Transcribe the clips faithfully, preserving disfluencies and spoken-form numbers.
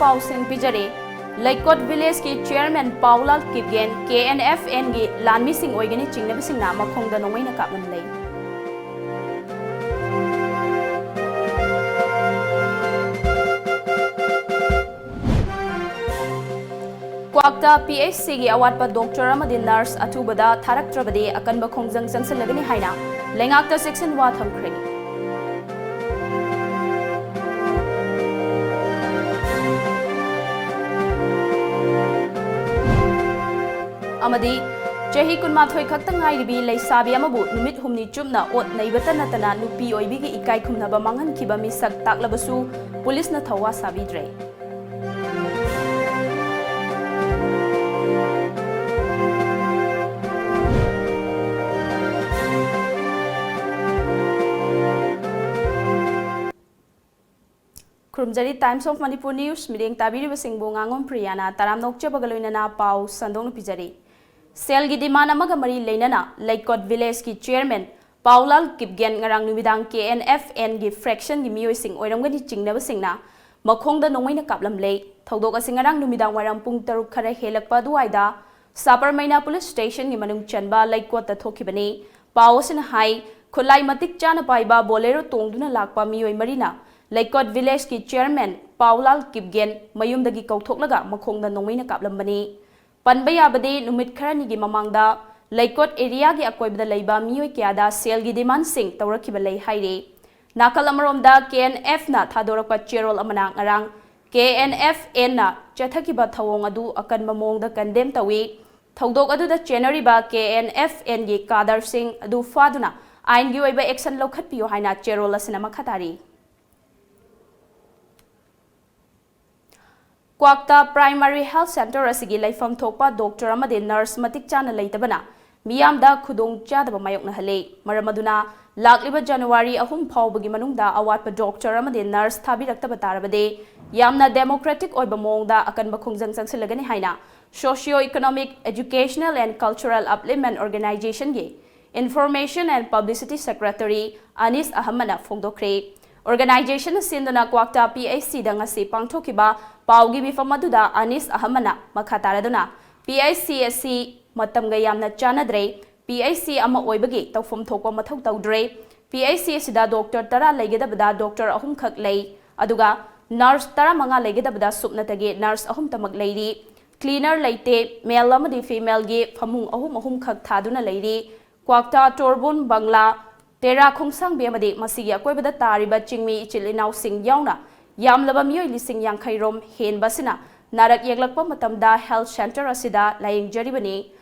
ꯄꯥꯎꯁꯤꯡ ꯄꯤꯖꯔꯤ꯫ ꯂꯩꯀꯣꯠ ꯚꯤꯂꯦꯖꯀꯤ chairman ꯄꯥꯎꯂꯥꯜ Kipgen K and F ꯑꯦꯟꯒꯤ ꯂꯥꯟꯃꯤꯁꯤꯡ ꯑꯣꯏꯒꯅꯤ ꯆꯤꯡꯅꯕꯁꯤꯡꯅ ꯃꯈꯣꯡꯗ ꯅꯣꯡꯃꯩꯅ ꯀꯥꯞꯂꯝꯂꯦ꯫ ꯀ꯭ꯋꯥꯛꯇ ꯄꯤ ꯑꯩꯆ ꯁꯤꯒꯤ ꯑꯋꯥꯠꯄ ꯗꯣꯛꯇꯔ ꯑꯃꯗꯤ ꯅꯔꯁ ꯑꯊꯨꯕꯗ ꯊꯥꯔꯛꯇ꯭ꯔꯕꯗꯤ ꯑꯀꯟꯕ ꯈꯣꯡꯖꯪ ꯆꯪꯁꯤꯜꯂꯒꯅꯤ ꯍꯥꯏꯅ ꯂꯩꯉꯥꯛꯇ ꯆꯦꯛꯁꯤꯟꯋꯥ ꯊꯝꯈ꯭ꯔꯦ꯫ ꯑꯃꯗꯤ ꯆꯍꯤ ꯀꯨꯟꯃꯥꯊꯣꯏ ꯈꯛꯇ ꯉꯥꯏꯔꯤꯕꯤ ꯂꯩꯁꯥꯕꯤ ꯑꯃꯕꯨ ꯅꯨꯃꯤꯠ ꯍꯨꯝꯅꯤ ꯆꯨꯞꯅ ꯑꯣꯠ ꯅꯩꯕꯇ ꯅꯠꯇꯅ ꯅꯨꯄꯤ ꯑꯣꯏꯕꯤꯒꯤ ꯏꯀꯥꯏ ꯈꯨꯝꯅꯕ ꯃꯥꯡꯍꯟꯈꯤꯕ ꯃꯤꯁꯛ ꯇꯥꯛꯂꯕꯁꯨ ꯄꯨꯂꯤꯁꯅ ꯊꯧꯋꯥ ꯁꯥꯕꯤꯗ꯭ꯔꯦ꯫ ꯈꯨꯔꯨꯝꯖꯔꯤ Times of Manipur News ꯃꯤꯠꯌꯦꯡ ꯇꯥꯕꯤꯔꯤꯕꯁꯤꯡꯕꯨ ꯉꯥꯉꯣꯝ ꯄ꯭ꯔꯤꯌꯥꯅ ꯇꯔꯥꯝꯅ ꯑꯣꯛꯆꯕꯒ ꯂꯣꯏꯅꯅ ꯄꯥꯎ ꯁꯟꯗꯣꯛꯅ ꯄꯤꯖꯔꯤ꯫ ꯁꯦꯜꯒꯤ demand ꯑꯃꯒ ꯃꯔꯤ ꯂꯩꯅꯅ ꯂꯩꯀꯣꯠ ꯚꯤꯂꯦꯖꯀꯤ ꯆꯤꯌꯔꯃꯦꯟ ꯄꯥꯎꯂꯥꯜ ꯀꯤꯞꯒꯦꯟ ꯉꯔꯥꯡ ꯅꯨꯃꯤꯗꯥꯡ ꯀꯦ ꯑꯦꯟ ꯑꯦꯐ ꯑꯦꯟꯒꯤ ꯐ꯭ꯔꯦꯛꯁꯟꯒꯤ ꯃꯤꯑꯣꯏꯁꯤꯡ ꯑꯣꯏꯔꯝꯒꯅꯤ ꯆꯤꯡꯅꯕꯁꯤꯡꯅ ꯃꯈꯣꯡꯗ ꯅꯣꯡꯃꯩꯅ ꯀꯥꯞꯂꯝꯂꯦ꯫ ꯊꯧꯗꯣꯛ ꯑꯁꯤ ꯉꯔꯥꯡ ꯅꯨꯃꯤꯗꯥꯡ ꯋꯥꯏꯔꯝ ꯄꯨꯡ ꯇꯔꯨꯛ ꯈꯔ ꯍꯦꯜꯂꯛꯄ ꯑꯗꯨꯋꯥꯏꯗ ꯁꯥꯄꯔꯃꯩꯅꯥ ꯄꯨꯂꯤꯁ ꯁ꯭ꯇꯦꯁꯟꯒꯤ ꯃꯅꯨꯡ ꯆꯟꯕ ꯂꯩꯀꯣꯠꯇ ꯊꯣꯛꯈꯤꯕꯅꯤ꯫ ꯄꯥꯎ ꯑꯁꯤꯅ ꯍꯥꯏ, ꯈꯨꯠꯂꯥꯏ ꯃꯇꯤꯛ ꯆꯥꯅ ꯄꯥꯏꯕ ꯕꯣꯂꯦꯔꯣ ꯇꯣꯡꯗꯨꯅ ꯂꯥꯛꯄ ꯃꯤꯑꯣꯏ ꯃꯔꯤꯅ ꯂꯩꯀꯣꯠ ꯚꯤꯂꯦꯖꯀꯤ ꯆꯤꯌꯔꯃꯦꯟ ꯄꯥꯎꯂꯥꯜ ꯀꯤꯞꯒꯦꯟ ꯃꯌꯨꯝꯗꯒꯤ ꯀꯧꯊꯣꯛꯂꯒ ꯃꯈꯣꯡꯗ ꯅꯣꯡꯃꯩꯅ ꯀꯥꯞꯂꯝꯕꯅꯤ꯫ ꯄꯟꯕ ꯌꯥꯕꯗꯤ, ꯅꯨꯃꯤꯠ ꯈꯔꯅꯤꯒꯤ ꯃꯃꯥꯡꯗ ꯂꯩꯀꯣꯠ ꯑꯦꯔꯤꯌꯥꯒꯤ ꯑꯀꯣꯏꯕꯗ ꯂꯩꯕ ꯃꯤꯑꯣꯏ ꯀꯌꯥꯗ ꯁꯦꯜꯒꯤ ꯗꯤꯃꯥꯟꯁꯤꯡ ꯇꯧꯔꯛꯈꯤꯕ ꯂꯩ ꯍꯥꯏꯔꯤ꯫ ꯅꯥꯀꯜ ꯑꯃꯔꯣꯝꯗ, ꯀꯦ ꯑꯦꯟ ꯑꯦꯐꯅ ꯊꯥꯗꯣꯔꯛꯄ ꯆꯦꯔꯣꯜ ꯑꯃꯅ ꯉꯔꯥꯡ ꯀꯦ ꯑꯦꯟ ꯑꯦꯐ ꯑꯦꯟꯅ ꯆꯠꯊꯈꯤꯕ ꯊꯧꯑꯣꯡ ꯑꯗꯨ ꯑꯀꯟꯕ ꯃꯑꯣꯡꯗ ꯀꯟꯗꯦꯝ ꯇꯧꯏ꯫ ꯊꯧꯗꯣꯛ ꯑꯗꯨꯗ ꯆꯦꯟꯅꯔꯤꯕ ꯀꯦ ꯑꯦꯟ ꯑꯦꯐ ꯑꯦꯟꯒꯤ ꯀꯥꯗꯔꯁꯤꯡ ꯑꯗꯨ ꯐꯥꯗꯨꯅ ꯑꯥꯏꯟꯒꯤ ꯑꯣꯏꯕ ꯑꯦꯛꯁꯟ ꯂꯧꯈꯠꯄꯤꯌꯨ ꯍꯥꯏꯅ ꯆꯦꯔꯣꯜ ꯑꯁꯤꯅ ꯃꯈꯥ ꯇꯥꯔꯤ꯫ ꯀ꯭ꯋꯥꯛꯇ ꯄ꯭ꯔꯥꯏꯃꯥꯔꯤ ꯍꯦꯜꯊ ꯁꯦꯟꯇꯔ ꯑꯁꯤꯒꯤ ꯂꯩꯐꯝ ꯊꯣꯛꯄ ꯗꯣꯛꯇꯔ ꯑꯃꯗꯤ ꯅꯔꯁ ꯃꯇꯤꯛ ꯆꯥꯅ ꯂꯩꯇꯕꯅ ꯃꯤꯌꯥꯝꯗ ꯈꯨꯗꯣꯡꯆꯥꯗꯕ ꯃꯥꯌꯣꯛꯅꯍꯜꯂꯤ꯫ ꯃꯔꯝ ꯑꯗꯨꯅ ꯂꯥꯛꯂꯤꯕ ꯖꯅꯋꯥꯔꯤ ꯑꯍꯨꯝ ꯐꯥꯎꯕꯒꯤ ꯃꯅꯨꯡꯗ ꯑꯋꯥꯠꯄ ꯗꯣꯛꯇꯔ ꯑꯃꯗꯤ ꯅꯔꯁ ꯊꯥꯕꯤꯔꯛꯇꯕ ꯇꯥꯔꯕꯗꯤ ꯌꯥꯝꯅ democratic ꯑꯣꯏꯕ ꯃꯑꯣꯡꯗ ꯑꯀꯟꯕ ꯈꯣꯡꯖꯪ ꯆꯪꯁꯤꯜꯂꯒꯅꯤ ꯍꯥꯏꯅ socio economic, educational and cultural upliftment organizationꯒꯤ Information and Publicity Secretary ꯑꯅꯤꯁ ꯑꯍꯃꯗꯅ ꯐꯣꯡꯗꯣꯛꯈ꯭ꯔꯦ꯫ Organization ꯁꯤꯟꯗꯨꯅ ꯀ꯭ꯋꯥꯛꯇꯥ P H C ꯗ ꯉꯁꯤ ꯄꯥꯡꯊꯣꯛꯈꯤꯕ ꯄꯥꯎꯒꯤ ꯃꯤꯐꯝ ꯑꯗꯨꯗ ꯑꯅꯤꯁ ꯑꯍꯃꯟꯅ ꯃꯈꯥ ꯇꯥꯔꯗꯨꯅ, P H C ꯑꯁꯤ ꯃꯇꯝꯒ ꯌꯥꯝꯅ ꯆꯥꯟꯅꯗ꯭ꯔꯦ, P H C ꯑꯃ ꯑꯣꯏꯕꯒꯤ ꯇꯧꯐꯝ ꯊꯣꯛꯄ ꯃꯊꯧ ꯇꯧꯗ꯭ꯔꯦ, P H C ꯑꯁꯤꯗ ꯗꯣꯛꯇꯔ ꯇꯔꯥ ꯂꯩꯒꯗꯕꯗ ꯗꯣꯛꯇꯔ ꯑꯍꯨꯝꯈꯛ ꯂꯩ, ꯑꯗꯨꯒ ꯅꯔꯁ ꯇꯔꯥꯃꯉꯥ ꯂꯩꯒꯗꯕꯗ ꯁꯨꯞꯅꯇꯒꯤ ꯅꯔꯁ ꯑꯍꯨꯝꯇꯃꯛ ꯂꯩꯔꯤ, ꯀ꯭ꯂꯤꯅꯔ ꯂꯩꯇꯦ, ꯃꯦꯜ ꯑꯃꯗꯤ ꯐꯤꯃꯦꯜꯒꯤ ꯐꯃꯨꯡ ꯑꯍꯨꯝ ꯑꯍꯨꯝꯈꯛ ꯊꯥꯗꯨꯅ ꯂꯩꯔꯤ, ꯀ꯭ꯋꯥꯛꯇꯥ, ꯇꯣꯔꯕꯨꯟ, ꯕꯪꯂꯥ, ꯇꯦꯔꯥ ꯈꯣꯡꯁꯥꯡꯕꯤ ꯑꯃꯗꯤ ꯃꯁꯤꯒꯤ ꯑꯀꯣꯏꯕꯗ ꯇꯥꯔꯤꯕ ꯆꯤꯡꯃꯤ ꯏꯆꯤꯜ ꯏꯅꯥꯎꯁꯤꯡ ꯌꯥꯎꯅ ꯌꯥꯝꯂꯕ ꯃꯤꯑꯣꯏ ꯂꯤꯁꯤꯡ ꯌꯥꯡꯈꯩ ꯔꯣꯝ ꯍꯦꯟꯕ ꯑꯁꯤꯅ ꯅꯥꯔꯛ ꯌꯦꯛꯂꯛꯄ ꯃꯇꯝꯗ health centre ꯑꯁꯤꯗ ꯂꯥꯌꯦꯡꯖꯔꯤꯕꯅꯤ꯫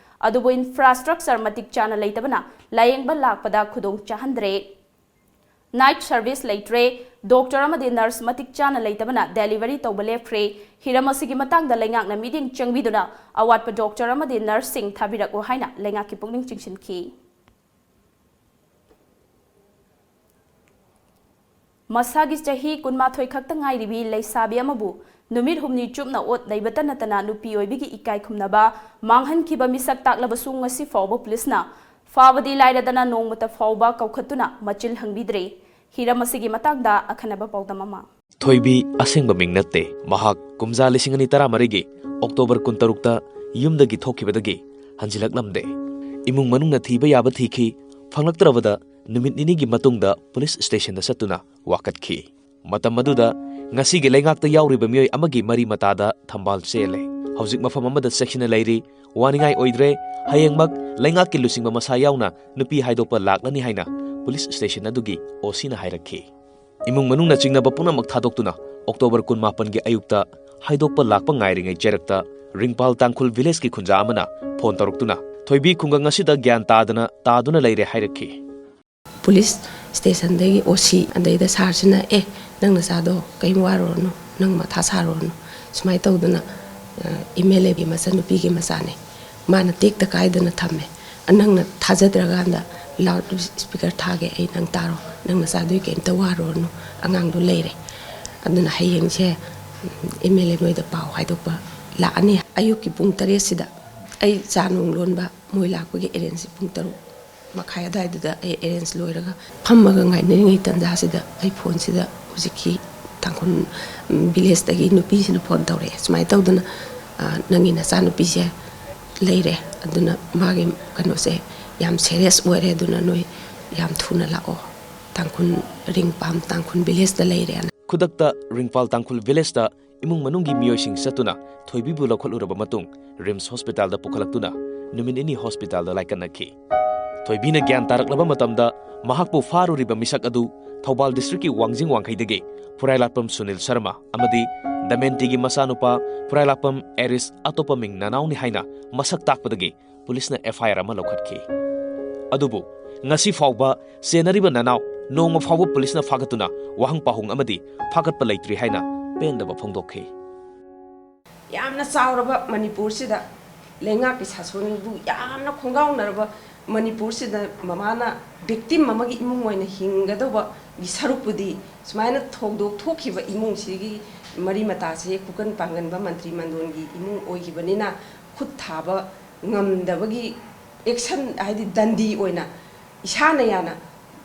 ꯑꯗꯨꯕꯨ infrastructure ꯃꯇꯤꯛ ꯆꯥꯅ ꯂꯩꯇꯕꯅ ꯂꯥꯌꯦꯡꯕ ꯂꯥꯛꯄꯗ ꯈꯨꯗꯣꯡ ꯆꯥꯍꯟꯗ꯭ꯔꯦ꯫ Night service ꯂꯩꯇ꯭ꯔꯦ, ꯗꯣꯛꯇꯔ ꯑꯃꯗꯤ ꯅꯔꯁ ꯃꯇꯤꯛ ꯆꯥꯅ ꯂꯩꯇꯕꯅ delivery ꯇꯧꯕ ꯂꯦꯞꯈ꯭ꯔꯦ꯫ ꯍꯤꯔꯝ ꯑꯁꯤꯒꯤ ꯃꯇꯥꯡꯗ ꯂꯩꯉꯥꯛꯅ ꯃꯤꯠꯌꯦꯡ ꯆꯪꯕꯤꯗꯨꯅ ꯑꯋꯥꯠꯄ ꯗꯣꯛꯇꯔ ꯑꯃꯗꯤ ꯅꯔꯁꯁꯤꯡ ꯊꯥꯕꯤꯔꯛꯎ ꯍꯥꯏꯅ ꯂꯩꯉꯥꯛꯀꯤ ꯄꯨꯛꯅꯤꯡ ꯆꯤꯡꯁꯤꯟꯈꯤ꯫ ꯃꯁꯥꯒꯤ ꯆꯍꯤ ꯀꯨꯟꯃꯥꯊꯣꯏ ꯈꯛꯇ ꯉꯥꯏꯔꯤꯕꯤ ꯂꯩꯁꯥꯕꯤ ꯑꯃꯕꯨ ꯅꯨꯃꯤꯠ ꯍꯨꯝꯅꯤ ꯆꯨꯞꯅ ꯑꯣꯠ ꯅꯩꯕꯇ ꯅꯠꯇꯅ ꯅꯨꯄꯤ ꯑꯣꯏꯕꯒꯤ ꯏꯀꯥꯏ ꯈꯨꯝꯅꯕ ꯃꯥꯡꯍꯟꯈꯤꯕ ꯃꯤꯁꯛ ꯇꯥꯛꯂꯕꯁꯨ ꯉꯁꯤ ꯐꯥꯎꯕ ꯄꯨꯂꯤꯁꯅ ꯐꯥꯕꯗꯤ ꯂꯥꯏꯔꯗꯅ ꯅꯣꯡꯃꯇ ꯐꯥꯎꯕ ꯀꯧꯈꯠꯇꯨꯅ ꯃꯆꯤꯜ ꯍꯪꯕꯤꯗ꯭ꯔꯦ꯫ ꯍꯤꯔꯝ ꯑꯁꯤꯒꯤ ꯃꯇꯥꯡꯗ ꯑꯈꯟꯅꯕ ꯄꯥꯎꯗꯝ ꯑꯃ꯫ ꯊꯣꯏꯕꯤ ꯑꯁꯦꯡꯕ ꯃꯤꯡ ꯅꯠꯇꯦ꯫ ꯃꯍꯥꯛ ꯀꯨꯝꯖꯥ ꯂꯤꯁꯤꯡ ꯑꯅꯤ ꯇꯔꯥꯃꯔꯤꯒꯤ ꯑꯣꯛꯇꯣꯕꯔ ꯀꯨꯟꯇꯔꯨꯛꯇ ꯌꯨꯝꯗꯒꯤ ꯊꯣꯛꯈꯤꯕꯗꯒꯤ ꯍꯟꯖꯤꯜꯂꯛꯂꯝꯗꯦ꯫ ꯏꯃꯨꯡ ꯃꯅꯨꯡꯅ ꯊꯤꯕ ꯌꯥꯕ ꯊꯤꯈꯤ, ꯐꯪꯂꯛꯇ꯭ꯔꯕꯗ ꯅꯨꯃꯤꯠ ꯅꯤꯅꯤꯒꯤ ꯃꯇꯨꯡꯗ ꯄꯨꯂꯤꯁ ꯁ꯭ꯇꯦꯁꯟꯗ ꯆꯠꯇꯨꯅ ꯋꯥꯀꯠꯈꯤ꯫ ꯃꯇꯝ ꯑꯗꯨꯗ ꯉꯁꯤꯒꯤ ꯂꯩꯉꯥꯛꯇ ꯌꯥꯎꯔꯤꯕ ꯃꯤꯑꯣꯏ ꯑꯃꯒꯤ ꯃꯔꯤ ꯃꯇꯥꯗ ꯊꯝꯕꯥꯜ ꯆꯦꯜꯂꯦ꯫ ꯍꯧꯖꯤꯛ ꯃꯐꯝ ꯑꯃꯗ ꯆꯦꯛꯁꯤꯟꯅ ꯂꯩꯔꯤ꯫ ꯋꯥꯅꯤꯡꯉꯥꯏ ꯑꯣꯏꯗ꯭ꯔꯦ꯫ ꯍꯌꯦꯡꯃꯛ ꯂꯩꯉꯥꯛꯀꯤ ꯂꯨꯆꯤꯡꯕ ꯃꯁꯥ ꯌꯥꯎꯅ ꯅꯨꯄꯤ ꯍꯥꯏꯗꯣꯛꯄ ꯂꯥꯛꯂꯅꯤ ꯍꯥꯏꯅ ꯄꯨꯂꯤꯁ ꯁ꯭ꯇꯦꯁꯟ ꯑꯗꯨꯒꯤ ꯑꯣ ꯁꯤꯅ ꯍꯥꯏꯔꯛꯈꯤ꯫ ꯏꯃꯨꯡ ꯃꯅꯨꯡꯅ ꯆꯤꯡꯅꯕ ꯄꯨꯝꯅꯃꯛ ꯊꯥꯗꯣꯛꯇꯨꯅ ꯑꯣꯛꯇꯣꯕꯔ ꯀꯨꯟꯃꯥꯄꯟꯒꯤ ꯑꯌꯨꯛꯇ ꯍꯥꯏꯗꯣꯛꯄ ꯂꯥꯛꯄ ꯉꯥꯏꯔꯤꯉꯩ ꯆꯩꯔꯛꯇ ꯔꯤꯡꯄꯥꯜ ꯇꯥꯡꯈꯨꯜ ꯚꯤꯂꯦꯖꯀꯤ ꯈꯨꯟꯖꯥ ꯑꯃꯅ ꯐꯣꯟ ꯇꯧꯔꯛꯇꯨꯅ ꯊꯣꯏꯕꯤ ꯈꯨꯡꯒꯪ ꯑꯁꯤꯗ ꯒ꯭ꯌꯥꯟ ꯇꯥꯗꯅ, ꯇꯥꯗꯨꯅ ꯂꯩꯔꯦ ꯍꯥꯏꯔꯛꯈꯤ꯫ ꯄꯨꯂꯤꯁ ꯁ꯭ꯇꯦꯁꯟꯗꯒꯤ ꯑꯣ ꯁꯤ, ꯑꯗꯩꯗ ꯁꯥꯔꯁꯤꯅ, "ꯑꯦ, ꯅꯪ ꯅꯆꯥꯗꯣ ꯀꯔꯤꯝ ꯋꯥꯔꯨꯔꯅꯨ, ꯅꯪ ꯃꯊꯥ ꯁꯥꯔꯨꯔꯅꯨ", ꯁꯨꯃꯥꯏꯅ ꯇꯧꯗꯅ, ꯑ, ꯑꯦꯝ ꯑꯦꯜ ꯑꯦꯒꯤ ꯃꯆꯟꯅꯨꯄꯤꯒꯤ ꯃꯆꯥꯅꯦ, ꯃꯥꯅ ꯇꯦꯛꯇ ꯀꯥꯏꯗꯅ ꯊꯝꯃꯦ꯫ "ꯅꯪꯅ ꯊꯥꯖꯗ꯭ꯔꯀꯥꯟꯗ ꯂꯥꯎꯠ ꯁ꯭ꯄꯤꯀꯔ ꯊꯥꯒꯦ ꯑꯩ, ꯅꯪ ꯇꯥꯔꯣ, ꯅꯪ ꯅꯆꯥꯗꯨꯒꯤ ꯀꯔꯤꯝꯇ ꯋꯥꯔꯨꯔꯅꯨ, ꯑꯉꯥꯡꯗꯣ ꯂꯩꯔꯦ꯫ ꯑꯗꯨꯅ ꯍꯌꯦꯡꯁꯦ ꯑꯦꯝ ꯑꯦꯜ ꯑꯦ ꯅꯣꯏꯗ ꯄꯥꯎ ꯍꯥꯏꯗꯣꯛꯄ ꯂꯥꯛꯑꯅꯤ꯫ ꯑꯌꯨꯛꯀꯤ ꯄꯨꯡ ꯇꯔꯦꯠꯁꯤꯗ ꯑꯩ ꯆꯥ ꯅꯨꯡ ꯂꯣꯟꯕ, ꯃꯣꯏ ꯂꯥꯛꯄꯒꯤ ꯑꯦꯔꯦꯟꯖꯁꯦ ꯄꯨꯡ ꯇꯔꯨꯛ ꯃꯈꯥꯏ ꯑꯗꯨꯋꯥꯏꯗꯨꯗ ꯑꯩ ꯑꯦꯔꯦꯟꯖ ꯂꯣꯏꯔꯒ ꯐꯝꯃꯒ ꯉꯥꯏꯅꯔꯤꯉꯩ ꯇꯥꯟꯖꯥꯁꯤꯗ ꯑꯩ ꯐꯣꯟꯁꯤꯗ ꯍꯧꯖꯤꯛꯀꯤ ꯇꯥꯡꯈꯨꯜ, ꯎꯝ, ꯚꯤꯂꯦꯖꯇꯒꯤ ꯅꯨꯄꯤꯁꯤꯅ ꯐꯣꯟ ꯇꯧꯔꯛꯑꯦ, "ꯁꯨꯃꯥꯏꯅ ꯇꯧꯗꯅ, ꯑ, ꯅꯪꯒꯤ ꯅꯆꯥꯅꯨꯄꯤꯁꯦ ꯂꯩꯔꯦ, ꯑꯗꯨꯅ ꯃꯥꯒꯤ ꯀꯩꯅꯣꯁꯦ ꯌꯥꯝ ꯁꯦꯔꯤꯌꯁ ꯑꯣꯏꯔꯦ, ꯑꯗꯨꯅ ꯅꯣꯏ ꯌꯥꯝ ꯊꯨꯅ ꯂꯥꯛꯑꯣ, ꯇꯥꯡꯈꯨꯜ ꯔꯤꯡꯄꯥꯝ ꯇꯥꯡꯈꯨꯜ ꯚꯤꯂꯦꯖꯇ ꯂꯩꯔꯦꯅ"꯫ ꯈꯨꯗꯛꯇ ꯔꯤꯡꯄꯥꯜ ꯇꯥꯡꯈꯨꯜ ꯚꯤꯂꯦꯖꯇ ꯏꯃꯨꯡ ꯃꯅꯨꯡꯒꯤ ꯃꯤꯑꯣꯏꯁꯤꯡ ꯆꯠꯇꯨꯅ ꯊꯣꯏꯕꯤꯕꯨ ꯂꯧꯈꯠꯂꯨꯔꯕ ꯃꯇꯨꯡ ꯔꯤꯝꯁ ꯍꯣꯁꯄꯤꯇꯥꯜꯗ ꯄꯨꯈꯠꯂꯛꯇꯨꯅ ꯅꯨꯃꯤꯠ ꯅꯤꯅꯤ ꯍꯣꯁꯄꯤꯇꯥꯜꯗ ꯂꯥꯏꯀꯠꯅꯈꯤ꯫ ꯊꯣꯏꯕꯤꯅ ꯒ꯭ꯌꯥꯟ ꯇꯥꯔꯛꯂꯕ ꯃꯇꯝꯗ ꯃꯍꯥꯛꯄꯨ ꯐꯥꯔꯨꯔꯤꯕ ꯃꯤꯁꯛ ꯑꯗꯨ ꯊꯧꯕꯥꯜ ꯗꯤꯁꯇ꯭ꯔꯤꯛꯀꯤ ꯋꯥꯡꯖꯤꯡ ꯋꯥꯡꯈꯩꯗꯒꯤ ꯐꯨꯔꯥꯏꯂꯥꯛꯄꯝ ꯁꯨꯅꯤꯜ ꯁꯔꯃ ꯑꯃꯗꯤ ꯗꯃꯦꯟꯇꯤꯒꯤ ꯃꯆꯥꯅꯨꯄꯥ ꯐꯨꯔꯥꯏꯂꯥꯛꯄꯝ ꯑꯦꯔꯤꯁ ꯑꯇꯣꯞꯄ ꯃꯤꯡ ꯅꯅꯥꯎꯅꯤ ꯍꯥꯏꯅ ꯃꯁꯛ ꯇꯥꯛꯄꯗꯒꯤ ꯄꯨꯂꯤꯁꯅ ꯑꯦꯐ ꯑꯥꯏ ꯑꯥꯔ ꯑꯃ ꯂꯧꯈꯠꯈꯤ꯫ ꯑꯗꯨꯕꯨ ꯉꯁꯤ ꯐꯥꯎꯕ ꯆꯦꯟꯅꯔꯤꯕ ꯅꯅꯥꯎ ꯅꯣꯡꯃ ꯐꯥꯎꯕ ꯄꯨꯂꯤꯁꯅ ꯐꯥꯒꯠꯇꯨꯅ ꯋꯥꯍꯪ ꯄꯥꯎꯍꯪ ꯑꯃꯗꯤ ꯐꯥꯒꯠꯄ ꯂꯩꯇ꯭ꯔꯤ ꯍꯥꯏꯅ ꯄꯦꯟꯗꯕ ꯐꯣꯡꯗꯣꯛꯈꯤ꯫ ꯌꯥꯝꯅ ꯆꯥꯎꯔꯕ ꯃꯅꯤꯄꯨꯔꯁꯤꯗ, ꯂꯩꯉꯥꯛꯀꯤ ꯁꯥꯁꯣꯟꯕꯨ ꯌꯥꯝꯅ ꯈꯣꯡꯒꯥꯎꯅꯔꯕ ꯃꯅꯤꯄꯨꯔꯁꯤꯗ ꯃꯃꯥꯅ ꯚꯤꯛꯇꯤꯝ ꯑꯃꯒꯤ ꯏꯃꯨꯡ ꯑꯣꯏꯅ ꯍꯤꯡꯒꯗꯧꯕꯒꯤ ꯁꯔꯨꯛꯄꯨꯗꯤ, ꯁꯨꯃꯥꯏꯅ ꯊꯧꯗꯣꯛ ꯊꯣꯛꯈꯤꯕ ꯏꯃꯨꯡꯁꯤꯒꯤ ꯃꯔꯤ ꯃꯇꯥꯁꯦ ꯈꯨꯀꯟ ꯄꯥꯡꯒꯟꯕ ꯃꯟꯇ꯭ꯔꯤ ꯃꯟꯗꯣꯟꯒꯤ ꯏꯃꯨꯡ ꯑꯣꯏꯈꯤꯕꯅꯤꯅ ꯈꯨꯠ ꯊꯥꯕ ꯉꯝꯗꯕꯒꯤ ꯑꯦꯛꯁꯟ, ꯍꯥꯏꯗꯤ ꯗꯟꯗꯤ ꯑꯣꯏꯅ ꯏꯁꯥꯅ ꯌꯥꯅ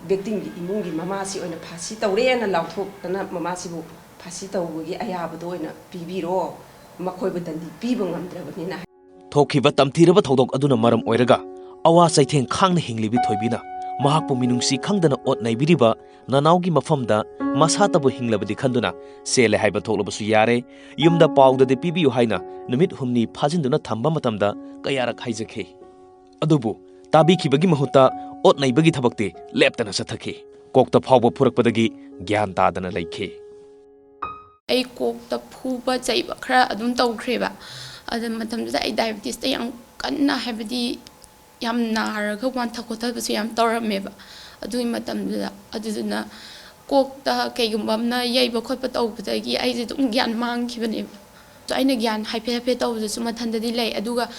ꯚꯤꯛꯇꯤꯝꯒꯤ ꯏꯃꯨꯡꯒꯤ ꯃꯃꯥꯁꯤ ꯑꯣꯏꯅ ꯐꯥꯁꯤ ꯇꯧꯔꯦꯅ ꯂꯥꯎꯊꯣꯛꯇꯅ ꯃꯃꯥꯁꯤꯕꯨ ꯐꯥꯁꯤ ꯇꯧꯕꯒꯤ ꯑꯌꯥꯕꯗꯣ ꯑꯣꯏꯅ ꯄꯤꯕꯤꯔꯣ, ꯃꯈꯣꯏꯕꯨ ꯗꯟꯗꯤ ꯄꯤꯕ ꯉꯝꯗ꯭ꯔꯕꯅꯤꯅ꯫ ꯊꯣꯛꯈꯤꯕ ꯇꯝꯊꯤꯔꯕ ꯊꯧꯗꯣꯛ ꯑꯗꯨꯅ ꯃꯔꯝ ꯑꯣꯏꯔꯒ ꯑꯋꯥ ꯆꯩꯊꯦꯡ ꯈꯥꯡꯅ ꯍꯤꯡꯂꯤꯕꯤ ꯊꯣꯏꯕꯤꯅ ꯃꯍꯥꯛꯄꯨ ꯃꯤꯅꯨꯡꯁꯤ ꯈꯪꯗꯅ ꯑꯣꯠ ꯅꯩꯕꯤꯔꯤꯕ ꯅꯅꯥꯎꯒꯤ ꯃꯐꯝꯗ ꯃꯁꯥꯇꯕꯨ ꯍꯤꯡꯂꯕꯗꯤ ꯈꯟꯗꯨꯅ ꯆꯦꯜꯂꯦ ꯍꯥꯏꯕ ꯊꯣꯛꯂꯕꯁꯨ ꯌꯥꯔꯦ, ꯌꯨꯝꯗ ꯄꯥꯎꯗꯗꯤ ꯄꯤꯕꯤꯌꯨ ꯍꯥꯏꯅ ꯅꯨꯃꯤꯠ ꯍꯨꯝꯅꯤ ꯐꯥꯖꯤꯟꯗꯨꯅ ꯊꯝꯕ ꯃꯇꯝꯗ ꯀꯌꯥꯔꯛ ꯍꯥꯏꯖꯈꯤ꯫ ꯑꯗꯨꯕꯨ ꯇꯥꯕꯤꯈꯤꯕꯒꯤ ꯃꯍꯨꯠꯇ ꯑꯣꯠ ꯅꯩꯕꯒꯤ ꯊꯕꯛꯇꯤ ꯂꯦꯞꯇꯅ ꯆꯠꯊꯈꯤ꯫ ꯀꯣꯛꯇ ꯐꯥꯎꯕ ꯐꯨꯔꯛꯄꯗꯒꯤ ꯒ꯭ꯌꯥꯟ ꯇꯥꯗꯅ ꯂꯩꯈꯤ꯫ ꯑꯩ ꯀꯣꯛꯇ ꯐꯨꯕ ꯆꯩꯕ ꯈꯔ ꯑꯗꯨꯝ ꯇꯧꯈ꯭ꯔꯦꯕ꯫ ꯑꯗ ꯃꯇꯝꯗꯨꯗ ꯑꯩ ꯗꯥꯏꯕꯤꯇꯤꯁꯇ ꯌꯥꯝ ꯀꯟꯅ, ꯍꯥꯏꯕꯗꯤ ꯌꯥꯝ ꯅꯥꯔꯒ ꯋꯥꯟꯊ ꯈꯣꯠꯊꯕꯁꯨ ꯌꯥꯝ ꯇꯧꯔꯝꯃꯦꯕ ꯑꯗꯨꯒꯤ ꯃꯇꯝꯗꯨꯗ꯫ ꯑꯗꯨꯗꯨꯅ ꯀꯣꯛꯇ ꯀꯩꯒꯨꯝꯕ ꯑꯃꯅ ꯌꯩꯕ ꯈꯣꯠꯄ ꯇꯧꯕꯗꯒꯤ ꯑꯩꯁꯦ ꯑꯗꯨꯝ ꯒ꯭ꯌꯥꯟ ꯃꯥꯡꯈꯤꯕꯅꯦꯕ꯫ ꯑꯗꯣ ꯑꯩꯅ ꯒ꯭ꯌꯥꯟ ꯍꯥꯏꯐꯦꯠ ꯍꯥꯏꯐꯦꯠ ꯇꯧꯕꯗꯁꯨ ꯃꯊꯟꯇꯗꯤ ꯂꯩ, ꯑꯗꯨꯒ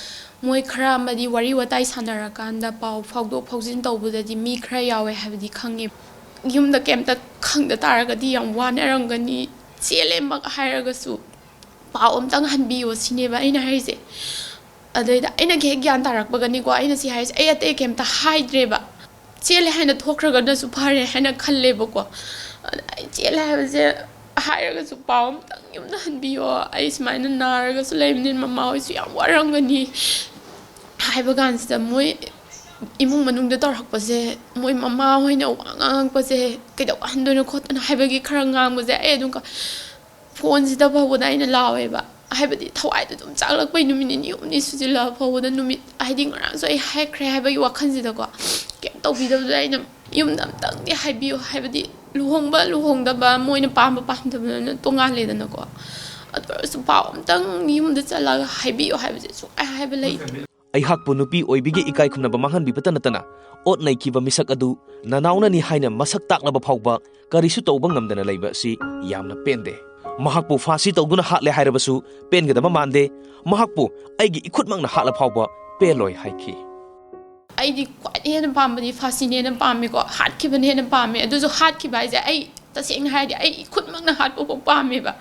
ꯃꯣꯏ ꯈꯔ ꯑꯃꯗꯤ ꯋꯥꯔꯤ ꯋꯥꯇꯥꯏ ꯁꯥꯟꯅꯔꯀꯥꯟꯗ ꯄꯥꯎ ꯐꯥꯎꯗꯣꯛ ꯐꯥꯎꯖꯤꯟ ꯇꯧꯕꯗꯗꯤ ꯃꯤ ꯈꯔ ꯌꯥꯎꯋꯦ ꯍꯥꯏꯕꯗꯤ ꯈꯪꯉꯦ꯫ ꯌꯨꯝꯗ ꯀꯩꯝꯇ ꯈꯪꯗ ꯇꯥꯔꯒꯗꯤ ꯌꯥꯝ ꯋꯥꯅꯔꯝꯒꯅꯤ, ꯆꯦꯜꯂꯦꯃꯛ ꯍꯥꯏꯔꯒꯁꯨ ꯄꯥꯎ ꯑꯝꯇꯪ ꯍꯟꯕꯤꯌꯣ ꯁꯤꯅꯦꯕ ꯑꯩꯅ ꯍꯥꯏꯔꯤꯁꯦ꯫ ꯑꯗꯩꯗ ꯑꯩꯅ ꯍꯦꯛ ꯒ꯭ꯌꯥꯟ ꯇꯥꯔꯛꯄꯒꯅꯤꯀꯣ, ꯑꯩꯅ ꯁꯤ ꯍꯥꯏꯔꯤꯁꯦ, ꯑꯩ ꯑꯇꯩ ꯀꯩꯝꯇ ꯍꯥꯏꯗ꯭ꯔꯦꯕ꯫ ꯆꯦꯜꯂꯦ ꯍꯥꯏꯅ ꯊꯣꯛꯈ꯭ꯔꯒꯅꯁꯨ ꯐꯔꯦ ꯍꯥꯏꯅ ꯈꯜꯂꯦꯕꯀꯣ꯫ ꯑꯗ ꯑꯩ ꯆꯦꯜꯂꯦ ꯍꯥꯏꯕꯁꯦ ꯍꯥꯏꯔꯒꯁꯨ ꯄꯥꯎ ꯑꯝꯇꯪ ꯌꯨꯝꯗ ꯍꯟꯕꯤꯌꯣ, ꯑꯩ ꯁꯨꯃꯥꯏꯅ ꯅꯥꯔꯒꯁꯨ ꯂꯩꯕꯅꯤꯅ ꯃꯃꯥ ꯍꯣꯏꯁꯨ ꯌꯥꯝ ꯋꯥꯔꯝꯒꯅꯤ ꯍꯥꯏꯕ ꯀꯥꯟꯁꯤꯗ, ꯃꯣꯏ ꯏꯃꯨꯡ ꯃꯅꯨꯡꯗ ꯇꯧꯔꯛꯄꯁꯦ, ꯃꯣꯏ ꯃꯃꯥ ꯍꯣꯏꯅ ꯋꯥ ꯉꯥꯡꯉꯛꯄꯁꯦ, "ꯀꯩꯗꯧ ꯍꯟꯗꯣꯏꯅꯣ ꯈꯣꯠꯇꯣꯏꯅꯣ?" ꯍꯥꯏꯕꯒꯤ ꯈꯔ ꯉꯥꯡꯕꯁꯦ ꯑꯩ ꯑꯗꯨꯝ ꯀ-, ꯐꯣꯟꯁꯤꯗ ꯐꯥꯎꯕꯗ ꯑꯩꯅ ꯂꯥꯎꯋꯦꯕ꯫ ꯍꯥꯏꯕꯗꯤ ꯊꯋꯥꯏꯗꯣ ꯑꯗꯨꯝ ꯆꯥꯛꯂꯛꯄꯩ, ꯅꯨꯃꯤꯠ ꯅꯤꯅꯤ ꯍꯨꯝꯅꯤ ꯁꯨꯖꯤꯜꯂꯛꯑ ꯐꯥꯎꯕꯗ, ꯅꯨꯃꯤꯠ, ꯍꯥꯏꯗꯤ ꯉꯔꯥꯡꯁꯨ ꯑꯩ ꯍꯥꯏꯈ꯭ꯔꯦ ꯍꯥꯏꯕꯒꯤ ꯋꯥꯈꯜꯁꯤꯗꯀꯣ, ꯀꯩꯝ ꯇꯧꯕꯤꯗꯕꯗꯨꯗ ꯑꯩꯅ ꯌꯨꯝꯗ ꯑꯝꯇꯪꯗꯤ ꯍꯥꯏꯕꯤꯌꯨ, ꯍꯥꯏꯕꯗꯤ ꯂꯨꯍꯣꯡꯕ ꯂꯨꯍꯣꯡꯗꯕ, ꯃꯣꯏꯅ ꯄꯥꯝꯕ ꯄꯥꯝꯗꯕꯅ ꯇꯣꯉꯥꯜꯂꯦꯗꯅꯀꯣ꯫ ꯑꯗꯨ ꯑꯣꯏꯔꯁꯨ ꯄꯥꯎ ꯑꯝꯇꯪ ꯌꯨꯝꯗ ꯆꯠꯂꯒ ꯍꯥꯏꯕꯤꯌꯨ ꯍꯥꯏꯕꯁꯦ ꯁꯨꯡꯍꯥꯏ ꯍꯥꯏꯕ ꯂꯩꯇꯦ꯫ ꯑꯩꯍꯥꯛꯄꯨ ꯅꯨꯄꯤ ꯑꯣꯏꯕꯤꯒꯤ ꯏꯀꯥꯏ ꯈꯨꯝꯅꯕ ꯃꯥꯡꯍꯟꯕꯤꯕꯇ ꯅꯠꯇꯅ, ꯑꯣꯠ ꯅꯩꯈꯤꯕ ꯃꯤꯁꯛ ꯑꯗꯨ ꯅꯅꯥꯎꯅꯅꯤ ꯍꯥꯏꯅ ꯃꯁꯛ ꯇꯥꯛꯂꯕ ꯐꯥꯎꯕ ꯀꯔꯤꯁꯨ ꯇꯧꯕ ꯉꯝꯗꯅ ꯂꯩꯕ ꯑꯁꯤ ꯌꯥꯝꯅ ꯄꯦꯟꯗꯦ꯫ ꯃꯍꯥꯛꯄꯨ ꯐꯥꯁꯤ ꯇꯧꯗꯨꯅ ꯍꯥꯠꯂꯦ ꯍꯥꯏꯔꯕꯁꯨ ꯄꯦꯟꯒꯗꯕ ꯃꯥꯟꯗꯦ꯫ ꯃꯍꯥꯛꯄꯨ ꯑꯩꯒꯤ ꯏꯈꯨꯠꯃꯛꯅ ꯍꯥꯠꯂ ꯐꯥꯎꯕ ꯄꯦꯜꯂꯣꯏ ꯍꯥꯏꯈꯤ꯫ ꯑꯩꯗꯤ ꯈ꯭ꯋꯥꯏꯗꯒꯤ ꯍꯦꯟꯅ ꯄꯥꯝꯕꯗꯤ ꯐꯥꯁꯤꯅ ꯍꯦꯟꯅ ꯄꯥꯝꯃꯦꯀꯣ, ꯍꯥꯠꯈꯤꯕꯅ ꯍꯦꯟꯅ ꯄꯥꯝꯃꯦ꯫ ꯑꯗꯨꯁꯨ ꯍꯥꯠꯈꯤꯕ ꯍꯥꯏꯁꯦ, ꯑꯩ ꯇꯁꯦꯡꯅ ꯍꯥꯏꯔꯗꯤ ꯑꯩ ꯏꯈꯨꯠꯃꯛꯅ ꯍꯥꯠꯄꯐꯥꯎ ꯄꯥꯝꯃꯦꯕ꯫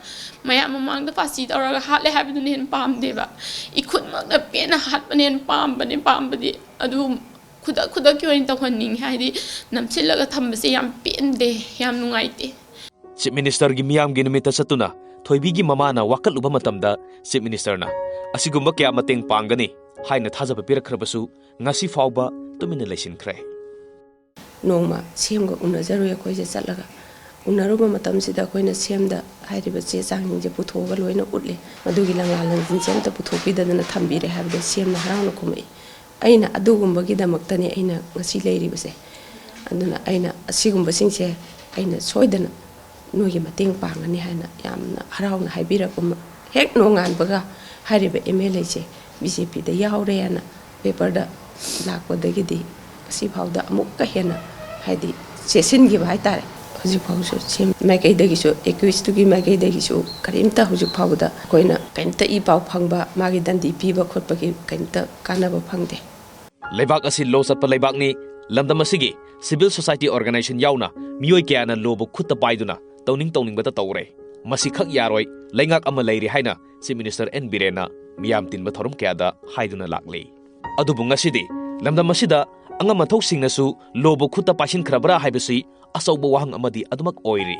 ꯃꯌꯥꯝ ꯃꯃꯥꯡꯗ ꯐꯥꯁꯤ ꯇꯧꯔꯒ ꯍꯥꯠꯂꯦ ꯍꯥꯏꯕꯗꯨꯅ ꯍꯦꯟꯅ ꯄꯥꯝꯗꯦꯕ꯫ ꯏꯈꯨꯠꯃꯛꯅ ꯄꯦꯟꯅ ꯍꯥꯠꯄꯅ ꯍꯦꯟꯅ ꯄꯥꯝꯕꯅꯦ, ꯄꯥꯝꯕꯗꯤ꯫ ꯑꯗꯨ ꯈꯨꯗꯛ ꯈꯨꯗꯛꯀꯤ ꯑꯣꯏꯅ ꯇꯧꯍꯟꯅꯤꯡꯉꯤ, ꯍꯥꯏꯗꯤ ꯅꯝꯁꯤꯜꯂꯒ ꯊꯝꯕꯁꯦ ꯌꯥꯝ ꯄꯦꯟꯗꯦ, ꯌꯥꯝ ꯅꯨꯡꯉꯥꯏꯇꯦ꯫ ꯆꯤꯐ ꯃꯤꯅꯤꯁꯇꯔꯒꯤ ꯃꯤꯌꯥꯝꯒꯤ ꯅꯨꯃꯤꯠꯇ ꯆꯠꯇꯨꯅ ꯊꯣꯏꯕꯤꯒꯤ ꯃꯃꯥꯅ ꯋꯥꯀꯠꯂꯨꯕ ꯃꯇꯝꯗ, ꯆꯤꯐ ꯃꯤꯅꯤꯁꯇꯔꯅ ꯑꯁꯤꯒꯨꯝꯕ ꯀꯌꯥ ꯃꯇꯦꯡ ꯄꯥꯡꯒꯅꯤ ꯍꯥꯏꯅ ꯊꯥꯖꯕ ꯄꯤꯔꯛꯈ꯭ꯔꯕꯁꯨ, ꯉꯁꯤ ꯐꯥꯎꯕ ꯇꯨꯃꯤꯟꯅ ꯂꯩꯁꯤꯟꯈ꯭ꯔꯦ꯫ ꯅꯣꯡꯃ ꯁꯤ ꯑꯦꯝꯒ ꯎꯅꯖꯔꯨꯏ ꯑꯩꯈꯣꯏꯁꯦ ꯆꯠꯂꯒ꯫ ꯎꯅꯔꯨꯕ ꯃꯇꯝꯁꯤꯗ ꯑꯩꯈꯣꯏꯅ ꯁꯤ ꯑꯦꯝꯗ ꯍꯥꯏꯔꯤꯕ ꯆꯦ ꯆꯥꯡꯁꯤꯡꯁꯦ ꯄꯨꯊꯣꯛꯑꯒ ꯂꯣꯏꯅ ꯎꯠꯂꯦ꯫ ꯃꯗꯨꯒꯤ ꯂꯪꯂꯥ ꯂꯪꯖꯤꯟꯁꯦ ꯑꯝꯇ ꯄꯨꯊꯣꯛꯄꯤꯗꯗꯅ ꯊꯝꯕꯤꯔꯦ ꯍꯥꯏꯕꯗ ꯁꯤ ꯑꯦꯝꯅ ꯍꯔꯥꯎꯅ ꯈꯨꯝꯃꯛꯏ꯫ ꯑꯩꯅ ꯑꯗꯨꯒꯨꯝꯕꯒꯤꯗꯃꯛꯇꯅꯦ ꯑꯩꯅ ꯉꯁꯤ ꯂꯩꯔꯤꯕꯁꯦ꯫ ꯑꯗꯨꯅ ꯑꯩꯅ ꯑꯁꯤꯒꯨꯝꯕꯁꯤꯡꯁꯦ ꯑꯩꯅ ꯁꯣꯏꯗꯅ ꯅꯣꯏꯒꯤ ꯃꯇꯦꯡ ꯄꯥꯡꯒꯅꯤ ꯍꯥꯏꯅ ꯌꯥꯝꯅ ꯍꯔꯥꯎꯅ ꯍꯥꯏꯕꯤꯔꯛꯄ ꯃ-, ꯍꯦꯛ ꯅꯣꯡꯉꯥꯟꯕꯒ ꯍꯥꯏꯔꯤꯕ ꯑꯦꯝ ꯑꯦꯜ ꯑꯦꯁꯦ ꯕꯤ ꯖꯦ ꯄꯤꯗ ꯌꯥꯎꯔꯦꯅ ꯄꯦꯄꯔꯗ ꯂꯥꯛꯄꯗꯒꯤꯗꯤ ꯉꯁꯤꯐꯥꯎꯗ ꯑꯃꯨꯛꯀ ꯍꯦꯟꯅ, ꯍꯥꯏꯗꯤ, ꯆꯦꯁꯤꯟꯈꯤꯕ ꯍꯥꯏꯇꯥꯔꯦ꯫ ꯍꯧꯖꯤꯛꯐꯥꯎꯁꯨ ꯁꯤ ꯑꯦꯝ ꯃꯥꯏꯀꯩꯗꯒꯤꯁꯨ, ꯑꯦꯀ꯭ꯌꯨꯁꯇꯨꯒꯤ ꯃꯥꯏꯀꯩꯗꯒꯤꯁꯨ ꯀꯔꯤꯝꯇ ꯍꯧꯖꯤꯛ ꯐꯥꯎꯕꯗ ꯑꯩꯈꯣꯏꯅ ꯀꯔꯤꯝꯇ ꯏ ꯄꯥꯎ ꯐꯪꯕ, ꯃꯥꯒꯤ ꯗꯟꯗꯤ ꯄꯤꯕ ꯈꯣꯠꯄꯒꯤ ꯀꯔꯤꯝꯇ ꯀꯥꯟꯅꯕ ꯐꯪꯗꯦ꯫ ꯂꯩꯕꯥꯛ ꯑꯁꯤ ꯂꯣ ꯆꯠꯄ ꯂꯩꯕꯥꯛꯅꯤ꯫ ꯂꯝꯗꯝ ꯑꯁꯤꯒꯤ ꯁꯤꯚꯤꯜ ꯁꯣꯁꯥꯏꯇꯤ ꯑꯣꯔꯒꯅꯥꯏꯖꯦꯁꯟ ꯌꯥꯎꯅ ꯃꯤꯑꯣꯏ ꯀꯌꯥꯅ ꯂꯣꯕꯨ ꯈꯨꯠꯇ ꯄꯥꯏꯗꯨꯅ ꯇꯧꯅꯤꯡ ꯇꯧꯅꯤꯡꯕꯇ ꯇꯧꯔꯦ꯫ ꯃꯁꯤꯈꯛ ꯌꯥꯔꯣꯏ, ꯂꯩꯉꯥꯛ ꯑꯃ ꯂꯩꯔꯤ ꯍꯥꯏꯅ ꯆꯤꯐ ꯃꯤꯅꯤꯁꯇꯔ ꯑꯦꯟ ꯕꯤꯔꯦꯟꯅ ꯃꯤꯌꯥꯝ ꯇꯤꯟꯕ ꯊꯧꯔꯝ ꯀꯌꯥꯗ ꯍꯥꯏꯗꯨꯅ ꯂꯥꯛꯂꯤ꯫ ꯑꯗꯨꯕꯨ ꯉꯁꯤꯗꯤ ꯂꯝꯗꯝ ꯑꯁꯤꯗ ꯑꯉꯝ ꯑꯊꯧꯁꯤꯡꯅꯁꯨ ꯂꯣꯕꯨ ꯈꯨꯠꯇ ꯄꯥꯏꯁꯤꯟꯈ꯭ꯔꯕ꯭ꯔꯥ ꯍꯥꯏꯕꯁꯤ ꯑꯆꯧꯕ ꯋꯥꯍꯪ ꯑꯃꯗꯤ ꯑꯗꯨꯃꯛ ꯑꯣꯏꯔꯤ꯫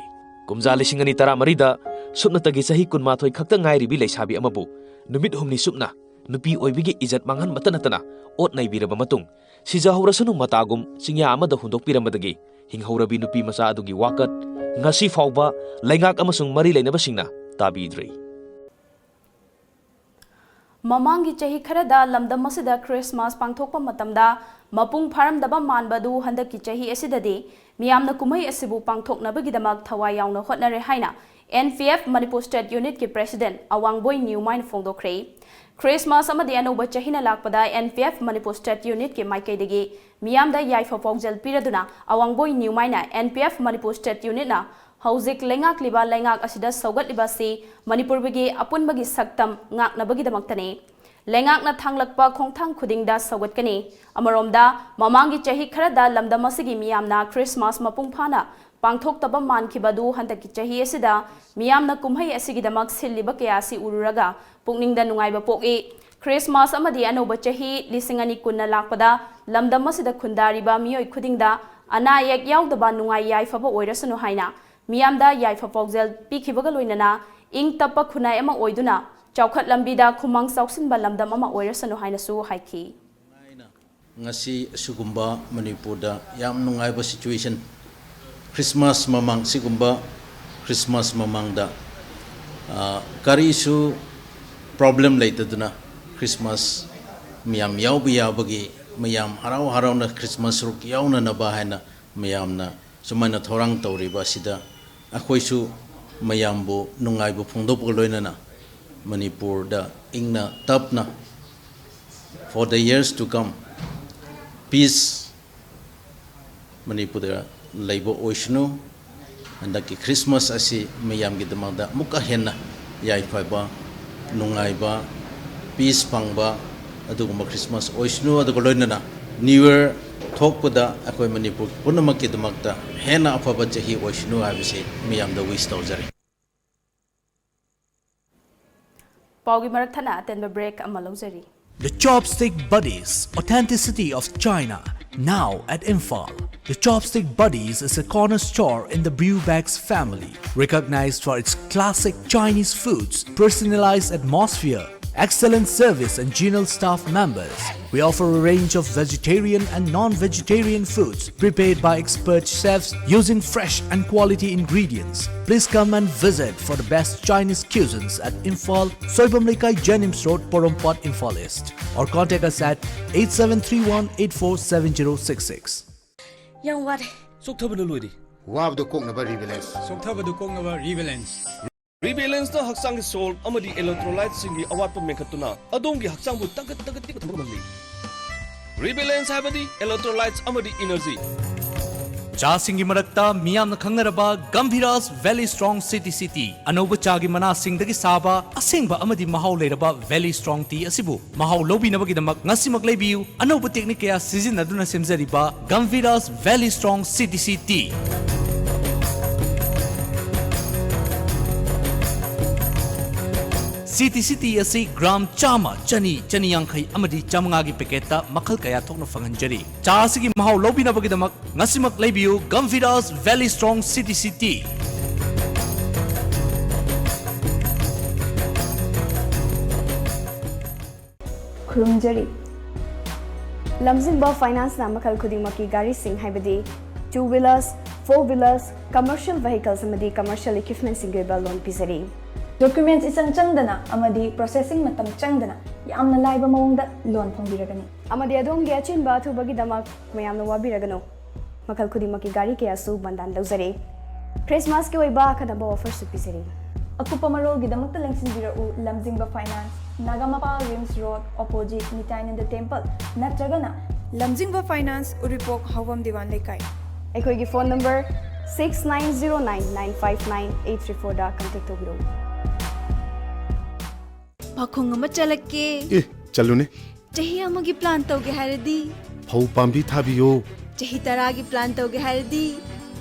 ꯀꯨꯝꯖꯥ ꯂꯤꯁꯤꯡ ꯑꯅꯤ ꯇꯔꯥꯃꯔꯤꯗ ꯁꯨꯞꯅꯇꯒꯤ ꯆꯍꯤ ꯀꯨꯟꯃꯥꯊꯣꯏ ꯈꯛꯇ ꯉꯥꯏꯔꯤꯕꯤ ꯂꯩꯁꯥꯕꯤ ꯑꯃꯕꯨ ꯅꯨꯃꯤꯠ ꯍꯨꯝꯅꯤ ꯆꯨꯞꯅ ꯅꯨꯄꯤ ꯑꯣꯏꯕꯤꯒꯤ ꯏꯖꯠ ꯃꯥꯡꯍꯟꯕꯇ ꯅꯠꯇꯅ ꯑꯣꯠ ꯅꯩꯕꯤꯔꯕ ꯃꯇꯨꯡ, ꯁꯤꯖꯍꯧꯔꯁꯅꯨ ꯃꯇꯥꯒꯨꯝ ꯆꯤꯡꯌꯥ ꯑꯃꯗ ꯍꯨꯟꯗꯣꯛꯄꯤꯔꯝꯕꯗꯒꯤ ꯍꯤꯡꯍꯧꯔꯕꯤ ꯅꯨꯄꯤ ꯃꯆꯥ ꯑꯗꯨꯒꯤ ꯋꯥꯀꯠ ꯉꯁꯤ ꯐꯥꯎꯕ ꯂꯩꯉꯥꯛ ꯑꯃꯁꯨꯡ ꯃꯔꯤ ꯂꯩꯅꯕꯁꯤꯡꯅ ꯇꯥꯕꯤꯗ꯭ꯔꯤ꯫ ꯃꯃꯥꯡꯒꯤ ꯆꯍꯤ ꯈꯔꯗ ꯂꯝꯗꯝ ꯑꯁꯤꯗ ꯈ꯭ꯔꯤꯁꯃꯥꯁ ꯄꯥꯡꯊꯣꯛꯄ ꯃꯇꯝꯗ ꯃꯄꯨꯡ ꯐꯥꯔꯝꯗꯕ ꯃꯥꯟꯕ ꯑꯗꯨ ꯍꯟꯗꯛꯀꯤ ꯆꯍꯤ ꯑꯁꯤꯗꯗꯤ ꯃꯤꯌꯥꯝꯅ ꯀꯨꯝꯍꯩ ꯑꯁꯤꯕꯨ ꯄꯥꯡꯊꯣꯛꯅꯕꯒꯤꯗꯃꯛ ꯊꯋꯥꯏ ꯌꯥꯎꯅ ꯍꯣꯠꯅꯔꯦ ꯍꯥꯏꯅ N P F Manipur State Unit ꯀꯤ President ꯑꯋꯥꯡꯕꯣꯏ ꯅ꯭ꯌꯨꯃꯥꯏꯅ ꯐꯣꯡꯗꯣꯛꯈ꯭ꯔꯦ꯫ ꯈ꯭ꯔꯤꯁꯃꯥꯁ ꯑꯃꯗꯤ ꯑꯅꯧꯕ ꯆꯍꯤꯅ ꯂꯥꯛꯄꯗ N P F Manipur State Unit ꯀꯤ ꯃꯥꯏꯀꯩꯗꯒꯤ ꯃꯤꯌꯥꯝꯗ ꯌꯥꯏꯐ ꯄꯥꯎꯖꯦꯜ ꯄꯤꯔꯗꯨꯅ ꯑꯋꯥꯡꯕꯣꯏ ꯅ꯭ꯌꯨꯃꯥꯏꯅ N P F Manipur State Unit ꯅ ꯍꯧꯖꯤꯛ ꯂꯩꯉꯥꯛꯂꯤꯕ ꯂꯩꯉꯥꯛ ꯑꯁꯤꯗ ꯁꯧꯒꯠꯂꯤꯕ ꯑꯁꯤ ꯃꯅꯤꯄꯨꯔꯒꯤ ꯑꯄꯨꯟꯕꯒꯤ ꯁꯛꯇꯝ ꯉꯥꯛꯅꯕꯒꯤꯗꯃꯛꯇꯅꯤ꯫ ꯂꯩꯉꯥꯛꯅ ꯊꯥꯡꯂꯛꯄ ꯈꯣꯡꯊꯥꯡ ꯈꯨꯗꯤꯡꯗ ꯁꯧꯒꯠꯀꯅꯤ꯫ ꯑꯃꯔꯣꯝꯗ, ꯃꯃꯥꯡꯒꯤ ꯆꯍꯤ ꯈꯔꯗ ꯂꯝꯗꯝ ꯑꯁꯤꯒꯤ ꯃꯤꯌꯥꯝꯅ ꯈ꯭ꯔꯤꯁꯃꯥꯁ ꯃꯄꯨꯡ ꯐꯥꯅ ꯄꯥꯡꯊꯣꯛꯇꯕ ꯃꯥꯟꯈꯤꯕ ꯑꯗꯨ ꯍꯟꯗꯛꯀꯤ ꯆꯍꯤ ꯑꯁꯤꯗ ꯃꯤꯌꯥꯝꯅ ꯀꯨꯝꯍꯩ ꯑꯁꯤꯒꯤꯗꯃꯛ ꯁꯤꯜꯂꯤꯕ ꯀꯌꯥ ꯑꯁꯤ ꯎꯔꯨꯔꯒ ꯄꯨꯛꯅꯤꯡꯗ ꯅꯨꯡꯉꯥꯏꯕ ꯄꯣꯛꯏ꯫ ꯈ꯭ꯔꯤꯁꯃꯥꯁ ꯑꯃꯗꯤ ꯑꯅꯧꯕ ꯆꯍꯤ ꯂꯤꯁꯤꯡ ꯑꯅꯤ ꯀꯨꯟꯅ ꯂꯥꯛꯄꯗ ꯂꯝꯗꯝ ꯑꯁꯤꯗ ꯈꯨꯟꯗꯥꯔꯤꯕ ꯃꯤꯑꯣꯏ ꯈꯨꯗꯤꯡꯗ ꯑꯅꯥ ꯑꯌꯦꯛ ꯌꯥꯎꯗꯕ ꯅꯨꯡꯉꯥꯏ ꯌꯥꯏꯐꯕ ꯑꯣꯏꯔꯁꯅꯨ ꯍꯥꯏꯅ ꯃꯤꯌꯥꯝꯗ ꯌꯥꯏꯐ ꯄꯥꯎꯖꯦꯜ ꯄꯤꯈꯤꯕꯒ ꯂꯣꯏꯅꯅ ꯏꯪ ꯇꯞꯄ ꯈꯨꯟꯅꯥꯏ ꯑꯃ ꯑꯣꯏꯗꯨꯅ ꯆꯥꯎꯈꯠ ꯂꯝꯕꯤꯗ ꯈꯨꯃꯥꯡ ꯆꯥꯎꯁꯤꯟꯕ ꯂꯝꯗꯝ ꯑꯃ ꯑꯣꯏꯔꯁꯅꯨ ꯍꯥꯏꯅꯁꯨ ꯍꯥꯏꯈꯤ꯫ ꯉꯁꯤ ꯑꯁꯤꯒꯨꯝꯕ ꯃꯅꯤꯄꯨꯔꯗ ꯌꯥꯝ ꯅꯨꯡꯉꯥꯏꯕ situation, ꯈ꯭ꯔꯤꯁꯃꯥꯁ ꯃꯃꯥꯡ, ꯁꯤꯒꯨꯝꯕ ꯈ꯭ꯔꯤꯁꯃꯥꯁ ꯃꯃꯥꯡꯗ, ꯑ, ꯀꯔꯤꯁꯨ problem ꯂꯩꯇꯗꯨꯅ ꯈ꯭ꯔꯤꯁꯃꯥꯁ ꯃꯌꯥꯝ ꯌꯥꯎꯕ ꯌꯥꯕꯒꯤ, ꯃꯌꯥꯝ ꯍꯔꯥꯎ ꯍꯔꯥꯎꯅ ꯈ꯭ꯔꯤꯁꯃꯥꯁ ꯁꯔꯨꯛ ꯌꯥꯎꯅꯅꯕ ꯍꯥꯏꯅ ꯃꯌꯥꯝꯅ ꯁꯨꯃꯥꯏꯅ ꯊꯧꯔꯥꯡ ꯇꯧꯔꯤꯕ ꯑꯁꯤꯗ ꯑꯩꯈꯣꯏꯁꯨ ꯃꯌꯥꯝꯕꯨ ꯅꯨꯡꯉꯥꯏꯕ ꯐꯣꯡꯗꯣꯛꯄꯒ ꯂꯣꯏꯅꯅ ꯃꯅꯤꯄꯨꯔꯗ ꯏꯪꯅ ꯇꯞꯅ for the years to come peace ꯃꯅꯤꯄꯨꯔꯗ ꯂꯩꯕ ꯑꯣꯏꯁꯅꯨ꯫ ꯍꯟꯗꯛꯀꯤ ꯈ꯭ꯔꯤꯁꯃꯥꯁ ꯑꯁꯤ ꯃꯌꯥꯝꯒꯤꯗꯃꯛꯇ ꯑꯃꯨꯛꯀ ꯍꯦꯟꯅ ꯌꯥꯏꯐꯕ, ꯅꯨꯡꯉꯥꯏꯕ, peace ꯐꯪꯕ ꯑꯗꯨꯒꯨꯝꯕ ꯈ꯭ꯔꯤꯁꯃꯥꯁ ꯑꯣꯏꯁꯅꯨ꯫ ꯑꯗꯨꯒ ꯂꯣꯏꯅꯅ New Year ꯊꯣꯛꯄꯗ ꯑꯩꯈꯣꯏ ꯃꯅꯤꯄꯨꯔ ꯄꯨꯝꯅꯃꯛꯀꯤꯗꯃꯛꯇ ꯍꯦꯟꯅ ꯑꯐꯕ ꯆꯍꯤ ꯑꯣꯏꯁꯅꯨ ꯍꯥꯏꯕꯁꯤ ꯃꯤꯌꯥꯝꯗ wish ꯇꯧꯖꯔꯤ꯫ ꯄꯥꯎꯒꯤ ꯃꯔꯛ ꯊꯠꯅ ꯑꯇꯦꯟꯕ break ꯑꯃ ꯂꯧꯖꯔꯤ꯫ The Chopstick Buddies, authenticity of China, now at Imphal. The Chopstick Buddies is a corner store in the Brewbags family, recognized for its classic Chinese foods, personalized atmosphere, excellent service and genial staff members. We offer a range of vegetarian and non-vegetarian foods prepared by expert chefs using fresh and quality ingredients. Please come and visit for the best Chinese cuisines at Imphal, Soibam Leikai, Jenims Road, Porompat, Imphal East. Or contact us at eight seven three one eight four seven zero six six. ꯌꯥꯝ ꯋꯥꯔꯦ꯫ ꯆꯣꯛꯊꯕꯅ ꯂꯣꯏꯔꯦ꯫ ꯋꯥꯕꯗꯣ ꯀꯣꯛꯅꯕ ꯔꯤꯕꯦꯂꯦꯟꯁ꯫ ꯆꯣꯛꯊꯕꯗꯨ ꯀꯣꯛꯅꯕ ꯔꯤꯕꯦꯂꯦꯟꯁ꯫ ꯔꯤꯕꯦꯂꯦꯟꯁꯅ ꯍꯛꯆꯥꯡꯒꯤ soul ꯑꯃꯗꯤ ꯏꯂꯦꯛꯇ꯭ꯔꯣꯂꯥꯏꯠꯁꯤꯡꯒꯤ ꯑꯋꯥꯠꯄ ꯃꯦꯟꯈꯠꯇꯨꯅ ꯑꯗꯣꯝꯒꯤ ꯍꯛꯆꯥꯡꯕꯨ ꯇꯥꯡꯀꯛ ꯇꯥꯡꯀꯛ ꯇꯤꯛꯅ ꯊꯝꯕ ꯉꯝꯍꯜꯂꯤ꯫ ꯔꯤꯕꯦꯂꯦꯟꯁ ꯍꯥꯏꯕꯗꯤ ꯏꯂꯦꯛꯇ꯭ꯔꯣꯂꯥꯏꯠꯁ ꯑꯃꯗꯤ ꯏꯅꯔꯖꯤ꯫ ꯆꯥꯁꯤꯡꯒꯤ ꯃꯔꯛꯇ ꯃꯤꯌꯥꯝꯅ ꯈꯪꯅꯔꯕ Gambhiras valley strong C T C tea. ꯑꯅꯧꯕ ꯆꯥꯒꯤ ꯃꯅꯥꯁꯤꯡꯗꯒꯤ ꯁꯥꯕ ꯑꯁꯦꯡꯕ ꯑꯃꯗꯤ ꯃꯍꯥꯎ ꯂꯩꯔꯕ ꯚꯦꯂꯤ ꯁ꯭ꯇ꯭ꯔꯣꯡ ꯇꯤ ꯑꯁꯤꯕꯨ ꯃꯍꯥꯎ ꯂꯧꯕꯤꯅꯕꯒꯤꯗꯃꯛ ꯉꯁꯤꯃꯛ ꯂꯩꯕꯤꯌꯨ꯫ ꯑꯅꯧꯕ ꯇꯦꯛꯅꯤꯛ ꯀꯌꯥ ꯁꯤꯖꯤꯟꯅꯗꯨꯅ ꯁꯦꯝꯖꯔꯤꯕ Gambhiras valley strong C T C T. C T C tea ꯑꯁꯤ ꯒ꯭ꯔꯥꯝ ꯆꯥꯝꯃ, ꯆꯅꯤ, ꯆꯅꯤ ꯌꯥꯡꯈꯩ ꯑꯃꯗꯤ ꯆꯥꯃꯉꯥꯒꯤ ꯄꯦꯀꯦꯠꯇ ꯃꯈꯜ ꯀꯌꯥ ꯊꯣꯛꯅ ꯐꯪꯍꯟꯖꯔꯤ꯫ ꯆꯥ ꯑꯁꯤꯒꯤ ꯃꯍꯥꯎ ꯂꯧꯕꯤꯅꯕꯒꯤꯗꯃꯛ ꯉꯁꯤꯃꯛ ꯂꯩꯕꯤꯌꯨ Gambhiras valley strong C T C tea. ꯈꯨꯔꯨꯝꯖꯔꯤ꯫ ꯂꯝꯖꯤꯡꯕ ꯐꯥꯏꯅꯥꯟꯁꯅ ꯃꯈꯜ ꯈꯨꯗꯤꯡꯃꯛꯀꯤ ꯒꯥꯔꯤꯁꯤꯡ, ꯍꯥꯏꯕꯗꯤ two wheelers, four wheelers, commercial vehicles ꯑꯃꯗꯤ commercial equipmentꯁꯤꯡꯒꯤ ꯑꯣꯏꯕ loan ꯄꯤꯖꯔꯤ꯫ Documents ꯏꯆꯪ ꯆꯪꯗꯅ ꯑꯃꯗꯤ processing ꯃꯇꯝ ꯆꯪꯗꯅ ꯌꯥꯝꯅ ꯂꯥꯏꯕ ꯃꯑꯣꯡꯗ loan ꯐꯪꯕꯤꯔꯒꯅꯤ꯫ ꯑꯃꯗꯤ ꯑꯗꯣꯝꯒꯤ ꯑꯆꯤꯟꯕ ꯑꯊꯨꯕꯒꯤꯗꯃꯛ ꯃꯌꯥꯝꯅ ꯋꯥꯕꯤꯔꯒꯅꯨ꯫ ꯃꯈꯜ ꯈꯨꯗꯤꯡꯃꯛꯀꯤ ꯒꯥꯔꯤ ꯀꯌꯥꯁꯨ ꯕꯟꯗꯥꯟ ꯂꯧꯖꯔꯤ꯫ ꯈ꯭ꯔꯤꯁꯃꯥꯁꯀꯤ ꯑꯣꯏꯕ ꯑꯈꯟꯅꯕ offerꯁꯨ ꯄꯤꯖꯔꯤ꯫ ꯑꯀꯨꯞꯄ ꯃꯔꯣꯜꯒꯤꯗꯃꯛꯇ ꯂꯦꯡꯁꯤꯟꯕꯤꯔꯛꯎ ꯂꯝꯖꯤꯡꯕ finance, Nagamapal RIMS road, opposite ꯅꯤꯇꯥꯏꯅꯟꯗ ꯇꯦꯝꯄꯜ, ꯅꯠꯇ꯭ꯔꯒꯅ ꯂꯝꯖꯤꯡꯕ ꯐꯥꯏꯅꯥꯟꯁ, ꯎꯔꯤꯄꯣꯛ ꯍꯥꯎꯕꯝ ꯗꯤꯋꯥꯟ ꯂꯩꯀꯥꯏ꯫ ꯑꯩꯈꯣꯏꯒꯤ phone number six nine zero nine nine five nine eight three fourꯗ contact ꯇꯧꯕꯤꯔꯛꯎ꯫ ꯄꯥꯈꯣꯡ ꯑꯃ ꯆꯠꯂꯛꯀꯦ꯫ ꯑꯦ, ꯆꯠꯂꯨꯅꯦ꯫ ꯆꯍꯤ ꯑꯃꯒꯤ plan ꯇꯧꯒꯦ ꯍꯥꯏꯔꯗꯤ? ꯐꯧ ꯄꯥꯝꯕꯤ ꯊꯥꯕꯤꯌꯣ꯫ ꯆꯍꯤ ꯇꯔꯥꯒꯤ plan ꯇꯧꯒꯦ ꯍꯥꯏꯔꯗꯤ?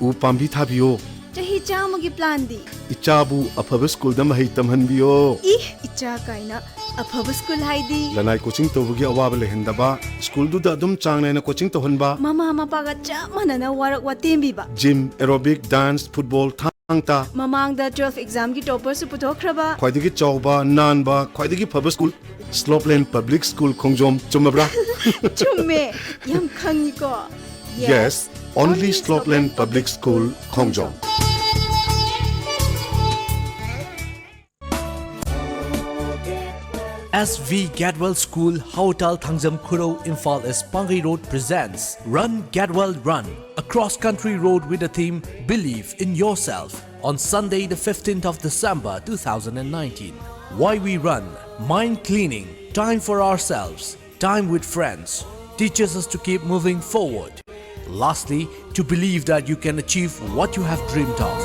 ꯎ ꯄꯥꯝꯕꯤ ꯊꯥꯕꯤꯌꯣ꯫ ꯆꯍꯤ ꯆꯥꯝꯃꯒꯤ ꯄ꯭ꯂꯥꯟꯗꯤ? ꯏꯆꯥꯕꯨ ꯑꯐꯕ ꯁ꯭ꯀꯨꯜꯗ ꯃꯍꯩ ꯇꯝꯍꯟꯕꯤꯌꯣ꯫ ꯏ, ꯏꯆꯥ ꯀꯥꯏꯅ꯫ ꯑꯐꯕ ꯁ꯭ꯀꯨꯜ ꯍꯥꯏꯗꯤ? ꯂꯅꯥꯏ ꯀꯣꯆꯤꯡ ꯇꯧꯕꯒꯤ ꯑꯋꯥꯕ ꯂꯩꯍꯟꯗꯕ, ꯁ꯭ꯀꯨꯜꯗꯨꯗ ꯑꯗꯨꯝ ꯆꯥꯡ ꯅꯥꯏꯅ ꯀꯣꯆꯤꯡ ꯇꯧꯍꯟꯕ꯫ ꯃꯃꯥ ꯃꯄꯥꯒ ꯆꯞ ꯃꯥꯟꯅꯅ ꯋꯥꯔꯛ ꯋꯥꯇꯦꯝꯕꯤꯕ꯫ ꯖꯤꯝ, ꯑꯦꯔꯣꯕꯤꯛ, ꯗꯥꯟꯁ, ꯐꯨꯠꯕꯣꯜ, ꯊꯥꯡ ꯇꯥ꯫ ꯃꯃꯥꯡꯗ ꯇꯨꯋꯦꯜꯐ ꯑꯦꯛꯖꯥꯝꯒꯤ ꯇꯣꯄꯔꯁꯨ ꯄꯨꯊꯣꯛꯈ꯭ꯔꯕ꯫ ꯈ꯭ꯋꯥꯏꯗꯒꯤ ꯆꯥꯎꯕ, ꯅꯥꯟꯕ, ꯈ꯭ꯋꯥꯏꯗꯒꯤ ꯐꯕ ꯁ꯭ꯀꯨꯜ, ꯁ꯭ꯂꯣꯞꯂꯦꯟ ꯄꯕ꯭ꯂꯤꯛ ꯁ꯭ꯀꯨꯜ ꯈꯣꯡꯖꯣꯝ꯫ ꯆꯨꯝꯃꯕ꯭ꯔꯥ? ꯆꯨꯝꯃꯦ, ꯌꯥꯝ ꯈꯪꯉꯤꯀꯣ꯫ Yes, only Slopland Public School, Khongjom. S V Gadwal School, Hautal Thangjam Khurou, Imphal East Pangai Road presents Run Gadwal Run, a cross-country road with the theme Believe in Yourself, on Sunday, the fifteenth of December two thousand nineteen. Why we run? Mind cleaning, time for ourselves, time with friends, teaches us to keep moving forward. Lastly, to believe that you can achieve what you have dreamed of.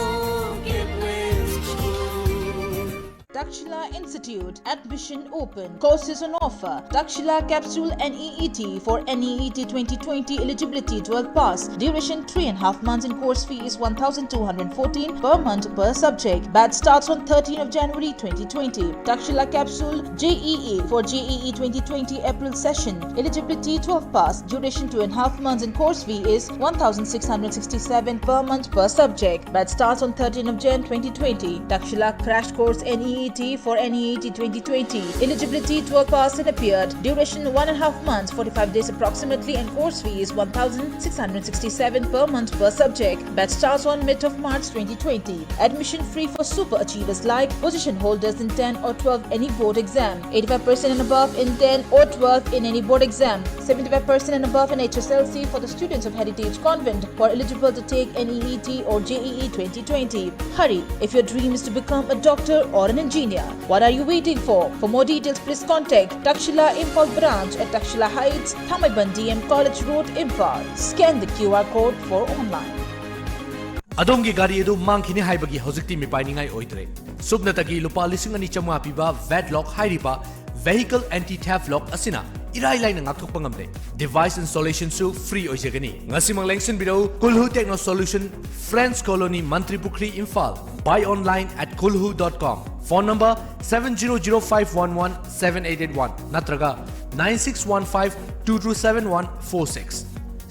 Takshila Institute, admission open. Courses on offer. Takshila Capsule N E E T for N E E T twenty twenty, eligibility twelve pass. Duration three and a half months and course fee is one thousand two hundred fourteen per month per subject. Batch starts on thirteenth of January twenty twenty. Takshila Capsule J E E for J E E twenty twenty April session. Eligibility twelve pass. Duration two and a half months and course fee is one thousand six hundred sixty-seven per month per subject. Batch starts on thirteenth of Jan twenty twenty. Takshila Crash Course N E E T for N E E T twenty twenty. Eligibility twelve pass and appeared. Duration one and a half months, forty-five days approximately, and course fee is one thousand six hundred sixty-seven per month per subject. Batch starts on mid of March twenty twenty. Admission free for super achievers like position holders in ten or twelve any board exam, eighty-five percent and above in ten or twelve in any board exam, seventy-five percent and above in H S L C for the students of Heritage Convent who are eligible to take N E E T or J E E twenty twenty. Hurry, if your dream is to become a doctor or an engineer, what are you waiting for? For more details, please contact Takshila Imphal branch at Takshila Heights, Thamaiban D M College Road, Imphal. Scan the Q R code for online. ꯑꯗꯣꯝꯒꯤ ꯒꯥꯔꯤ ꯑꯗꯨ ꯃꯥꯡꯈꯤꯅꯤ ꯍꯥꯏꯕꯒꯤ ꯍꯧꯖꯤꯛꯇꯤ ꯃꯤꯄꯥꯏꯅꯤꯡꯉꯥꯏ ꯑꯣꯏꯗ꯭ꯔꯦ꯫ ꯁꯨꯞꯅꯇꯒꯤ ꯂꯨꯄꯥ ꯂꯤꯁꯤꯡ ꯑꯅꯤ ꯆꯥꯝꯃꯉꯥ ꯄꯤꯕ ꯚꯦꯠ ꯂꯣꯛ ꯍꯥꯏꯔꯤꯕ vehicle anti theft lock ꯑꯁꯤꯅ ꯏꯔꯥꯏ ꯂꯥꯏꯅ ꯉꯥꯛꯊꯣꯛꯄ ꯉꯝꯂꯦ꯫ Device installation ꯁꯨ free ꯑꯣꯏꯖꯒꯅꯤ꯫ ꯉꯁꯤꯃꯛ ꯂꯦꯡꯁꯤꯟꯕꯤꯔꯧ Kulhu Techno Solution, Friends Colony, ꯃꯟꯇ꯭ꯔꯤ ꯄꯨꯈ꯭ꯔꯤ, Imphal. Buy online at kulhu dot com. Phone number seven zero zero five one one seven eight eight one ꯅꯠꯇ꯭ꯔꯒ nine six one five two two seven one four six꯫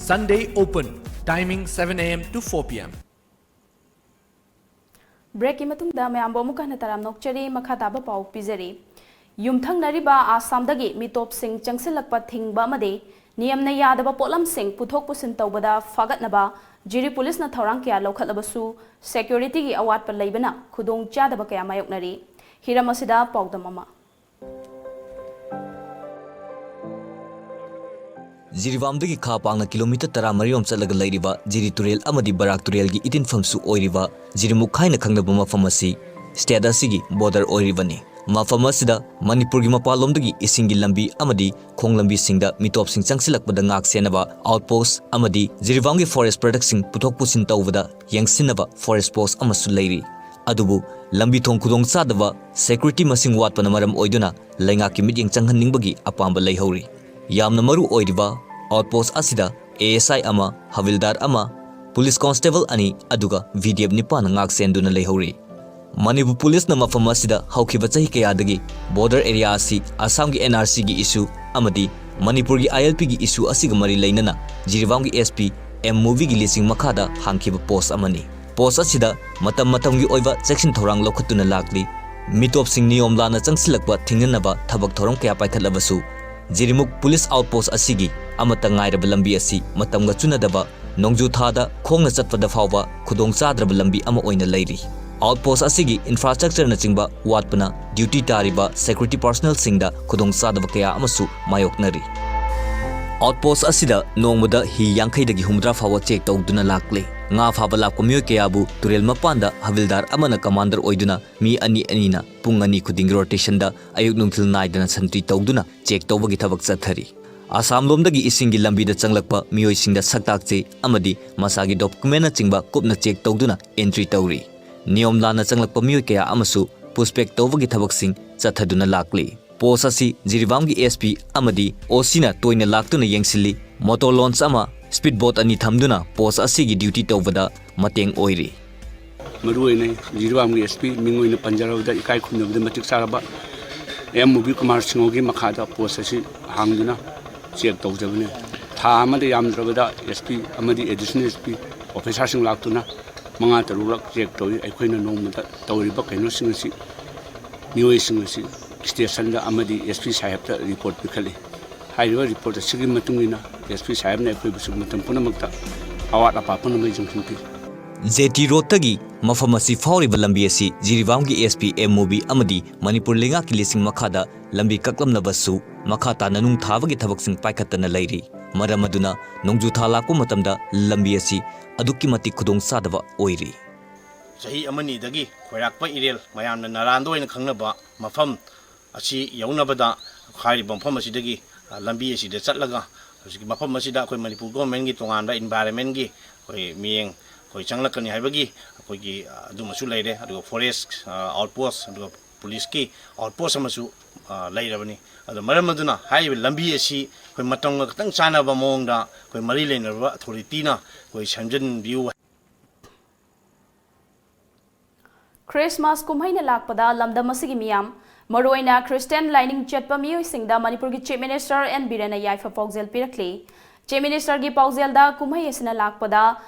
Sunday open, timing seven A M to four P M꯫ Break ꯀꯤ ꯃꯇꯨꯡꯗ ꯃꯌꯥꯝꯕꯨ ꯑꯃꯨꯛ ꯍꯟꯅ ꯇꯔꯥꯝꯅ ꯑꯣꯛꯆꯔꯤ꯫ ꯃꯈꯥ ꯇꯥꯕ ꯄꯥꯎ ꯄꯤꯖꯔꯤ꯫ ꯌꯨꯝꯊꯪꯅꯔꯤꯕ ꯑꯁꯥꯝꯗꯒꯤ ꯃꯤꯇꯣꯞꯁꯤꯡ ꯆꯪꯁꯤꯜꯂꯛꯄ ꯊꯤꯡꯕ ꯑꯃꯗꯤ ꯅꯤꯌꯝꯅ ꯌꯥꯗꯕ ꯄꯣꯠꯂꯝꯁꯤꯡ ꯄꯨꯊꯣꯛ ꯄꯨꯁꯤꯟ ꯇꯧꯕꯗ ꯐꯥꯒꯠꯅꯕ ꯖꯤꯔꯤ ꯄꯨꯂꯤꯁꯅ ꯊꯧꯔꯥꯡ ꯀꯌꯥ ꯂꯧꯈꯠꯂꯕꯁꯨ, security ꯒꯤ ꯑꯋꯥꯠꯄ ꯂꯩꯕꯅ ꯈꯨꯗꯣꯡꯆꯥꯗꯕ ꯀꯌꯥ ꯃꯥꯌꯣꯛꯅꯔꯤ꯫ ꯍꯤꯔꯝ ꯑꯁꯤꯗ ꯄꯥꯎꯗꯝ ꯑꯃ꯫ ꯖꯤꯔꯤꯕꯥꯝꯗꯒꯤ ꯈꯥ ꯄꯥꯡꯅ ꯀꯤꯂꯣꯃꯤꯇꯔ ꯇꯔꯥꯃꯔꯤ ꯔꯣꯝ ꯆꯠꯂꯒ ꯂꯩꯔꯤꯕ ꯖꯤꯔꯤ ꯇꯨꯔꯦꯜ ꯑꯃꯗꯤ ꯕꯔꯥꯛ ꯇꯨꯔꯦꯜꯒꯤ ꯏꯇꯤꯟꯐꯝꯁꯨ ꯑꯣꯏꯔꯤꯕ ꯖꯤꯔꯤꯃꯨꯛ ꯍꯥꯏꯅ ꯈꯪꯅꯕ ꯃꯐꯝ ꯑꯁꯤ state ꯑꯁꯤꯒꯤ border ꯑꯣꯏꯔꯤꯕꯅꯤ꯫ ꯃꯐꯝ ꯑꯁꯤꯗ ꯃꯅꯤꯄꯨꯔꯒꯤ ꯃꯄꯥꯟꯂꯣꯝꯗꯒꯤ ꯏꯁꯤꯡꯒꯤ ꯂꯝꯕꯤ ꯑꯃꯗꯤ ꯈꯣꯡ ꯂꯝꯕꯤꯁꯤꯡꯗ ꯃꯤꯇꯣꯞꯁꯤꯡ ꯆꯪꯁꯤꯜꯂꯛꯄꯗ ꯉꯥꯛ ꯁꯦꯟꯅꯕ outpost ꯑꯃꯗꯤ ꯖꯤꯔꯤꯕꯥꯝꯒꯤ forest product ꯁꯤꯡ ꯄꯨꯊꯣꯛ ꯄꯨꯁꯤꯟ ꯇꯧꯕꯗ ꯌꯦꯡꯁꯤꯟꯅꯕ forest post ꯑꯃꯁꯨ ꯂꯩꯔꯤ꯫ ꯑꯗꯨꯕꯨ ꯂꯝꯕꯤ ꯊꯣꯡ ꯈꯨꯗꯣꯡ ꯆꯥꯗꯕ, security ꯃꯁꯤꯡ ꯋꯥꯠꯄꯅ ꯃꯔꯝ ꯑꯣꯏꯗꯨꯅ ꯂꯩꯉꯥꯛꯀꯤ ꯃꯤꯠꯌꯦꯡ ꯆꯪꯍꯟꯅꯤꯡꯕꯒꯤ ꯑꯄꯥꯝꯕ ꯂꯩꯍꯧꯔꯤ꯫ ꯌꯥꯝꯅ ꯃꯔꯨ ꯑꯣꯏꯔꯤꯕ outpost ꯑꯁꯤꯗ A S I ꯑꯃ, ꯍꯥꯕꯤꯜꯗꯥꯔ ꯑꯃ, police constable ꯑꯅꯤ, ꯑꯗꯨꯒ V D F ꯅꯤꯄꯥꯟꯅ ꯉꯥꯛ ꯁꯦꯟꯗꯨꯅ ꯂꯩꯍꯧꯔꯤ꯫ ꯃꯅꯤꯄꯨꯔ ꯄꯨꯂꯤꯁꯅ ꯃꯐꯝ ꯑꯁꯤꯗ ꯍꯧꯈꯤꯕ ꯆꯍꯤ ꯀꯌꯥꯗꯒꯤ border area ꯑꯁꯤ ꯑꯁꯥꯝꯒꯤ N R C ꯒꯤ issue ꯑꯃꯗꯤ ꯃꯅꯤꯄꯨꯔꯒꯤ I L P ꯒꯤ issue ꯑꯁꯤꯒ ꯃꯔꯤ ꯂꯩꯅꯅ ꯖꯤꯔꯤꯕꯥꯝꯒꯤ S P M ꯃꯨꯚꯤꯒꯤ ꯂꯤꯆꯤꯡ ꯃꯈꯥꯗ ꯍꯥꯡꯈꯤꯕ post ꯑꯃꯅꯤ꯫ Post ꯑꯁꯤꯗ ꯃꯇꯝ ꯃꯇꯝꯒꯤ ꯑꯣꯏꯕ ꯆꯦꯛꯁꯤꯟ ꯊꯧꯔꯥꯡ ꯂꯧꯈꯠꯇꯨꯅ ꯂꯥꯛꯂꯤ꯫ ꯃꯤꯇꯣꯞꯁꯤꯡ ꯅꯤꯌꯣꯝ ꯂꯥꯟꯅ ꯆꯪꯁꯤꯜꯂꯛꯄ ꯊꯤꯡꯅꯅꯕ ꯊꯕꯛ ꯊꯧꯔꯝ ꯀꯌꯥ ꯄꯥꯏꯈꯠꯂꯕꯁꯨ, ꯖꯤꯔꯤꯃꯨꯛ police outpost ꯑꯁꯤꯒꯤ ꯑꯃꯠꯇ ꯉꯥꯏꯔꯕ ꯂꯝꯕꯤ ꯑꯁꯤ ꯃꯇꯝꯒ ꯆꯨꯅꯗꯕ ꯅꯣꯡꯖꯨ ꯊꯥꯗ ꯈꯣꯡꯅ ꯆꯠꯄꯗ ꯐꯥꯎꯕ ꯈꯨꯗꯣꯡ ꯆꯥꯗ꯭ꯔꯕ ꯂꯝꯕꯤ ꯑꯃ ꯑꯣꯏꯅ ꯂꯩꯔꯤ꯫ Outpost ꯑꯁꯤꯒꯤ infrastructure ꯅꯆꯤꯡꯕ ꯋꯥꯠꯄꯅ duty ꯇꯥꯔꯤꯕ security personnel ꯁꯤꯡꯗ ꯈꯨꯗꯣꯡ ꯆꯥꯗꯕ ꯀꯌꯥ ꯑꯃꯁꯨ ꯃꯥꯌꯣꯛꯅꯔꯤ꯫ Outpost ꯑꯁꯤꯗ ꯅꯣꯡꯃꯗ ꯍꯤ ꯌꯥꯡꯈꯩꯗꯒꯤ ꯍꯨꯝꯗ꯭ꯔꯥ ꯐꯥꯎꯕ check ꯇꯧꯗꯨꯅ ꯂꯥꯛꯂꯤ꯫ ꯉꯥ ꯐꯥꯕ ꯂꯥꯛꯄ ꯃꯤꯑꯣꯏ ꯀꯌꯥꯕꯨ ꯇꯨꯔꯦꯜ ꯃꯄꯥꯟꯗ ꯍꯥꯕꯤꯜꯗꯥꯔ ꯑꯃꯅ commander ꯑꯣꯏꯗꯨꯅ ꯃꯤ ꯑꯅꯤ ꯑꯅꯤꯅ ꯄꯨꯡ ꯑꯅꯤ ꯈꯨꯗꯤꯡꯒꯤ rotation ꯗ ꯑꯌꯨꯛ ꯅꯨꯡꯊꯤꯜ ꯅꯥꯏꯗꯅ sentry ꯇꯧꯗꯨꯅ check ꯇꯧꯕꯒꯤ ꯊꯕꯛ ꯆꯠꯊꯔꯤ꯫ ꯑꯁꯥꯝ ꯂꯣꯝꯗꯒꯤ ꯏꯁꯤꯡꯒꯤ ꯂꯝꯕꯤꯗ ꯆꯪꯂꯛꯄ ꯃꯤꯑꯣꯏꯁꯤꯡꯗ ꯁꯛꯇꯥꯛ ꯆꯦ ꯑꯃꯗꯤ ꯃꯁꯥꯒꯤ document ꯅꯆꯤꯡꯕ ꯀꯨꯞꯅ check ꯇꯧꯗꯨꯅ entry ꯇꯧꯔꯤ꯫ ꯅꯤꯌꯣꯝ ꯂꯥꯟꯅ ꯆꯪꯂꯛꯄ ꯃꯤꯑꯣꯏ ꯀꯌꯥ ꯑꯃꯁꯨ pushback ꯇꯧꯕꯒꯤ ꯊꯕꯛꯁꯤꯡ ꯆꯠꯊꯗꯨꯅ ꯂꯥꯛꯂꯤ꯫ ꯄꯣꯁ ꯑꯁꯤ ꯖꯤꯔꯤꯕꯥꯝꯒꯤ ꯑꯦꯁ ꯄꯤ ꯑꯃꯗꯤ ꯑꯣ ꯁꯤꯅ ꯇꯣꯏꯅ ꯂꯥꯛꯇꯨꯅ ꯌꯦꯡꯁꯤꯜꯂꯤ꯫ ꯃꯣꯇꯣꯔ ꯂꯣꯟꯆ ꯑꯃ, ꯁ꯭ꯄꯤꯗ ꯕꯣꯠ ꯑꯅꯤ ꯊꯝꯗꯨꯅ ꯄꯣꯁ ꯑꯁꯤꯒꯤ ꯗ꯭ꯌꯨꯇꯤ ꯇꯧꯕꯗ ꯃꯇꯦꯡ ꯑꯣꯏꯔꯤ꯫ ꯃꯔꯨꯑꯣꯏꯅ ꯖꯤꯔꯤꯕꯥꯝꯒꯤ ꯑꯦꯁ ꯄꯤ ꯃꯤꯡ ꯑꯣꯏꯅ ꯄꯟꯖꯔꯕꯗ ꯏꯀꯥꯏ ꯈꯨꯝꯅꯕꯗ ꯃꯇꯤꯛ ꯆꯥꯔꯕ ꯑꯦꯝ ꯃꯨꯕꯤ ꯀꯨꯃꯥꯔ ꯁꯤꯡꯍꯒꯤ ꯃꯈꯥꯗ ꯄꯣꯁ ꯑꯁꯤ ꯍꯥꯡꯗꯨꯅ ꯆꯦꯛ ꯇꯧꯖꯕꯅꯤ꯫ ꯊꯥ ꯑꯃꯗ ꯌꯥꯝꯗ꯭ꯔꯕꯗ ꯑꯦꯁ ꯄꯤ ꯑꯃꯗꯤ ꯑꯦꯗꯤꯁꯅꯦꯜ ꯑꯦꯁ ꯄꯤ ꯑꯣꯐꯤꯁꯥꯔꯁꯤꯡ ꯂꯥꯛꯇꯨꯅ ꯃꯉꯥ ꯇꯔꯨꯛꯂꯛ ꯆꯦꯛ ꯇꯧꯏ꯫ ꯑꯩꯈꯣꯏꯅ ꯅꯣꯡꯃꯗ ꯇꯧꯔꯤꯕ ꯀꯩꯅꯣꯁꯤꯡ ꯑꯁꯤ, ꯃꯤꯑꯣꯏꯁꯤꯡ ꯑꯁꯤ ꯁ꯭ꯇꯦꯁꯟꯗ ꯑꯃꯗꯤ ꯑꯦꯁ ꯄꯤ ꯁꯥꯍꯦꯕꯇ ꯔꯤꯄꯣꯔꯠ ꯄꯤꯈꯠꯂꯤ꯫ ꯍꯥꯏꯔꯤꯕ ꯔꯤꯄꯣꯔꯠ ꯑꯁꯤꯒꯤ ꯃꯇꯨꯡ ꯏꯟꯅ ꯑꯦꯁ ꯄꯤ ꯁꯥꯍꯦꯕꯅ ꯑꯩꯈꯣꯏꯕꯨꯁꯨ ꯃꯇꯝ ꯄꯨꯝꯅꯃꯛꯇ ꯑꯋꯥꯠ ꯑꯄꯥ ꯄꯨꯝꯅꯃꯛ ꯌꯦꯡꯁꯤꯟꯈꯤ꯫ ꯖꯦ ꯇꯤ ꯔꯣꯗꯇꯒꯤ ꯃꯐꯝ ꯑꯁꯤ ꯐꯥꯎꯔꯤꯕ ꯂꯝꯕꯤ ꯑꯁꯤ ꯖꯤꯔꯤꯕꯥꯝꯒꯤ ꯑꯦꯁ ꯄꯤ ꯑꯦꯝ ꯃꯨꯕꯤ ꯑꯃꯗꯤ ꯃꯅꯤꯄꯨꯔ ꯂꯩꯉꯥꯛꯀꯤ ꯂꯤꯁꯤꯡ ꯃꯈꯥꯗ ꯂꯝꯕꯤ ꯀꯛꯂꯝꯂꯕꯁꯨ, ꯃꯈꯥ ꯇꯥꯅ ꯅꯨꯡ ꯊꯥꯕꯒꯤ ꯊꯕꯛꯁꯤꯡ ꯄꯥꯏꯈꯠꯇꯅ ꯂꯩꯔꯤ꯫ ꯃꯔꯝ ꯑꯗꯨꯅ ꯅꯣꯡꯖꯨ ꯊꯥ ꯂꯥꯛꯄ ꯃꯇꯝꯗ ꯂꯝꯕꯤ ꯑꯁꯤ ꯑꯗꯨꯛꯀꯤ ꯃꯇꯤꯛ ꯈꯨꯗꯣꯡ ꯆꯥꯗꯕ ꯑꯣꯏꯔꯤ꯫ ꯆꯍꯤ ꯑꯃꯅꯤꯗꯒꯤ ꯈꯣꯏꯔꯥꯛꯄ ꯏꯔꯦꯜ, ꯃꯌꯥꯝꯅ ꯅꯔꯥꯟꯗ ꯑꯣꯏꯅ ꯈꯪꯅꯕ ꯃꯐꯝ ꯑꯁꯤ ꯌꯧꯅꯕꯗ ꯍꯥꯏꯔꯤꯕ ꯃꯐꯝ ꯑꯁꯤꯗꯒꯤ, ꯑ, ꯂꯝꯕꯤ ꯑꯁꯤꯗ ꯆꯠꯂꯒ ꯍꯧꯖꯤꯛꯀꯤ ꯃꯐꯝ ꯑꯁꯤꯗ ꯑꯩꯈꯣꯏ ꯃꯅꯤꯄꯨꯔ ꯒꯣꯔꯃꯦꯟꯒꯤ ꯇꯣꯉꯥꯟꯕ ꯏꯟꯚꯥꯏꯔꯟꯃꯦꯟꯒꯤ ꯑꯩꯈꯣꯏ ꯃꯤꯠꯌꯦꯡ ꯑꯩꯈꯣꯏ ꯆꯪꯂꯛꯀꯅꯤ ꯍꯥꯏꯕꯒꯤ ꯑꯩꯈꯣꯏꯒꯤ, ꯑ, ꯑꯗꯨꯃꯁꯨ ꯂꯩꯔꯦ꯫ ꯑꯗꯨꯒ ꯐꯣꯔꯦꯁ, ꯑ, ꯑꯥꯎꯠꯄꯣꯁ, ꯑꯗꯨꯒ ꯄꯨꯂꯤꯁꯀꯤ ꯑꯥꯎꯠꯄꯣꯁ ꯑꯃꯁꯨ, ꯑ, ꯂꯩꯔꯕꯅꯤ꯫ ꯑꯗꯣ ꯃꯔꯝ ꯑꯗꯨꯅ ꯍꯥꯏꯔꯤꯕ ꯂꯝꯕꯤ ꯑꯁꯤ ꯑꯩꯈꯣꯏ ꯃꯇꯝꯒ ꯈꯤꯇꯪ ꯆꯥꯟꯅꯕ ꯃꯑꯣꯡꯗ ꯑꯩꯈꯣꯏ ꯃꯔꯤ ꯂꯩꯅꯔꯕ ꯑꯊꯣꯔꯤꯇꯤꯅ ꯑꯩꯈꯣꯏ ꯁꯦꯝꯖꯤꯟꯕꯤꯌꯨ꯫ ꯈ꯭ꯔꯤꯁꯃꯥꯁ ꯀꯨꯝꯍꯩꯅ ꯂꯥꯛꯄꯗ ꯂꯝꯗꯝ ꯑꯁꯤꯒꯤ ꯃꯤꯌꯥꯝ, ꯃꯔꯨꯑꯣꯏꯅ ꯈ꯭ꯔꯤꯁꯇꯤꯌꯥꯟ ꯂꯥꯏꯅꯤꯡ ꯆꯠꯄ ꯃꯤꯑꯣꯏꯁꯤꯡꯗ ꯃꯅꯤꯄꯨꯔꯒꯤ ꯆꯤꯐ ꯃꯤꯅꯤꯁꯇꯔ ꯑꯦꯟ ꯕꯤꯔꯦꯟꯅ ꯌꯥꯏꯐ ꯄꯥꯎꯖꯦꯜ ꯄꯤꯔꯛꯂꯤ꯫ ꯆꯤꯐ ꯃꯤꯅꯤꯁꯇꯔꯒꯤ ꯄꯥꯎꯖꯦꯜꯗ ꯀꯨꯝꯍꯩ ꯑꯁꯤꯅ ꯂꯥꯛꯄꯗ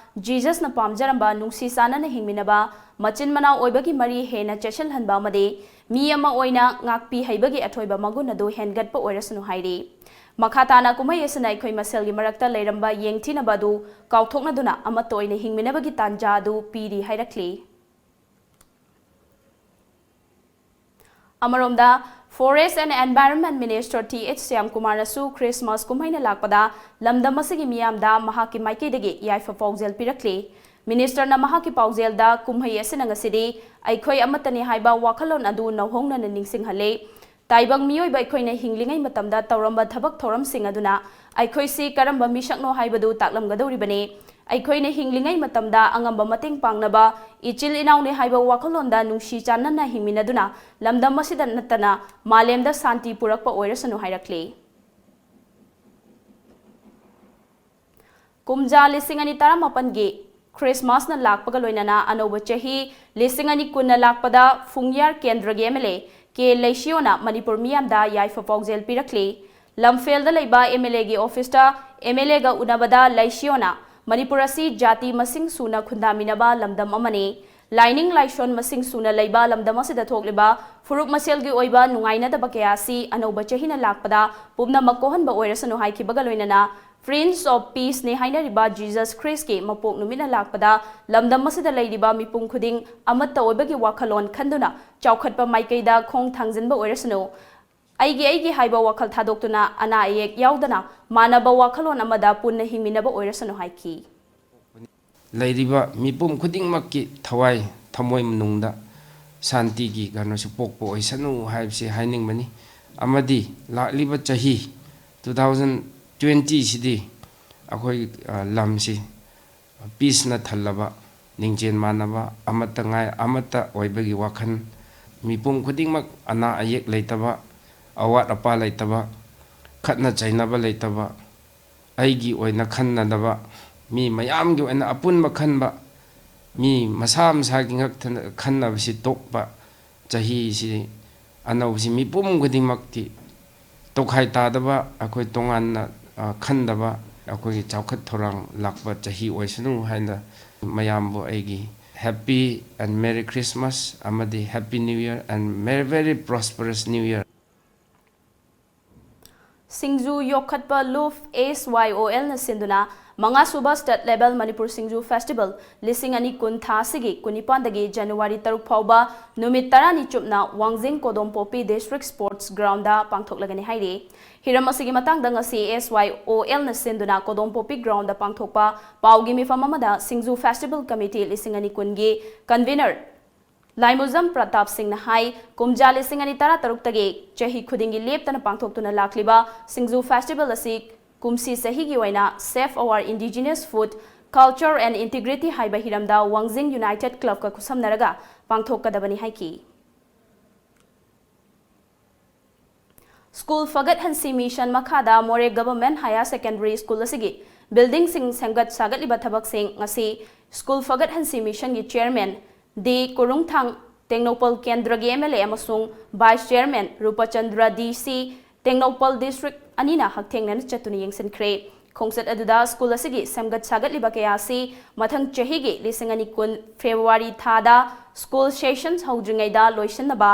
ꯖꯤꯖꯁꯅ ꯄꯥꯝꯖꯔꯝꯕ ꯅꯨꯡꯁꯤ ꯆꯥꯟꯅꯅ ꯍꯤꯡꯃꯤꯟꯅꯕ, ꯃꯆꯤꯟ ꯃꯅꯥꯎ ꯑꯣꯏꯕꯒꯤ ꯃꯔꯤ ꯍꯦꯟꯅ ꯆꯦꯠꯁꯤꯜꯍꯟꯕ ꯑꯃꯗꯤ ꯃꯤ ꯑꯃ ꯑꯣꯏꯅ ꯉꯥꯛꯄꯤ ꯍꯩꯕꯒꯤ ꯑꯊꯣꯏꯕ ꯃꯒꯨꯟ ꯑꯗꯨ ꯍꯦꯟꯒꯠꯄ ꯑꯣꯏꯔꯁꯅꯨ ꯍꯥꯏꯔꯤ꯫ ꯃꯈꯥ ꯇꯥꯅ ꯀꯨꯝꯍꯩ ꯑꯁꯤꯅ ꯑꯩꯈꯣꯏ ꯃꯁꯦꯜꯒꯤ ꯃꯔꯛꯇ ꯂꯩꯔꯝꯕ ꯌꯦꯡꯊꯤꯅꯕ ꯑꯗꯨ ꯀꯥꯎꯊꯣꯛꯅꯗꯨꯅ ꯑꯃꯠꯇ ꯑꯣꯏꯅ ꯍꯤꯡꯃꯤꯟꯅꯕꯒꯤ ꯇꯥꯟꯖꯥ ꯑꯗꯨ ꯄꯤꯔꯤ ꯍꯥꯏꯔꯛꯂꯤ꯫ ꯑꯃꯔꯣꯝꯗ, Forest and Environment Minister T H ꯁ꯭ꯌꯥꯝꯀꯨꯃꯥꯔꯅꯁꯨ ꯈ꯭ꯔꯤꯁꯃꯥꯁ ꯀꯨꯝꯍꯩꯅ ꯂꯥꯛꯄꯗ ꯂꯝꯗꯝ ꯑꯁꯤꯒꯤ ꯃꯤꯌꯥꯝꯗ ꯃꯍꯥꯛꯀꯤ ꯃꯥꯏꯀꯩꯗꯒꯤ ꯌꯥꯏꯐ ꯄꯥꯎꯖꯦꯜ ꯄꯤꯔꯛꯂꯤ꯫ ꯃꯤꯅꯤꯁꯇꯔꯅ ꯃꯍꯥꯛꯀꯤ ꯄꯥꯎꯖꯦꯜꯗ ꯀꯨꯝꯍꯩ ꯑꯁꯤꯅ ꯉꯁꯤꯗꯤ ꯑꯩꯈꯣꯏ ꯑꯃꯠꯇꯅꯤ ꯍꯥꯏꯕ ꯋꯥꯈꯜꯂꯣꯟ ꯑꯗꯨ ꯅꯧꯍꯧꯅꯅ ꯅꯤꯡꯁꯤꯡꯍꯜꯂꯤ꯫ ꯇꯥꯏꯕꯪ ꯃꯤꯑꯣꯏꯕ ꯑꯩꯈꯣꯏꯅ ꯍꯤꯡꯂꯤꯉꯩ ꯃꯇꯝꯗ ꯇꯧꯔꯝꯕ ꯊꯕꯛ ꯊꯧꯔꯝꯁꯤꯡ ꯑꯗꯨꯅ ꯑꯩꯈꯣꯏꯁꯤ ꯀꯔꯝꯕ ꯃꯤꯁꯛꯅꯣ ꯍꯥꯏꯕꯗꯨ ꯇꯥꯛꯂꯝꯒꯗꯧꯔꯤꯕꯅꯤ꯫ ꯑꯩꯈꯣꯏꯅ ꯍꯤꯡꯂꯤꯉꯩ ꯃꯇꯝꯗ ꯑꯉꯝꯕ ꯃꯇꯦꯡ ꯄꯥꯡꯅꯕ, ꯏꯆꯤꯜ ꯏꯅꯥꯎꯅꯤ ꯍꯥꯏꯕ ꯋꯥꯈꯜꯂꯣꯟꯗ ꯅꯨꯡꯁꯤ ꯆꯥꯟꯅꯅ ꯍꯤꯡꯃꯤꯟꯅꯗꯨꯅ ꯂꯝꯗꯝ ꯑꯁꯤꯗ ꯅꯠꯇꯅ ꯃꯥꯂꯦꯝꯗ ꯁꯥꯟꯇꯤ ꯄꯨꯔꯛꯄ ꯑꯣꯏꯔꯁꯅꯨ ꯍꯥꯏꯔꯛꯂꯤ꯫ ꯀꯨꯝꯖꯥ ꯂꯤꯁꯤꯡ ꯑꯅꯤ ꯇꯔꯥꯃꯥꯄꯟꯒꯤ ꯈ꯭ꯔꯤꯁꯃꯥꯁꯅ ꯂꯥꯛꯄꯒ ꯂꯣꯏꯅꯅ ꯑꯅꯧꯕ ꯆꯍꯤ ꯂꯤꯁꯤꯡ ꯑꯅꯤ ꯀꯨꯟꯅ ꯂꯥꯛꯄꯗ ꯐꯨꯡꯌꯥꯔ ꯀꯦꯟꯗ꯭ꯔꯒꯤ MLA ꯀꯦ ꯂꯩꯁꯤꯌꯣꯅ ꯃꯅꯤꯄꯨꯔ ꯃꯤꯌꯥꯝꯗ ꯌꯥꯏꯐ ꯄꯥꯎꯖꯦꯜ ꯄꯤꯔꯛꯂꯤ꯫ ꯂꯝꯐꯦꯜꯗ ꯂꯩꯕ MLAꯒꯤ officeꯇ MLAꯒ ꯎꯅꯕꯗ ꯂꯩꯁꯤꯌꯣꯅ ꯃꯅꯤꯄꯨꯔ ꯑꯁꯤ ꯖꯥꯇꯤ ꯃꯁꯤꯡ ꯁꯨꯅ ꯈꯨꯟꯗꯥꯃꯤꯟꯅꯕ ꯂꯝꯗꯝ ꯑꯃꯅꯤ꯫ ꯂꯥꯏꯅꯤꯡ ꯂꯥꯏꯁꯣꯟ ꯃꯁꯤꯡ ꯁꯨꯅ ꯂꯩꯕ ꯂꯝꯗꯝ ꯑꯁꯤꯗ ꯊꯣꯛꯂꯤꯕ ꯐꯨꯔꯨꯞ ꯃꯁꯦꯜꯒꯤ ꯑꯣꯏꯕ ꯅꯨꯡꯉꯥꯏꯅꯗꯕ ꯀꯌꯥ ꯑꯁꯤ ꯑꯅꯧꯕ ꯆꯍꯤꯅ ꯂꯥꯛꯄꯗ ꯄꯨꯝꯅꯃꯛ ꯀꯣꯛꯍꯟꯕ ꯑꯣꯏꯔꯁꯅꯨ ꯍꯥꯏꯈꯤꯕꯒ ꯂꯣꯏꯅꯅ Prince of Peaceꯅꯤ ꯍꯥꯏꯅꯔꯤꯕ Jesus Christꯀꯤ ꯃꯄꯣꯛ ꯅꯨꯃꯤꯠꯅ ꯂꯥꯛꯄꯗ ꯂꯝꯗꯝ ꯑꯁꯤꯗ ꯂꯩꯔꯤꯕ ꯃꯤꯄꯨꯝ ꯈꯨꯗꯤꯡ ꯑꯃꯠꯇ ꯑꯣꯏꯕꯒꯤ ꯋꯥꯈꯜꯂꯣꯟ ꯈꯟꯗꯨꯅ ꯆꯥꯎꯈꯠꯄ ꯃꯥꯏꯀꯩꯗ ꯈꯣꯡ ꯊꯥꯡꯖꯤꯟꯕ ꯑꯣꯏꯔꯁꯅꯨ꯫ ꯑꯩꯒꯤ ꯑꯩꯒꯤ ꯍꯥꯏꯕ ꯋꯥꯈꯜ ꯊꯥꯗꯣꯛꯇꯨꯅ ꯑꯅꯥ ꯑꯌꯦꯛ ꯌꯥꯎꯗꯅ ꯃꯥꯟꯅꯕ ꯋꯥꯈꯜꯂꯣꯟ ꯑꯃꯗ ꯄꯨꯟꯅ ꯍꯤꯡꯃꯤꯟꯅꯕ ꯑꯣꯏꯔꯁꯅꯨ ꯍꯥꯏꯈꯤ꯫ ꯂꯩꯔꯤꯕ ꯃꯤꯄꯨꯝ ꯈꯨꯗꯤꯡꯃꯛꯀꯤ ꯊꯋꯥꯏ ꯊꯃꯣꯏ ꯃꯅꯨꯡꯗ ꯁꯥꯟꯇꯤꯒꯤ ꯀꯩꯅꯣꯁꯨ ꯄꯣꯛꯄ ꯑꯣꯏꯁꯅꯨ ꯍꯥꯏꯕꯁꯤ ꯍꯥꯏꯅꯤꯡꯕꯅꯤ꯫ ꯑꯃꯗꯤ ꯂꯥꯛꯂꯤꯕ ꯆꯍꯤ two thousand twenty ꯁꯤꯗꯤ ꯑꯩꯈꯣꯏ, ꯑ, ꯂꯝꯁꯤ peaceꯅ ꯊꯜꯂꯕ, ꯂꯤꯡꯖꯦꯜ ꯃꯥꯟꯅꯕ, ꯑꯃꯠꯇ ꯉꯥꯏ-, ꯑꯃꯠꯇ ꯑꯣꯏꯕꯒꯤ ꯋꯥꯈꯜ, ꯃꯤꯄꯨꯝ ꯈꯨꯗꯤꯡꯃꯛ ꯑꯅꯥ ꯑꯌꯦꯛ ꯂꯩꯇꯕ, ꯑꯋꯥꯠ ꯑꯄꯥ ꯂꯩꯇꯕ, ꯈꯠꯅ ꯆꯩꯅꯕ ꯂꯩꯇꯕ, ꯑꯩꯒꯤ ꯑꯣꯏꯅ ꯈꯟꯅꯗꯕ, ꯃꯤ ꯃꯌꯥꯝꯒꯤ ꯑꯣꯏꯅ ꯑꯄꯨꯟꯕ ꯈꯟꯕ, ꯃꯤ ꯃꯁꯥ ꯃꯁꯥꯒꯤ ꯉꯛꯇ ꯈꯟꯅꯕꯁꯤ ꯇꯣꯛꯄ, ꯆꯍꯤꯁꯤ ꯑꯅꯧꯕꯁꯤ ꯃꯤꯄꯨꯝ ꯈꯨꯗꯤꯡꯃꯛꯇꯤ ꯇꯣꯈꯥꯏ ꯇꯥꯗꯕ, ꯑꯩꯈꯣꯏ ꯇꯣꯉꯥꯟꯅ, ꯑ, ꯈꯟꯗꯕ, ꯑꯩꯈꯣꯏꯒꯤ ꯆꯥꯎꯈꯠ ꯊꯧꯔꯥꯡ ꯂꯥꯛꯄ ꯆꯍꯤ ꯑꯣꯏꯁꯅꯨ ꯍꯥꯏꯅ ꯃꯌꯥꯝꯕꯨ ꯑꯩꯒꯤ Happy and Merry Christmas ꯑꯃꯗꯤ Happy New Year and Merry, very prosperous New Year꯫ ꯁꯤꯡꯖꯨ ꯌꯣꯛꯈꯠꯄ ꯂꯨꯞ SYOLꯅ ꯁꯤꯟꯗꯨꯅ ꯃꯉꯥꯁꯨꯕ State Level Manipur Singju Festival ꯂꯤꯁꯤꯡ ꯑꯅꯤ ꯀꯨꯟ ꯊꯥ ꯑꯁꯤꯒꯤ ꯀꯨꯟꯅꯤꯄꯥꯟꯗꯒꯤ ꯖꯅꯋꯥꯔꯤ ꯇꯔꯨꯛ ꯐꯥꯎꯕ ꯅꯨꯃꯤꯠ ꯇꯔꯥꯅꯤ ꯆꯨꯞꯅ ꯋꯥꯡꯖꯤꯡ ꯀꯣꯗꯣꯝꯄꯣꯛꯄꯤ District Sports Groundꯗ ꯄꯥꯡꯊꯣꯛꯂꯒꯅꯤ ꯍꯥꯏꯔꯤ꯫ ꯍꯤꯔꯝ ꯑꯁꯤꯒꯤ ꯃꯇꯥꯡꯗ ꯉꯁꯤ SYOLꯅ ꯁꯤꯟꯗꯨꯅ ꯀꯣꯗꯣꯝꯄꯣꯛꯄꯤ Groundꯗ ꯄꯥꯡꯊꯣꯛꯄ ꯄꯥꯎꯒꯤ ꯃꯤꯐꯝ ꯑꯃꯗ ꯁꯤꯡꯖꯨ Festival Committee ꯂꯤꯁꯤꯡ ꯑꯅꯤ ꯀꯨꯟꯒꯤ Convener ꯂꯥꯏꯃꯨꯖꯝ ꯄ꯭ꯔꯇꯥꯞ ꯁꯤꯡꯅ ꯍꯥꯏ, ꯀꯨꯝꯖꯥ ꯂꯤꯁꯤꯡ ꯑꯅꯤ ꯇꯔꯥ ꯇꯔꯨꯛꯇꯒꯤ ꯆꯍꯤ ꯈꯨꯗꯤꯡꯒꯤ ꯂꯦꯞꯇꯅ ꯄꯥꯡꯊꯣꯛꯇꯨꯅ ꯂꯥꯛꯂꯤꯕ ꯁꯤꯡꯖꯨ Festival ꯑꯁꯤ ꯀꯨꯝꯁꯤ ꯆꯍꯤꯒꯤ ꯑꯣꯏꯅ Save Our Indigenous Food Culture and Integrity ꯍꯥꯏꯕ ꯍꯤꯔꯝꯗ ꯋꯥꯡꯖꯤꯡ United Clubꯀ ꯈꯨꯠꯁꯝꯅꯔꯒ ꯄꯥꯡꯊꯣꯛꯀꯗꯕꯅꯤ ꯍꯥꯏꯈꯤ꯫ ꯁ꯭ꯀꯨꯜ ꯐꯒꯠꯍꯟꯁꯤ ꯃꯤꯁꯟ ꯃꯈꯥꯗ ꯃꯣꯔꯦ Government Higher Secondary School ꯑꯁꯤꯒꯤ buildingꯁꯤꯡ ꯁꯦꯝꯒꯠ ꯁꯥꯒꯠꯂꯤꯕ ꯊꯕꯛꯁꯤꯡ ꯉꯁꯤ ꯁ꯭ꯀꯨꯜ ꯐꯒꯠꯍꯟꯁꯤ ꯃꯤꯁꯟꯒꯤ chairman ꯗꯤ ꯀꯣꯔꯨꯡꯊꯥꯡ, ꯇꯦꯡꯅꯧꯄꯜ ꯀꯦꯟꯗ꯭ꯔꯒꯤ M L A ꯑꯃꯁꯨꯡ vice chairman ꯔꯨꯄꯆꯟꯗ꯭ꯔ D C, Tengnoupal district ꯑꯅꯤꯅ ꯍꯛꯊꯦꯡꯅꯅ ꯆꯠꯇꯨꯅ ꯌꯦꯡꯁꯤꯟꯈ꯭ꯔꯦ꯫ ꯈꯣꯡꯆꯠ ꯑꯗꯨꯗ ꯁ꯭ꯀꯨꯜ ꯑꯁꯤꯒꯤ ꯁꯦꯝꯒꯠ ꯁꯥꯒꯠꯂꯤꯕ ꯀꯌꯥ ꯑꯁꯤ ꯃꯊꯪ ꯆꯍꯤꯒꯤ ꯂꯤꯁꯤꯡ ꯑꯅꯤ ꯀꯨꯟ February ꯊꯥꯗ school sessions ꯍꯧꯗ꯭ꯔꯤꯉꯩꯗ ꯂꯣꯏꯁꯤꯟꯅꯕ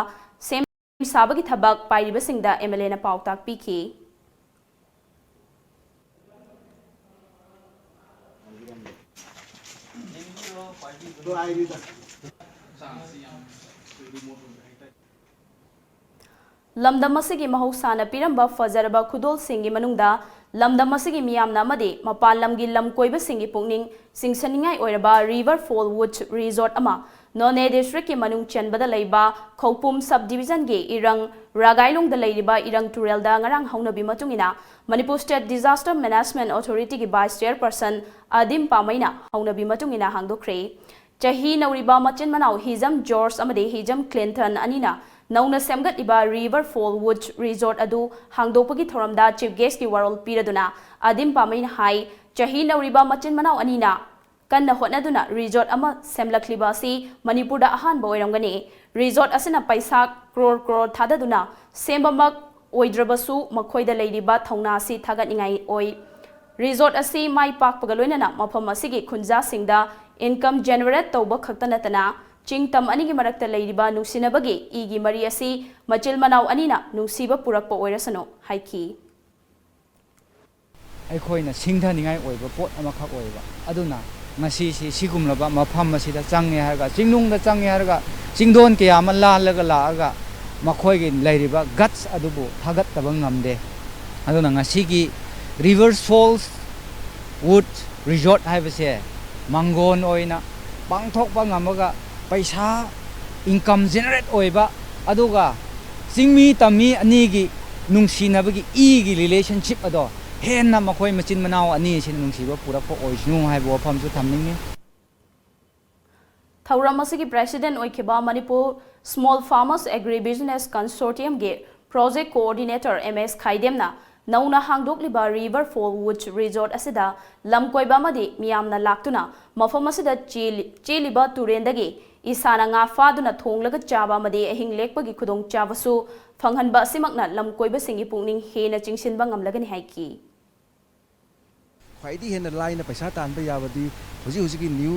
ꯁꯦꯝ ꯁꯥꯕꯒꯤ ꯊꯕꯛ ꯄꯥꯏꯔꯤꯕꯁꯤꯡꯗ M L Aꯅ ꯄꯥꯎꯇꯥꯛ ꯄꯤꯈꯤ꯫ ꯂꯝꯗꯝ ꯑꯁꯤꯒꯤ ꯃꯍꯧꯁꯥꯅ ꯄꯤꯔꯝꯕ ꯐꯖꯔꯕ ꯈꯨꯗꯣꯜꯁꯤꯡꯒꯤ ꯃꯅꯨꯡꯗ ꯂꯝꯗꯝ ꯑꯁꯤꯒꯤ ꯃꯤꯌꯥꯝꯅ ꯑꯃꯗꯤ ꯃꯄꯥꯟ ꯂꯝꯒꯤ ꯂꯝ ꯀꯣꯏꯕꯁꯤꯡꯒꯤ ꯄꯨꯛꯅꯤꯡ ꯆꯤꯡꯁꯤꯟꯅꯤꯡꯉꯥꯏ ꯑꯣꯏꯔꯕ River Fall Woods Resort ꯑꯃ ꯅꯣꯅꯦ districtꯀꯤ ꯃꯅꯨꯡ ꯆꯟꯕꯗ ꯂꯩꯕ ꯈꯧꯄꯨꯝ sub divisionꯒꯤ ꯏꯔꯪ ꯔꯥꯒꯥꯏꯂꯣꯡꯗ ꯂꯩꯔꯤꯕ ꯏꯔꯪ ꯇꯨꯔꯦꯜꯗ ꯉꯔꯥꯡ ꯍꯧꯅꯕꯤ ꯃꯇꯨꯡ ꯏꯟꯅ Manipur State Disaster Management Authorityꯒꯤ vice chairperson ꯑꯗꯤꯝ ꯄꯥꯃꯩꯅ ꯍꯧꯅꯕꯤ ꯃꯇꯨꯡ ꯏꯟꯅ ꯍꯥꯡꯗꯣꯛꯈ꯭ꯔꯦ꯫ ꯆꯍꯤ ꯅꯧꯔꯤꯕ ꯃꯆꯤꯟ ꯃꯅꯥꯎ ꯍꯤꯖꯝ ꯖꯣꯔꯖ ꯑꯃꯗꯤ ꯍꯤꯖꯝ ꯀ꯭ꯂꯤꯟꯇꯟ ꯑꯅꯤꯅ ꯅꯧꯅ ꯁꯦꯝꯒꯠꯂꯤꯕ River Fall Woods Resort ꯑꯗꯨ ꯍꯥꯡꯗꯣꯛꯄꯒꯤ ꯊꯧꯔꯝꯗ chief guestꯀꯤ ꯋꯥꯔꯣꯜ ꯄꯤꯔꯗꯨꯅ ꯑꯗꯤꯝ ꯄꯥꯃꯩꯅ ꯍꯥꯏ, ꯆꯍꯤ ꯅꯧꯔꯤꯕ ꯃꯆꯤꯟ ꯃꯅꯥꯎ ꯑꯅꯤꯅ ꯀꯟꯅ ꯍꯣꯠꯅꯗꯨꯅ resort ꯑꯃ ꯁꯦꯝꯂꯛꯂꯤꯕ ꯑꯁꯤ ꯃꯅꯤꯄꯨꯔꯗ ꯑꯍꯥꯟꯕ ꯑꯣꯏꯔꯝꯒꯅꯤ꯫ Resort ꯑꯁꯤꯅ ꯄꯩꯁꯥ ꯀ꯭ꯔꯣꯔ ꯀ꯭ꯔꯣꯔ ꯊꯥꯗꯗꯨꯅ ꯁꯦꯝꯕꯃꯛ ꯑꯣꯏꯗ꯭ꯔꯕꯁꯨ ꯃꯈꯣꯏꯗ ꯂꯩꯔꯤꯕ ꯊꯧꯅꯥ ꯑꯁꯤ ꯊꯥꯒꯠꯅꯤꯡꯉꯥꯏ ꯑꯣꯏ꯫ Resort ꯑꯁꯤ ꯃꯥꯏ ꯄꯥꯛꯄꯒ ꯂꯣꯏꯅꯅ ꯃꯐꯝ ꯑꯁꯤꯒꯤ ꯈꯨꯟꯖꯥꯁꯤꯡꯗ income generate ꯇꯧꯕ ꯈꯛꯇ ꯅꯠꯇꯅ ꯆꯤꯡ ꯇꯝ ꯑꯅꯤꯒꯤ ꯃꯔꯛꯇ ꯂꯩꯔꯤꯕ ꯅꯨꯡꯁꯤꯅꯕꯒꯤ ꯏꯒꯤ ꯃꯔꯤ ꯑꯁꯤ ꯃꯆꯤꯜ ꯃꯅꯥꯎ ꯑꯅꯤꯅ ꯅꯨꯡꯁꯤꯕ ꯄꯨꯔꯛꯄ ꯑꯣꯏꯔꯁꯅꯨ ꯍꯥꯏꯈꯤ꯫ ꯑꯩꯈꯣꯏꯅ ꯁꯤꯡꯊꯅꯤꯡꯉꯥꯏ ꯑꯣꯏꯕ ꯄꯣꯠ ꯑꯃꯈꯛ ꯑꯣꯏꯕ꯫ ꯑꯗꯨꯅ ꯉꯁꯤꯁꯤ ꯁꯤꯒꯨꯝꯂꯕ ꯃꯐꯝ ꯑꯁꯤꯗ ꯆꯪꯉꯦ ꯍꯥꯏꯔꯒ, ꯆꯤꯡꯅꯨꯡꯗ ꯆꯪꯉꯦ ꯍꯥꯏꯔꯒ, ꯆꯤꯡꯗꯣꯟ ꯀꯌꯥ ꯑꯃ ꯂꯥꯜꯂꯒ ꯂꯥꯛꯑꯒ ꯃꯈꯣꯏꯒꯤ ꯂꯩꯔꯤꯕ guts ꯑꯗꯨꯕꯨ ꯊꯥꯒꯠꯇꯕ ꯉꯝꯗꯦ꯫ ꯑꯗꯨꯅ ꯉꯁꯤꯒꯤ River Falls Wood Resort ꯍꯥꯏꯕꯁꯦ ꯃꯥꯡꯒꯣꯟ ꯑꯣꯏꯅ ꯄꯥꯡꯊꯣꯛꯄ ꯉꯝꯃꯒ ꯄꯩꯁꯥ income generate ꯑꯣꯏꯕ, ꯑꯗꯨꯒ ꯆꯤꯡꯃꯤ ꯇꯝꯃꯤ ꯑꯅꯤꯒꯤ ꯅꯨꯡꯁꯤꯅꯕꯒꯤ ꯏꯒꯤ relationship ꯑꯗꯣ ꯍꯦꯟꯅ ꯃꯈꯣꯏ ꯃꯆꯤꯟ ꯃꯅꯥꯎ ꯑꯅꯤ ꯑꯁꯤꯅ ꯅꯨꯡꯁꯤꯕ ꯄꯨꯔꯛꯄ ꯑꯣꯏꯁꯅꯨ ꯍꯥꯏꯕ ꯋꯥꯐꯝꯁꯨ ꯊꯝꯅꯤꯡꯉꯤ꯫ ꯊꯧꯔꯝ ꯑꯁꯤꯒꯤ president ꯑꯣꯏꯈꯤꯕ Manipur Small Farmers Agribusiness Consortiumꯒꯤ project coordinator M S ꯈꯥꯏꯗꯦꯝꯅ ꯅꯧꯅ ꯍꯥꯡꯗꯣꯛꯂꯤꯕ River Fall Woods Resort ꯑꯁꯤꯗ ꯂꯝ ꯀꯣꯏꯕ ꯑꯃꯗꯤ ꯃꯤꯌꯥꯝꯅ ꯂꯥꯛꯇꯨꯅ ꯃꯐꯝ ꯑꯁꯤꯗ ꯆꯦꯜꯂꯤ-, ꯆꯦꯜꯂꯤꯕ ꯇꯨꯔꯦꯟꯗꯒꯤ ꯏꯁꯥꯅ ꯉꯥ ꯐꯥꯗꯨꯅ ꯊꯣꯡꯂꯒ ꯆꯥꯕ ꯑꯃꯗꯤ ꯑꯍꯤꯡ ꯂꯦꯛꯄꯒꯤ ꯈꯨꯗꯣꯡꯆꯥꯕꯁꯨ ꯐꯪꯍꯟꯕ ꯑꯁꯤꯃꯛꯅ ꯂꯝ ꯀꯣꯏꯕꯁꯤꯡꯒꯤ ꯄꯨꯛꯅꯤꯡ ꯍꯦꯟꯅ ꯆꯤꯡꯁꯤꯟꯕ ꯉꯝꯂꯒꯅꯤ ꯍꯥꯏꯈꯤ꯫ ꯈ꯭ꯋꯥꯏꯗꯒꯤ ꯍꯦꯟꯅ ꯂꯥꯏꯅ ꯄꯩꯁꯥ ꯇꯥꯟꯕ ꯌꯥꯕꯗꯤ ꯍꯧꯖꯤꯛ ꯍꯧꯖꯤꯛꯀꯤ new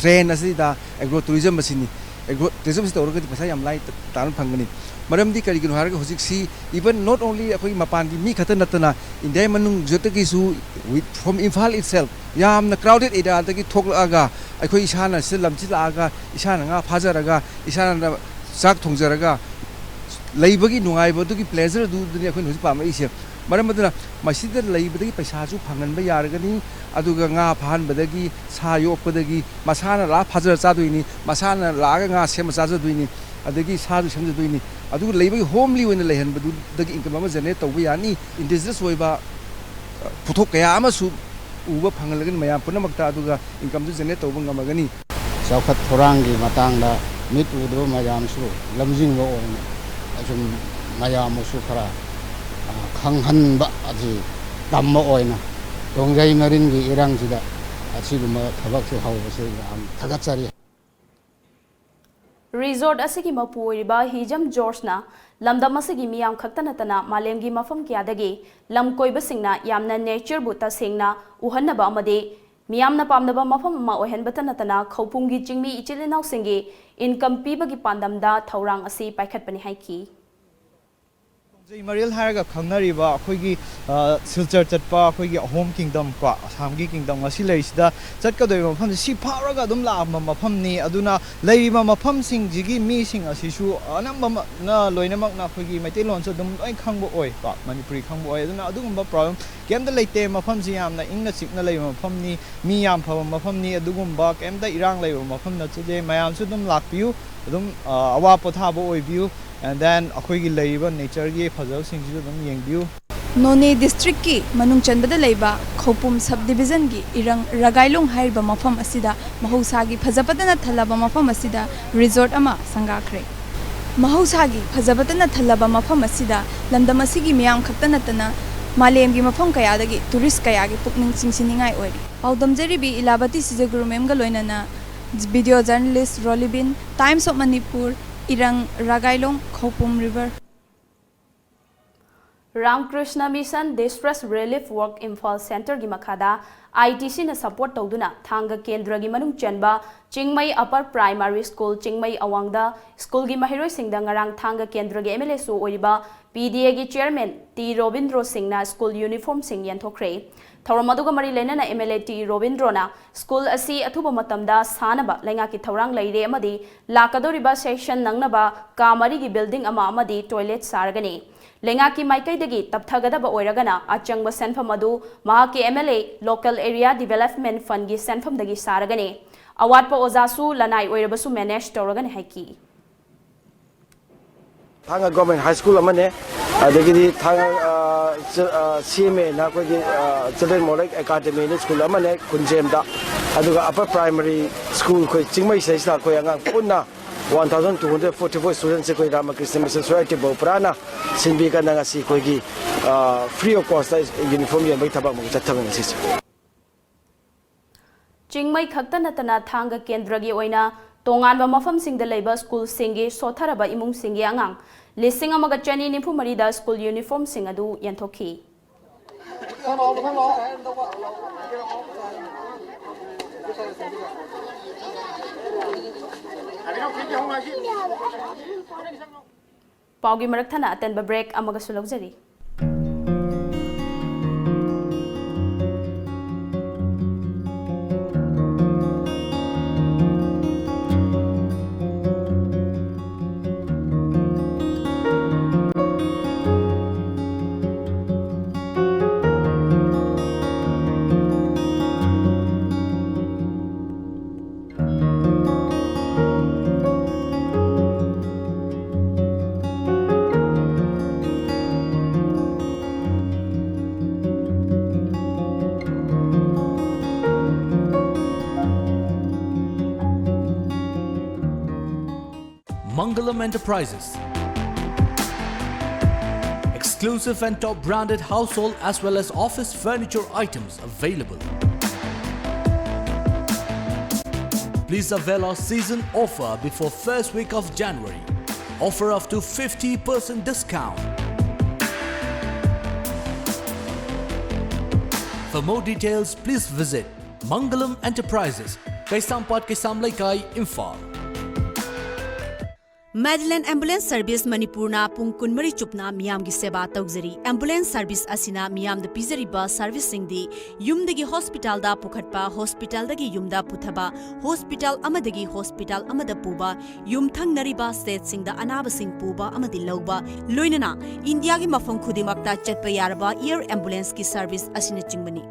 trend ꯑꯁꯤꯗ agro tourism ꯑꯁꯤꯅꯤ꯫ Agro tourism ꯑꯁꯤ ꯇꯧꯔꯒꯗꯤ ꯄꯩꯁꯥ ꯌꯥꯝ ꯂꯥꯏ ꯇꯥꯟꯕ ꯐꯪꯒꯅꯤ꯫ ꯃꯔꯝꯗꯤ ꯀꯔꯤꯒꯤꯅꯣ ꯍꯥꯏꯔꯒ ꯍꯧꯖꯤꯛꯁꯤ even not only ꯑꯩꯈꯣꯏꯒꯤ ꯃꯄꯥꯟꯒꯤ ꯃꯤ ꯈꯛꯇ ꯅꯠꯇꯅ India ꯃꯅꯨꯡꯗꯇꯒꯤꯁꯨ with, from Imphal itself ꯌꯥꯝꯅ crowded areaꯗꯒꯤ ꯊꯣꯛꯂꯛꯑꯒ ꯑꯩꯈꯣꯏ ꯏꯁꯥꯅ ꯁꯤꯗ ꯂꯝꯁꯤ ꯂꯥꯛꯑꯒ ꯏꯁꯥꯅ ꯉꯥ ꯐꯥꯖꯔꯒ ꯏꯁꯥꯅ ꯆꯥꯛ ꯊꯣꯡꯖꯔꯒ ꯂꯩꯕꯒꯤ ꯅꯨꯡꯉꯥꯏꯕ ꯑꯗꯨꯒꯤ pleasure ꯑꯗꯨꯗꯨꯅꯤ ꯑꯩꯈꯣꯏꯅ ꯍꯧꯖꯤꯛ ꯄꯥꯝꯃꯛꯏꯁꯦ꯫ ꯃꯔꯝ ꯑꯗꯨꯅ ꯃꯁꯤꯗ ꯂꯩꯕꯗꯒꯤ ꯄꯩꯁꯥꯁꯨ ꯐꯪꯍꯟꯕ ꯌꯥꯔꯒꯅꯤ, ꯑꯗꯨꯒ ꯉꯥ ꯐꯥꯍꯟꯕꯗꯒꯤ, ꯁꯥ ꯌꯣꯛꯄꯗꯒꯤ, ꯃꯁꯥꯅ ꯂꯥꯛꯑ ꯐꯥꯖꯔ ꯆꯥꯗꯣꯏꯅꯤ, ꯃꯁꯥꯅ ꯂꯥꯛꯑꯒ ꯉꯥ ꯁꯦꯝꯃ ꯆꯥꯖꯗꯣꯏꯅꯤ, ꯑꯗꯒꯤ ꯁꯥꯁꯨ ꯁꯦꯝꯖꯗꯣꯏꯅꯤ꯫ ꯑꯗꯨꯒ ꯂꯩꯕꯒꯤ homely ꯑꯣꯏꯅ ꯂꯩꯍꯟꯕꯗꯨꯗꯒꯤ income ꯑꯃ generate ꯇꯧꯕ ꯌꯥꯅꯤ꯫ Indigenous ꯑꯣꯏꯕ, ꯑ, ꯄꯣꯠꯊꯣꯛ ꯀꯌꯥ ꯑꯃꯁꯨ ꯎꯕ ꯐꯪꯍꯜꯂꯒꯅꯤ ꯃꯌꯥꯝ ꯄꯨꯝꯅꯃꯛꯇ, ꯑꯗꯨꯒ incomeꯁꯨ generate ꯇꯧꯕ ꯉꯝꯃꯒꯅꯤ꯫ ꯆꯥꯎꯈꯠ ꯊꯧꯔꯥꯡꯒꯤ ꯃꯇꯥꯡꯗ ꯃꯤꯠ ꯎꯗꯕ ꯃꯌꯥꯝꯁꯨ ꯂꯝꯖꯤꯡꯕ ꯑꯣꯏꯅ ꯑꯁꯨꯝ ꯃꯌꯥꯝꯕꯨꯁꯨ ꯈꯔ, ꯑ, ꯈꯪꯍꯟꯕ ꯑꯁꯤ ꯇꯝꯕ ꯑꯣꯏꯅ ꯇꯣꯡꯖꯩ ꯃꯔꯤꯟꯒꯤ ꯏꯔꯪꯁꯤꯗ ꯑꯁꯤꯒꯨꯝꯕ ꯊꯕꯛꯁꯦ ꯍꯧꯕꯁꯦ ꯌꯥꯝ ꯊꯥꯒꯠꯆꯔꯤ꯫ Resort ꯑꯁꯤꯒꯤ ꯃꯄꯨ ꯑꯣꯏꯔꯤꯕ ꯍꯤꯖꯝ ꯖꯣꯔꯖꯅ ꯂꯝꯗꯝ ꯑꯁꯤꯒꯤ ꯃꯤꯌꯥꯝ ꯈꯛꯇ ꯅꯠꯇꯅ ꯃꯥꯂꯦꯝꯒꯤ ꯃꯐꯝ ꯀꯌꯥꯗꯒꯤ ꯂꯝ ꯀꯣꯏꯕꯁꯤꯡꯅ ꯌꯥꯝꯅ natureꯕꯨ ꯇꯁꯦꯡꯅ ꯎꯍꯟꯅꯕ ꯑꯃꯗꯤ ꯃꯤꯌꯥꯝꯅ ꯄꯥꯝꯅꯕ ꯃꯐꯝ ꯑꯃ ꯑꯣꯏꯍꯟꯕꯇ ꯅꯠꯇꯅ ꯈꯧꯄꯨꯝꯒꯤ ꯆꯤꯡꯃꯤ ꯏꯆꯤꯜ ꯏꯅꯥꯎꯁꯤꯡꯒꯤ income ꯄꯤꯕꯒꯤ ꯄꯥꯟꯗꯝꯗ ꯊꯧꯔꯥꯡ ꯑꯁꯤ ꯄꯥꯏꯈꯠꯄꯅꯤ ꯍꯥꯏꯈꯤ꯫ ꯇꯣꯡꯖꯩ ꯃꯔꯤꯜ ꯍꯥꯏꯔꯒ ꯈꯪꯅꯔꯤꯕ ꯑꯩꯈꯣꯏꯒꯤ, ꯑ, ꯁꯤꯜꯆꯔ ꯆꯠꯄ ꯑꯩꯈꯣꯏꯒꯤ ꯑꯍꯣꯝ kingdom ꯀꯣ, ꯑꯁꯥꯝꯒꯤ kingdom ꯉꯁꯤ ꯂꯩꯔꯤꯁꯤꯗ ꯆꯠꯀꯗꯧꯔꯤꯕ ꯃꯐꯝꯁꯤ ꯁꯤ ꯐꯥꯎꯔꯒ ꯑꯗꯨꯝ ꯂꯥꯛꯑꯝꯕ ꯃꯐꯝꯅꯤ꯫ ꯑꯗꯨꯅ ꯂꯩꯔꯤꯕ ꯃꯐꯝꯁꯤꯡꯁꯤꯒꯤ ꯃꯤꯁꯤꯡ ꯑꯁꯤꯁꯨ ꯑꯅꯝꯕꯅ ꯂꯣꯏꯅꯃꯛꯅ ꯑꯩꯈꯣꯏꯒꯤ ꯃꯩꯇꯩꯂꯣꯟꯁꯨ ꯑꯗꯨꯝ ꯂꯣꯏ ꯈꯪꯕ ꯑꯣꯏ ꯀꯣ, ꯃꯅꯤꯄꯨꯔꯤ ꯈꯪꯕ ꯑꯣꯏ꯫ ꯑꯗꯨꯅ ꯑꯗꯨꯒꯨꯝꯕ problem ꯀꯩꯝꯇ ꯂꯩꯇꯦ꯫ ꯃꯐꯝꯁꯤ ꯌꯥꯝꯅ ꯏꯪꯅ ꯆꯤꯛꯅ ꯂꯩꯕ ꯃꯐꯝꯅꯤ, ꯃꯤ ꯌꯥꯝ ꯐꯕ ꯃꯐꯝꯅꯤ꯫ ꯑꯗꯨꯒꯨꯝꯕ ꯀꯩꯝꯇ ꯏꯔꯥꯡ ꯂꯩꯕ ꯃꯐꯝ ꯅꯠꯆꯗꯦ꯫ ꯃꯌꯥꯝꯁꯨ ꯑꯗꯨꯝ ꯂꯥꯛꯄꯤꯌꯨ, ꯑꯗꯨꯝ, ꯑ, ꯑꯋꯥ ꯄꯣꯊꯥꯕ ꯑꯣꯏꯕꯤꯌꯨ꯫ And then ꯑꯩꯈꯣꯏꯒꯤ ꯂꯩꯔꯤꯕ natureꯒꯤ ꯐꯖꯕꯁꯤꯡꯁꯤꯁꯨ ꯑꯗꯨꯝ ꯌꯦꯡꯕꯤꯌꯨ꯫ ꯅꯣꯅꯦ ꯗꯤꯁꯇ꯭ꯔꯤꯛꯀꯤ ꯃꯅꯨꯡ ꯆꯟꯕꯗ ꯂꯩꯕ ꯈꯧꯄꯨꯝ ꯁꯕ ꯗꯤꯕꯤꯖꯟꯒꯤ ꯏꯔꯪ ꯔꯒꯥꯏꯂꯣꯡ ꯍꯥꯏꯔꯤꯕ ꯃꯐꯝ ꯑꯁꯤꯗ ꯃꯍꯧꯁꯥꯒꯤ ꯐꯖꯕꯇꯅ ꯊꯜꯂꯕ ꯃꯐꯝ ꯑꯁꯤꯗ ꯔꯤꯖꯣꯔꯠ ꯑꯃ ꯁꯪꯒꯥꯈ꯭ꯔꯦ꯫ ꯃꯍꯧꯁꯥꯒꯤ ꯐꯖꯕꯇꯅ ꯊꯜꯂꯕ ꯃꯐꯝ ꯑꯁꯤꯗ ꯂꯝꯗꯝ ꯑꯁꯤꯒꯤ ꯃꯤꯌꯥꯝ ꯈꯛꯇ ꯅꯠꯇꯅ ꯃꯥꯂꯦꯝꯒꯤ ꯃꯐꯝ ꯀꯌꯥꯗꯒꯤ ꯇꯨꯔꯤꯁ ꯀꯌꯥꯒꯤ ꯄꯨꯛꯅꯤꯡ ꯆꯤꯡꯁꯤꯟꯅꯤꯡꯉꯥꯏ ꯑꯣꯏꯔꯤ꯫ ꯄꯥꯎꯗꯝꯖꯔꯤꯕꯤ ꯏꯂꯥꯕꯇꯤ ꯁꯤꯖꯒꯨꯔꯨ ꯃꯦꯝꯒ ꯂꯣꯏꯅꯅ ꯚꯤꯗꯤꯑꯣ ꯖꯔꯅꯦꯂꯤꯁ ꯔꯣꯂꯤꯕꯤꯟ, ꯇꯥꯏꯝꯁ ꯑꯣꯐ ꯃꯅꯤꯄꯨꯔ, ꯏꯔꯪ Ragailong, Khoupum river. Ramakrishna mission distress relief ꯋꯥꯔꯛ ꯏꯝꯐꯥꯜ ꯁꯦꯟꯇꯔꯒꯤ ꯃꯈꯥꯗ ꯑꯥꯏ ꯇꯤ ꯁꯤꯅ ꯁꯄꯣꯔꯠ ꯇꯧꯗꯨꯅ ꯊꯥꯡꯒ ꯀꯦꯟꯗ꯭ꯔꯒꯤ ꯃꯅꯨꯡ ꯆꯟꯕ ꯆꯤꯡꯃꯩ ꯑꯄꯔ ꯄ꯭ꯔꯥꯏꯃꯥꯔꯤ ꯁ꯭ꯀꯨꯜ ꯆꯤꯡꯃꯩ ꯑꯋꯥꯡꯗ ꯁ꯭ꯀꯨꯜꯒꯤ ꯃꯍꯩꯔꯣꯏꯁꯤꯡꯗ ꯉꯔꯥꯡ ꯊꯥꯡꯒ ꯀꯦꯟꯗ꯭ꯔꯒꯤ ꯑꯦꯝ ꯑꯦꯜ ꯑꯦꯁꯨ ꯑꯣꯏꯔꯤꯕ ꯄꯤ ꯗꯤ ꯑꯦꯒꯤ ꯆꯤꯌꯔꯃꯦꯟ ꯇꯤ ꯔꯣꯕꯤꯟꯗ꯭ꯔꯣ ꯁꯤꯡꯅ ꯁ꯭ꯀꯨꯜ ꯌꯨꯅꯤꯐꯣꯔꯝꯁꯤꯡ ꯌꯦꯟꯊꯣꯛꯈ꯭ꯔꯦ꯫ ꯊꯧꯔꯝ ꯑꯗꯨꯒ ꯃꯔꯤ ꯂꯩꯅꯅ ꯑꯦꯝ ꯑꯦꯜ ꯑꯦ ꯇꯤ ꯔꯣꯕꯤꯟꯗ꯭ꯔꯣꯅ ꯁ꯭ꯀꯨꯜ ꯑꯁꯤ ꯑꯊꯨꯕ ꯃꯇꯝꯗ ꯁꯥꯅꯕ ꯂꯩꯉꯥꯛꯀꯤ ꯊꯧꯔꯥꯡ ꯂꯩꯔꯦ ꯑꯃꯗꯤ ꯂꯥꯛꯀꯗꯧꯔꯤꯕ ꯁꯦꯁꯟ ꯅꯪꯅꯕ ꯀꯥ ꯃꯔꯤꯒꯤ ꯕꯤꯜꯗꯤꯡ ꯑꯃ ꯑꯃꯗꯤ ꯇꯣꯏꯂꯦꯠ ꯁꯥꯔꯒꯅꯤ꯫ ꯂꯩꯉꯥꯛꯀꯤ ꯃꯥꯏꯀꯩꯗꯒꯤ ꯇꯞꯊꯒꯗꯕ ꯑꯣꯏꯔꯒꯅ ꯑꯆꯪꯕ ꯁꯦꯟꯐꯝ ꯑꯗꯨ ꯃꯍꯥꯛꯀꯤ M L A local area development ꯐꯟꯒꯤ ꯁꯦꯟꯐꯝꯗꯒꯤ ꯁꯥꯔꯒꯅꯤ꯫ ꯑꯋꯥꯠꯄ ꯑꯣꯖꯥꯁꯨ ꯂꯅꯥꯏ ꯑꯣꯏꯔꯕꯁꯨ ꯃꯦꯅꯦꯖ ꯇꯧꯔꯒꯅꯤ ꯍꯥꯏꯈꯤ꯫ ꯊꯥꯡꯒ ꯒꯣꯔꯃꯦꯟ ꯍꯥꯏ ꯁ꯭ꯀꯨꯜ ꯑꯃꯅꯦ, ꯑꯗꯒꯤꯗꯤ ꯊꯥꯡꯒ, ꯑ, ꯆ-, ꯑ, ꯁꯤ ꯑꯦꯝ ꯑꯦꯅ ꯑꯩꯈꯣꯏꯒꯤ, ꯑ, ꯆꯤꯜꯗ꯭ꯔꯦꯟ ꯃꯣꯗꯦꯜ ꯑꯦꯀꯥꯗꯃꯤꯅ ꯁ꯭ꯀꯨꯜ ꯑꯃꯅꯦ ꯈꯨꯟꯖꯦꯝꯗ, ꯑꯗꯨꯒ ꯑꯄꯔ ꯄ꯭ꯔꯥꯏꯃꯔꯤ ꯁ꯭ꯀꯨꯜ ꯑꯩꯈꯣꯏ ꯆꯤꯡꯃꯩꯁꯤꯗꯩꯁꯤꯗ ꯑꯩꯈꯣꯏ ꯑꯉꯥꯡ ꯄꯨꯟꯅ one thousand two hundred forty four ꯁ꯭ꯇꯨꯗꯦꯟꯠꯁꯦ ꯑꯩꯈꯣꯏ ꯔꯥꯃꯀ꯭ꯔꯤꯁꯅ ꯃꯤꯁꯟ ꯁꯣꯁꯥꯏꯇꯤ ꯕꯧꯄ꯭ꯔꯥꯅ ꯁꯤꯟꯕꯤꯀꯟꯗ ꯉꯁꯤ ꯑꯩꯈꯣꯏꯒꯤ, ꯑ, ꯐ꯭ꯔꯤ ꯑꯣꯐ ꯀꯣꯁꯇ ꯌꯨꯅꯤꯐꯣꯔꯝ ꯌꯦꯟꯕꯒꯤ ꯊꯕꯛ ꯑꯃꯨꯛ ꯆꯠꯊꯕꯅꯤ ꯉꯁꯤꯁꯦ꯫ ꯆꯤꯡꯃꯩ ꯈꯛꯇ ꯅꯠꯇꯅ ꯊꯥꯡꯒ ꯀꯦꯟꯗ꯭ꯔꯒꯤ ꯑꯣꯏꯅ ꯇꯣꯉꯥꯟꯕ ꯃꯐꯝꯁꯤꯡꯗ ꯂꯩꯕ ꯁ꯭ꯀꯨꯜꯁꯤꯡꯒꯤ ꯁꯣꯠꯊꯔꯕ ꯏꯃꯨꯡꯁꯤꯡꯒꯤ ꯑꯉꯥꯡ ꯂꯤꯁꯤꯡ ꯑꯃꯒ ꯆꯅꯤ ꯅꯤꯐꯨ ꯃꯔꯤꯗ ꯁ꯭ꯀꯨꯜ ꯌꯨꯅꯤꯐꯣꯔꯝꯁꯤꯡ ꯑꯗꯨ ꯌꯦꯟꯊꯣꯛꯈꯤ꯫ ꯄꯥꯎꯒꯤ ꯃꯔꯛ ꯊꯠꯅ ꯑꯇꯦꯟꯕ ꯕ꯭ꯔꯦꯛ ꯑꯃꯒꯁꯨ ꯂꯧꯖꯔꯤ꯫ Mangalam Enterprises. Exclusive and top branded household as well as office furniture items available. Please avail our season offer before first week of January. Offer up to fifty percent discount. For more details, please visit Mangalam Enterprises, Kaisampat, Kaisam Leikai, Imphal. Madeline Ambulance Service ꯃꯅꯤꯄꯨꯔꯅ ꯄꯨꯡ ꯀꯨꯟꯃꯔꯤ ꯆꯨꯞꯅ ꯃꯤꯌꯥꯝꯒꯤ ꯁꯦꯕꯥ ꯇꯧꯖꯔꯤ꯫ Ambulance service ꯑꯁꯤꯅ ꯃꯤꯌꯥꯝꯗ ꯄꯤꯖꯔꯤꯕ serviceꯁꯤꯡꯗꯤ ꯌꯨꯝꯗꯒꯤ hospitalꯗ ꯄꯨꯈꯠꯄ, hospitalꯗꯒꯤ ꯌꯨꯝꯗ ꯄꯨꯊꯕ, hospital ꯑꯃꯗꯒꯤ hospital ꯑꯃꯗ ꯄꯨꯕ, ꯌꯨꯝꯊꯪꯅꯔꯤꯕ stateꯁꯤꯡꯗ ꯑꯅꯥꯕꯁꯤꯡ ꯄꯨꯕ ꯑꯃꯗꯤ ꯂꯧꯕ, ꯂꯣꯏꯅꯅ ꯏꯟꯗꯤꯌꯥꯒꯤ ꯃꯐꯝ ꯈꯨꯗꯤꯡꯃꯛꯇ ꯆꯠꯄ ꯌꯥꯔꯕ air ambulanceꯀꯤ service ꯑꯁꯤꯅꯆꯤꯡꯕꯅꯤ꯫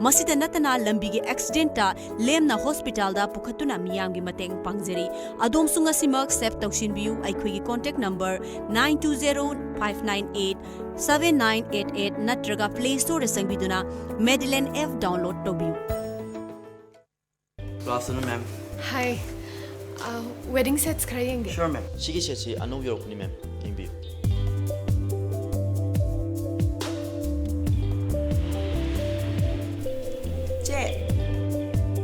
ꯃꯁꯤꯗ ꯅꯠꯇꯅ ꯂꯝꯕꯤꯒꯤ accidentꯇ ꯂꯦꯝꯅ hospitalꯗ ꯄꯨꯈꯠꯇꯨꯅ ꯃꯤꯌꯥꯝꯒꯤ ꯃꯇꯦꯡ ꯄꯥꯡꯖꯔꯤ꯫ ꯑꯗꯣꯝꯁꯨ ꯉꯁꯤꯃꯛ save ꯇꯧꯁꯤꯟꯕꯤꯌꯨ꯫ ꯑꯩꯈꯣꯏꯒꯤ contact number nine two zero five nine eight seven nine eight eight ꯅꯠꯇ꯭ꯔꯒ Play Storeꯗ ꯆꯪꯕꯤꯗꯨꯅ Madeline app download ꯇꯧꯕꯤꯌꯨ꯫ Good afternoon, ma'am. Hi. Uh, wedding sets ꯈꯔ ꯌꯦꯡꯒꯦ꯫ Sure, ma'am. ꯁꯤꯒꯤ setꯁꯤ ꯑꯅꯧꯕ ꯌꯧꯔꯛꯄꯅꯤ, ma'am. ꯌꯦꯡꯕꯤꯌꯨ꯫ ꯆꯦ,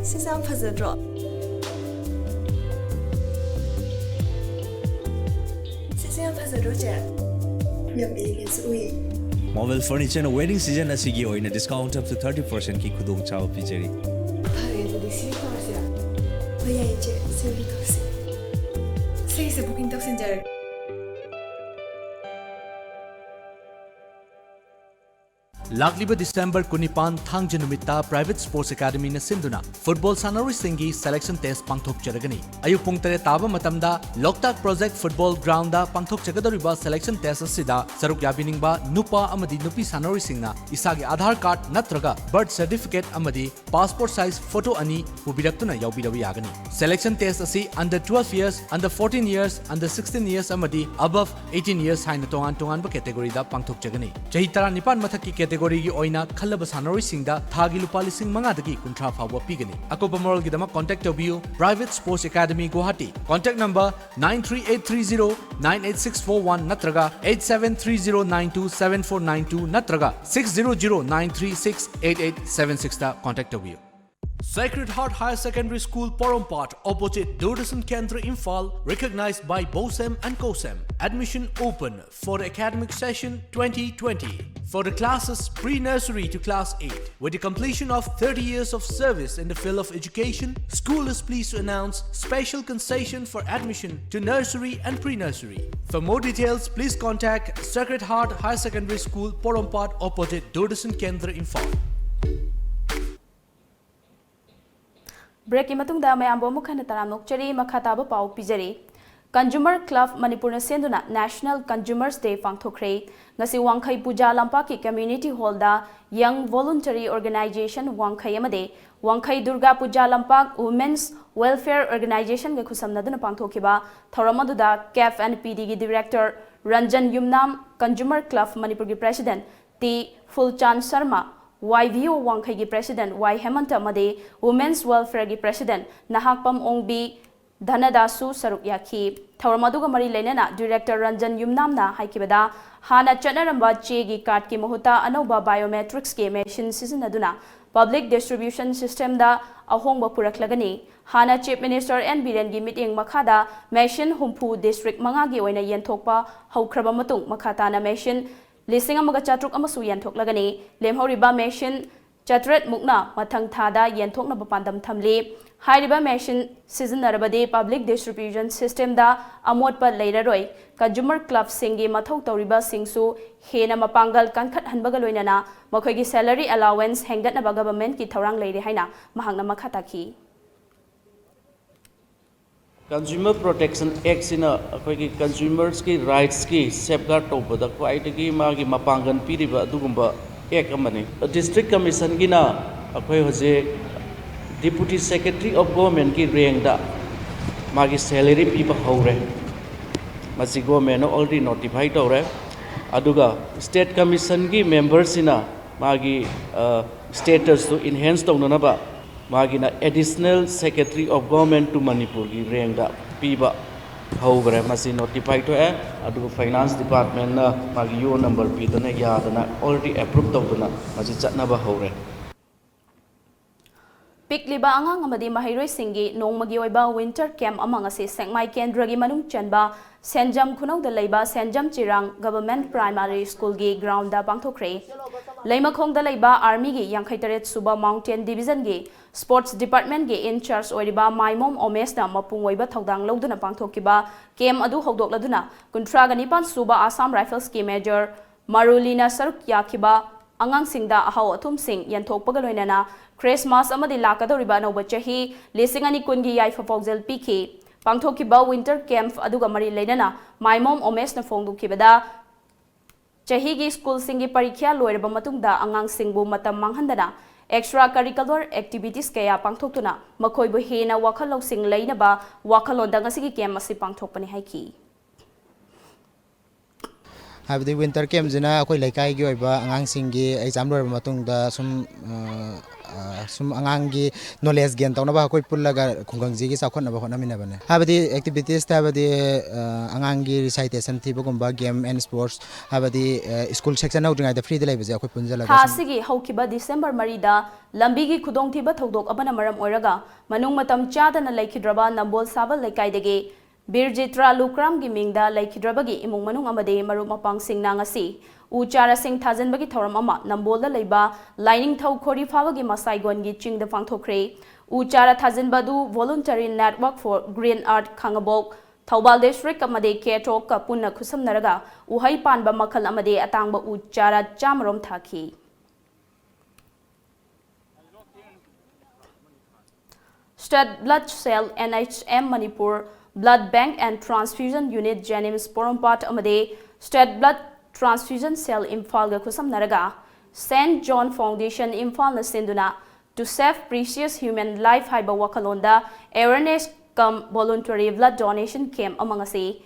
ꯁꯤꯁꯦ ꯌꯥꯝ ꯐꯖꯗ꯭ꯔꯣ? ꯁꯤꯁꯦ ꯌꯥꯝ ꯐꯖꯗ꯭ꯔꯣ, ꯆꯦ? ꯌꯥꯝ elegantꯁꯨ ꯑꯣꯏꯌꯦ꯫ Marvel Furnitureꯅ wedding season ꯑꯁꯤꯒꯤ ꯑꯣꯏꯅ discount up to thirty percentꯀꯤ ꯈꯨꯗꯣꯡꯆꯥꯕ ꯄꯤꯖꯔꯤ꯫ ꯐꯔꯦ, ꯑꯗꯨꯗꯤ ꯁꯤ ꯇꯧꯔꯁꯤꯔꯥ? ꯍꯣꯏ, ꯌꯥꯏꯌꯦ, ꯆꯦ꯫ ꯁꯤ ꯑꯣꯏꯅ ꯇꯧꯔꯁꯤ꯫ ꯁꯤꯁꯦ booking ꯇꯧꯁꯤꯟꯖꯔꯒꯦ꯫ ꯂꯥꯛꯂꯤꯕ December ꯀꯨꯟꯅꯤꯄꯥꯟ ꯊꯥꯡꯖ ꯅꯨꯃꯤꯠꯇ Private Sports Academyꯅ ꯁꯤꯟꯗꯨꯅ football ꯁꯥꯟꯅꯔꯣꯏꯁꯤꯡꯒꯤ selection test ꯄꯥꯡꯊꯣꯛꯆꯔꯒꯅꯤ꯫ ꯑꯌꯨꯛ ꯄꯨꯡ ꯇꯔꯦꯠ ꯇꯥꯕ ꯃꯇꯝꯗ ꯂꯣꯛꯇꯥꯛ Project Football Groundꯗ ꯄꯥꯡꯊꯣꯛꯆꯒꯗꯧꯔꯤꯕ selection test ꯑꯁꯤꯗ ꯁꯔꯨꯛ ꯌꯥꯕꯤꯅꯤꯡꯕ ꯅꯨꯄꯥ ꯑꯃꯗꯤ ꯅꯨꯄꯤ ꯁꯥꯟꯅꯔꯣꯏꯁꯤꯡꯅ ꯏꯁꯥꯒꯤ Aadhaar card ꯅꯠꯇ꯭ꯔꯒ birth certificate ꯑꯃꯗꯤ passport size photo ꯑꯅꯤ ꯄꯨꯕꯤꯔꯛꯇꯨꯅ ꯌꯥꯎꯕꯤꯔꯕ ꯌꯥꯒꯅꯤ꯫ Selection test ꯑꯁꯤ under twelve years, under fourteen years, under sixteen years ꯑꯃꯗꯤ above eighteen years ꯍꯥꯏꯅ ꯇꯣꯉꯥꯟ ꯇꯣꯉꯥꯟꯕ categoryꯗ ꯄꯥꯡꯊꯣꯛꯆꯒꯅꯤ꯫ ꯆꯍꯤ ꯇꯔꯥꯅꯤꯄꯥꯟ ꯃꯊꯛꯀꯤ category categoryꯒꯤ ꯑꯣꯏꯅ ꯈꯜꯂꯕ ꯁꯥꯟꯅꯔꯣꯏꯁꯤꯡꯗ ꯊꯥꯒꯤ ꯂꯨꯄꯥ ꯂꯤꯁꯤꯡ ꯃꯉꯥꯗꯒꯤ ꯀꯨꯟꯊ꯭ꯔꯥ ꯐꯥꯎꯕ ꯄꯤꯒꯅꯤ꯫ ꯑꯀꯨꯞꯄ ꯃꯔꯣꯜꯒꯤꯗꯃꯛ contact ꯇꯧꯕꯤꯌꯨ Private Sports Academy Guwahati, contact number nine three eight three zero nine eight six four one ꯅꯠꯇ꯭ꯔꯒ eight seven three zero nine two seven four nine two ꯅꯠꯇ꯭ꯔꯒ six zero zero nine three six eight eight seven sixꯇ contact ꯇꯧꯕꯤꯌꯨ꯫ Sacred Heart Higher Secondary School, Porompat, opposite Doordarshan Kendra, Imphal, recognized by BOSEM and COSEM. Admission open for the academic session twenty twenty for the classes pre-nursery to class eight. With the completion of thirty years of service in the field of education, school is pleased to announce special concession for admission to nursery and pre-nursery. For more details, please contact Sacred Heart Higher Secondary School, Porompat, opposite Doordarshan Kendra, Imphal. Breakꯀꯤ ꯃꯇꯨꯡꯗ ꯃꯌꯥꯝꯕꯨ ꯑꯃꯨꯛ ꯍꯟꯅ ꯇꯔꯥꯝꯅ ꯑꯣꯛꯆꯔꯤ꯫ ꯃꯈꯥ ꯇꯥꯕ ꯄꯥꯎ ꯄꯤꯖꯔꯤ꯫ Consumer Club ꯃꯅꯤꯄꯨꯔꯅ ꯁꯦꯟꯗꯨꯅ National Consumer's Day ꯄꯥꯡꯊꯣꯛꯈ꯭ꯔꯦ꯫ ꯉꯁꯤ ꯋꯥꯡꯈꯩ ꯄꯨꯖꯥ ꯂꯝꯄꯥꯛꯀꯤ community hallꯗ Young Voluntary Organization ꯋꯥꯡꯈꯩ ꯑꯃꯗꯤ ꯋꯥꯡꯈꯩ ꯗꯨꯔꯒꯥ ꯄꯨꯖꯥ ꯂꯝꯄꯥꯛ Women's Welfare Organizationꯒ ꯈꯨꯠꯁꯝꯅꯗꯨꯅ ꯄꯥꯡꯊꯣꯛꯈꯤꯕ ꯊꯧꯔꯝ ꯑꯗꯨꯗ CAF and PDꯒꯤ director Ranjan Yumnam, Consumer Club ꯃꯅꯤꯄꯨꯔꯒꯤ president T Phulchan Sharma, YVO ꯋꯥꯡꯈꯩꯒꯤ president ꯋꯥꯏ ꯍꯦꯃꯟꯇ ꯑꯃꯗꯤ Women's Welfareꯒꯤ president ꯅꯍꯥꯛꯄꯝ ꯑꯣꯡꯕꯤ ꯙꯅꯗꯥꯁꯁꯨ ꯁꯔꯨꯛ ꯌꯥꯈꯤ꯫ ꯊꯧꯔꯝ ꯑꯗꯨꯒ ꯃꯔꯤ ꯂꯩꯅꯅ director ꯔꯟꯖꯟ ꯌꯨꯝꯅꯥꯝꯅ ꯍꯥꯏꯈꯤꯕꯗ, ꯍꯥꯟꯅ ꯆꯠꯅꯔꯝꯕ ꯆꯦꯒꯤ cardꯀꯤ ꯃꯍꯨꯠꯇ ꯑꯅꯧꯕ biometricsꯀꯤ machine ꯁꯤꯖꯤꯟꯅꯗꯨꯅ public distribution systemꯗ ꯑꯍꯣꯡꯕ ꯄꯨꯔꯛꯂꯒꯅꯤ꯫ ꯍꯥꯟꯅ Chief Minister ꯑꯦꯟ ꯕꯤꯔꯦꯟꯒꯤ ꯃꯤꯠꯌꯦꯡ ꯃꯈꯥꯗ machine ꯍꯨꯝꯐꯨ district ꯃꯉꯥꯒꯤ ꯑꯣꯏꯅ ꯌꯦꯟꯊꯣꯛꯄ ꯍꯧꯈ꯭ꯔꯕ ꯃꯇꯨꯡ, ꯃꯈꯥ ꯇꯥꯅ machine ꯂꯤꯁꯤꯡ ꯑꯃꯒ ꯆꯥꯇ꯭ꯔꯨꯛ ꯑꯃꯁꯨ ꯌꯦꯟꯊꯣꯛꯂꯒꯅꯤ꯫ ꯂꯦꯝꯍꯧꯔꯤꯕ machine ꯆꯥꯇ꯭ꯔꯦꯠ ꯃꯨꯛꯅ ꯃꯊꯪ ꯊꯥꯗ ꯌꯦꯟꯊꯣꯛꯅꯕ ꯄꯥꯟꯗꯝ ꯊꯝꯂꯤ꯫ ꯍꯥꯏꯔꯤꯕ machine ꯁꯤꯖꯤꯟꯅꯔꯕꯗꯤ public distribution systemꯗ ꯑꯃꯣꯠꯄ ꯂꯩꯔꯔꯣꯏ꯫ Consumer Clubꯁꯤꯡꯒꯤ ꯃꯊꯧ ꯇꯧꯔꯤꯕꯁꯤꯡꯁꯨ ꯍꯦꯟꯅ ꯃꯄꯥꯡꯒꯜ ꯀꯟꯈꯠꯍꯟꯕꯒ ꯂꯣꯏꯅꯅ ꯃꯈꯣꯏꯒꯤ salary allowance ꯍꯦꯟꯒꯠꯅꯕ governmentꯀꯤ ꯊꯧꯔꯥꯡ ꯂꯩꯔꯦ ꯍꯥꯏꯅ ꯃꯍꯥꯛꯅ ꯃꯈꯥ ꯇꯥꯈꯤ꯫ Consumer Protection Actꯁꯤꯅ ꯑꯩꯈꯣꯏꯒꯤ consumersꯀꯤ rightsꯀꯤ safeguard ꯇꯧꯕꯗ ꯈ꯭ꯋꯥꯏꯗꯒꯤ ꯃꯥꯒꯤ ꯃꯄꯥꯡꯒꯜ ꯄꯤꯔꯤꯕ ꯑꯗꯨꯒꯨꯝꯕ act ꯑꯃꯅꯤ꯫ District Commissionꯒꯤꯅ ꯑꯩꯈꯣꯏ ꯍꯧꯖꯤꯛ Deputy Secretary of Governmentꯀꯤ rankꯗ ꯃꯥꯒꯤ salary ꯄꯤꯕ ꯍꯧꯔꯦ꯫ ꯃꯁꯤ governmentꯅ already notify ꯇꯧꯔꯦ꯫ ꯑꯗꯨꯒ ꯁ꯭ꯇꯦꯠ ꯀꯃꯤꯁꯟꯒꯤ ꯃꯦꯝꯕꯔꯁꯤꯅ ꯃꯥꯒꯤ ꯁ꯭ꯇꯦꯇꯁꯇꯨ ꯏꯟꯍꯦꯟꯁ ꯇꯧꯅꯅꯕ ꯃꯥꯒꯤꯅ Additional Secretary of Government to ꯃꯅꯤꯄꯨꯔꯒꯤ ꯔꯦꯡꯗ ꯄꯤꯕ ꯍꯧꯈ꯭ꯔꯦ꯫ ꯃꯁꯤ ꯅꯣꯇꯤꯐꯥꯏ ꯊꯣꯛꯑꯦ꯫ ꯑꯗꯨꯒ ꯐꯥꯏꯅꯥꯟꯁ ꯗꯤꯄꯥꯔꯠꯃꯦꯟꯅ ꯃꯥꯒꯤ ꯌꯨ ꯑꯣ ꯅꯝꯕꯔ ꯄꯤꯗꯅ ꯌꯥꯗꯅ ꯑꯣꯜꯔꯦꯗꯤ ꯑꯦꯄ꯭ꯔꯨꯞ ꯇꯧꯗꯅ ꯃꯁꯤ ꯆꯠꯅꯕ ꯍꯧꯔꯦ꯫ ꯄꯤꯛꯂꯤꯕ ꯑꯉꯥꯡ ꯑꯃꯗꯤ ꯃꯍꯩꯔꯣꯏꯁꯤꯡꯒꯤ ꯅꯣꯡꯃꯒꯤ ꯑꯣꯏꯕ ꯋꯤꯟꯇꯔ ꯀꯦꯝꯞ ꯑꯃ ꯉꯁꯤ ꯁꯦꯛꯃꯥꯏ ꯀꯦꯟꯗ꯭ꯔꯒꯤ ꯃꯅꯨꯡ ꯆꯟꯕ ꯁꯦꯟꯖꯝ ꯈꯨꯅꯧꯗ ꯂꯩꯕ ꯁꯦꯟꯖꯝ ꯆꯤꯔꯥꯡ ꯒꯚꯔꯟꯃꯦꯟꯠ ꯄ꯭ꯔꯥꯏꯃꯥꯔꯤ ꯁ꯭ꯀꯨꯜꯒꯤ ꯒ꯭ꯔꯥꯎꯟꯗ ꯄꯥꯡꯊꯣꯛꯈ꯭ꯔꯦ꯫ ꯂꯩꯃꯈꯣꯡꯗ ꯂꯩꯕ ꯑꯥꯔꯃꯤꯒꯤ ꯌꯥꯡꯈꯩ ꯇꯔꯦꯠ ꯁꯨꯕ ꯃꯥꯎꯟꯇꯦꯟ ꯗꯤꯕꯤꯖꯟꯒꯤ ꯁ꯭ꯄꯣꯔꯠꯁ ꯗꯤꯄꯥꯔꯠꯃꯦꯟꯠꯀꯤ ꯏꯟꯆꯥꯔꯖ ꯑꯣꯏꯔꯤꯕ ꯃꯥꯏꯃꯣꯝ ꯑꯣꯃꯦꯁꯅ ꯃꯄꯨꯡ ꯑꯣꯏꯕ ꯊꯧꯗꯥꯡ ꯂꯧꯗꯨꯅ ꯄꯥꯡꯊꯣꯛꯈꯤꯕ ꯀꯦꯝꯞ ꯑꯗꯨ ꯍꯧꯗꯣꯛꯂꯗꯨꯅ ꯀꯨꯟꯊ꯭ꯔꯥꯒ ꯅꯤꯄꯥꯟ ꯁꯨꯕ ꯑꯁꯥꯝ ꯔꯥꯏꯐꯜꯁꯀꯤ ꯃꯦꯖꯔ ꯃꯔꯨꯂꯤꯅ ꯁꯔꯨꯛ ꯌꯥꯈꯤꯕ ꯑꯉꯥꯡꯁꯤꯡꯗ ꯑꯍꯥꯎ ꯑꯊꯨꯝꯁꯤꯡ ꯌꯦꯟꯊꯣꯛꯄꯒ ꯂꯣꯏꯅꯅ ꯈ꯭ꯔꯤꯁꯃꯥꯁ ꯑꯃꯗꯤ ꯂꯥꯛꯀꯗꯧꯔꯤꯕ ꯑꯅꯧꯕ ꯆꯍꯤ ꯂꯤꯁꯤꯡ ꯑꯅꯤ ꯀꯨꯟꯒꯤ ꯌꯥꯏꯐ ꯄꯥꯎꯖꯦꯜ ꯄꯤꯈꯤ꯫ ꯄꯥꯡꯊꯣꯛꯈꯤꯕ ꯋꯤꯟꯇꯔ ꯀꯦꯝꯞ ꯑꯗꯨꯒ ꯃꯔꯤ ꯂꯩꯅꯅ ꯃꯥꯏꯃꯣꯝ ꯑꯣꯃꯦꯁꯅ ꯐꯣꯡꯗꯣꯛꯈꯤꯕꯗ, ꯆꯍꯤꯒꯤ ꯁ꯭ꯀꯨꯜꯁꯤꯡꯒꯤ ꯄꯔꯤꯈ꯭ꯌꯥ ꯂꯣꯏꯔꯕ ꯃꯇꯨꯡꯗ ꯑꯉꯥꯡꯁꯤꯡꯕꯨ ꯃꯇꯝ ꯃꯥꯡꯍꯟꯗꯅ ꯑꯦꯛꯁꯇ꯭ꯔꯥ ꯀꯔꯤꯀꯨꯂꯔ ꯑꯦꯛꯇꯤꯚꯤꯇꯤꯁ ꯀꯌꯥ ꯄꯥꯡꯊꯣꯛꯇꯨꯅ ꯃꯈꯣꯏꯕꯨ ꯍꯦꯟꯅ ꯋꯥꯈꯜ ꯂꯧꯁꯤꯡ ꯂꯩꯅꯕ ꯋꯥꯈꯜꯂꯣꯟꯗ ꯉꯁꯤꯒꯤ ꯀꯦꯝꯞ ꯑꯁꯤ ꯄꯥꯡꯊꯣꯛꯄꯅꯤ ꯍꯥꯏꯈꯤ꯫ ꯍꯥꯏꯕꯗꯤ ꯋꯤꯟꯇꯔ ꯀꯦꯝꯞꯁꯤꯅ ꯑꯩꯈꯣꯏ ꯂꯩꯀꯥꯏꯒꯤ ꯑꯣꯏꯕ ꯑꯉꯥꯡꯁꯤꯡꯒꯤ ꯑꯦꯛꯖꯥꯝ ꯂꯣꯏꯔꯕ ꯃꯇꯨꯡꯗ ꯁꯨꯝ, ꯑ, ꯑ, ꯁꯨꯝ ꯑꯉꯥꯡꯒꯤ ꯅꯣꯂꯦꯖ ꯒꯦꯟ ꯇꯧꯅꯕ ꯑꯩꯈꯣꯏ ꯄꯨꯜꯂꯒ ꯈꯨꯡꯒꯪꯁꯤꯒꯤ ꯆꯥꯎꯈꯠꯅꯕ ꯍꯣꯠꯅꯃꯤꯟꯅꯕꯅꯦ꯫ ꯍꯥꯏꯕꯗꯤ ꯑꯦꯛꯇꯤꯚꯤꯇꯤꯁꯇ ꯍꯥꯏꯕꯗꯤ, ꯑ, ꯑꯉꯥꯡꯒꯤ ꯔꯤꯁꯥꯏꯇꯦꯁꯟ ꯊꯤꯕꯒꯨꯝꯕ, ꯒꯦꯝ ꯑꯦꯟ ꯁ꯭ꯄꯣꯔꯠꯁ, ꯍꯥꯏꯕꯗꯤ, ꯑ, ꯁ꯭ꯀꯨꯜ ꯁꯦꯛꯁꯟ ꯍꯧꯗ꯭ꯔꯤꯉꯩꯗ ꯐ꯭ꯔꯤꯗ ꯂꯩꯕꯁꯦ ꯑꯩꯈꯣꯏ ꯄꯨꯟꯁꯤꯜꯂꯒ ꯊꯥ ꯁꯨꯝ ꯑꯁꯤꯒꯤ ꯍꯧꯈꯤꯕ ꯗꯤꯁꯦꯝꯕꯔ ꯃꯔꯤꯗ ꯂꯝꯕꯤꯒꯤ ꯈꯨꯗꯣꯡꯊꯤꯕ ꯊꯧꯗꯣꯛ ꯑꯃꯅ ꯃꯔꯝ ꯑꯣꯏꯔꯒ ꯃꯅꯨꯡ ꯃꯇꯝ ꯆꯥꯗꯅ ꯂꯩꯈꯤꯗ꯭ꯔꯕ ꯅꯝꯕꯣꯜ ꯁꯥꯕꯜ ꯂꯩꯀꯥꯏꯗꯒꯤ ꯕꯤꯔꯖꯤꯠ ꯔꯥꯂꯨꯀ꯭ꯔꯥꯝꯒꯤ ꯃꯤꯡꯗ ꯂꯩꯈꯤꯗ꯭ꯔꯕꯒꯤ ꯏꯃꯨꯡ ꯃꯅꯨꯡ ꯑꯃꯗꯤ ꯃꯔꯨꯞ ꯃꯄꯥꯡꯁꯤꯡꯅ ꯉꯁꯤ ꯎ ꯆꯥꯔꯥꯁꯤꯡ ꯊꯥꯖꯤꯟꯕꯒꯤ ꯊꯧꯔꯝ ꯑꯃ ꯅꯝꯕꯣꯜꯗ ꯂꯩꯕ ꯂꯥꯏꯅꯤꯡꯊꯧ ꯈꯣꯔꯤ ꯐꯥꯕꯒꯤ ꯃꯁꯥꯏꯒꯣꯟꯒꯤ ꯆꯤꯡꯗ ꯄꯥꯡꯊꯣꯛꯈ꯭ꯔꯦ꯫ ꯎ ꯆꯥꯔꯥ ꯊꯥꯖꯤꯟꯕ ꯑꯗꯨ Voluntary Network for Green Earth Khangabok, Thoubal district ꯑꯃꯗꯤ ꯀꯦꯊꯣꯛꯀ ꯄꯨꯟꯅ ꯈꯨꯠꯁꯝꯅꯔꯒ ꯎꯍꯩ ꯄꯥꯟꯕ ꯃꯈꯜ ꯑꯃꯗꯤ ꯑꯇꯥꯡꯕ ꯎ ꯆꯥꯔꯥ ꯆꯥꯝꯃꯔꯣꯝ ꯊꯥꯈꯤ꯫ State Blood Cell, N H M Manipur, Blood Bank and Transfusion Unit, JNIMS ꯄꯣꯔꯣꯝꯄꯥꯠ ꯑꯃꯗꯤ State Blood Transfusion Cell ꯏꯝꯐꯥꯜꯒ ꯈꯨꯠꯁꯝꯅꯔꯒ Saint John Foundation ꯏꯝꯐꯥꯜꯅ ꯁꯤꯟꯗꯨꯅ To Save Precious Human Life ꯍꯥꯏꯕ ꯋꯥꯈꯜꯂꯣꯟꯗ Awareness cum Voluntary Blood Donation Camp ꯑꯃ ꯉꯁꯤ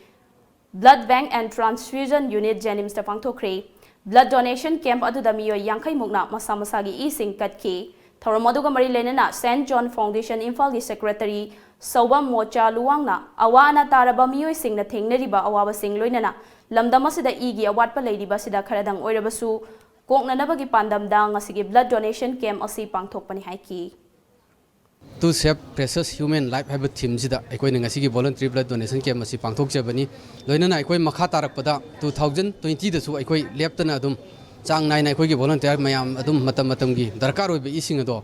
Blood Bank and Transfusion Unit JNIMSꯇ ꯄꯥꯡꯊꯣꯛꯈ꯭ꯔꯦ꯫ Blood donation camp ꯑꯗꯨꯗ ꯃꯤꯑꯣꯏ ꯌꯥꯡꯈꯩ ꯃꯨꯛꯅ ꯃꯁꯥ ꯃꯁꯥꯒꯤ ꯏꯁꯤꯡ ꯀꯠꯈꯤ꯫ ꯊꯧꯔꯝ ꯑꯗꯨꯒ ꯃꯔꯤ ꯂꯩꯅꯅ Saint John Foundation ꯏꯝꯐꯥꯜꯒꯤ secretary ꯁꯧꯕꯝ ꯃꯣꯆꯥ ꯂꯨꯋꯥꯡꯅ ꯑꯋꯥ ꯑꯅꯥ ꯇꯥꯔꯕ ꯃꯤꯑꯣꯏꯁꯤꯡꯅ ꯊꯦꯡꯅꯔꯤꯕ ꯑꯋꯥꯕꯁꯤꯡ ꯂꯣꯏꯅꯅ ꯂꯝꯗꯝ ꯑꯁꯤꯗ ꯏꯒꯤ ꯑꯋꯥꯠꯄ ꯂꯩꯔꯤꯕ ꯑꯁꯤꯗ ꯈꯔꯗꯪ ꯑꯣꯏꯔꯕꯁꯨ ꯀꯣꯛꯅꯅꯕꯒꯤ ꯄꯥꯟꯗꯝꯗ ꯉꯁꯤꯒꯤ blood donation camp ꯑꯁꯤ ꯄꯥꯡꯊꯣꯛꯄꯅꯤ ꯍꯥꯏꯈꯤ꯫ To save precious human life ꯍꯥꯏꯕ themeꯁꯤꯗ ꯑꯩꯈꯣꯏꯅ ꯉꯁꯤꯒꯤ voluntary blood donation camp ꯑꯁꯤ ꯄꯥꯡꯊꯣꯛꯆꯕꯅꯤ꯫ ꯂꯣꯏꯅꯅ ꯑꯩꯈꯣꯏ ꯃꯈꯥ ꯇꯥꯔꯛꯄꯗ two thousand twentyꯗꯁꯨ ꯑꯩꯈꯣꯏ ꯂꯦꯞꯇꯅ ꯑꯗꯨꯝ ꯆꯥꯡ ꯅꯥꯏꯅ ꯑꯩꯈꯣꯏꯒꯤ volunteer ꯃꯌꯥꯝ ꯑꯗꯨꯝ ꯃꯇꯝ ꯃꯇꯝꯒꯤ ꯗꯔꯀꯥꯔ ꯑꯣꯏꯕ ꯏꯁꯤꯡ ꯑꯗꯣ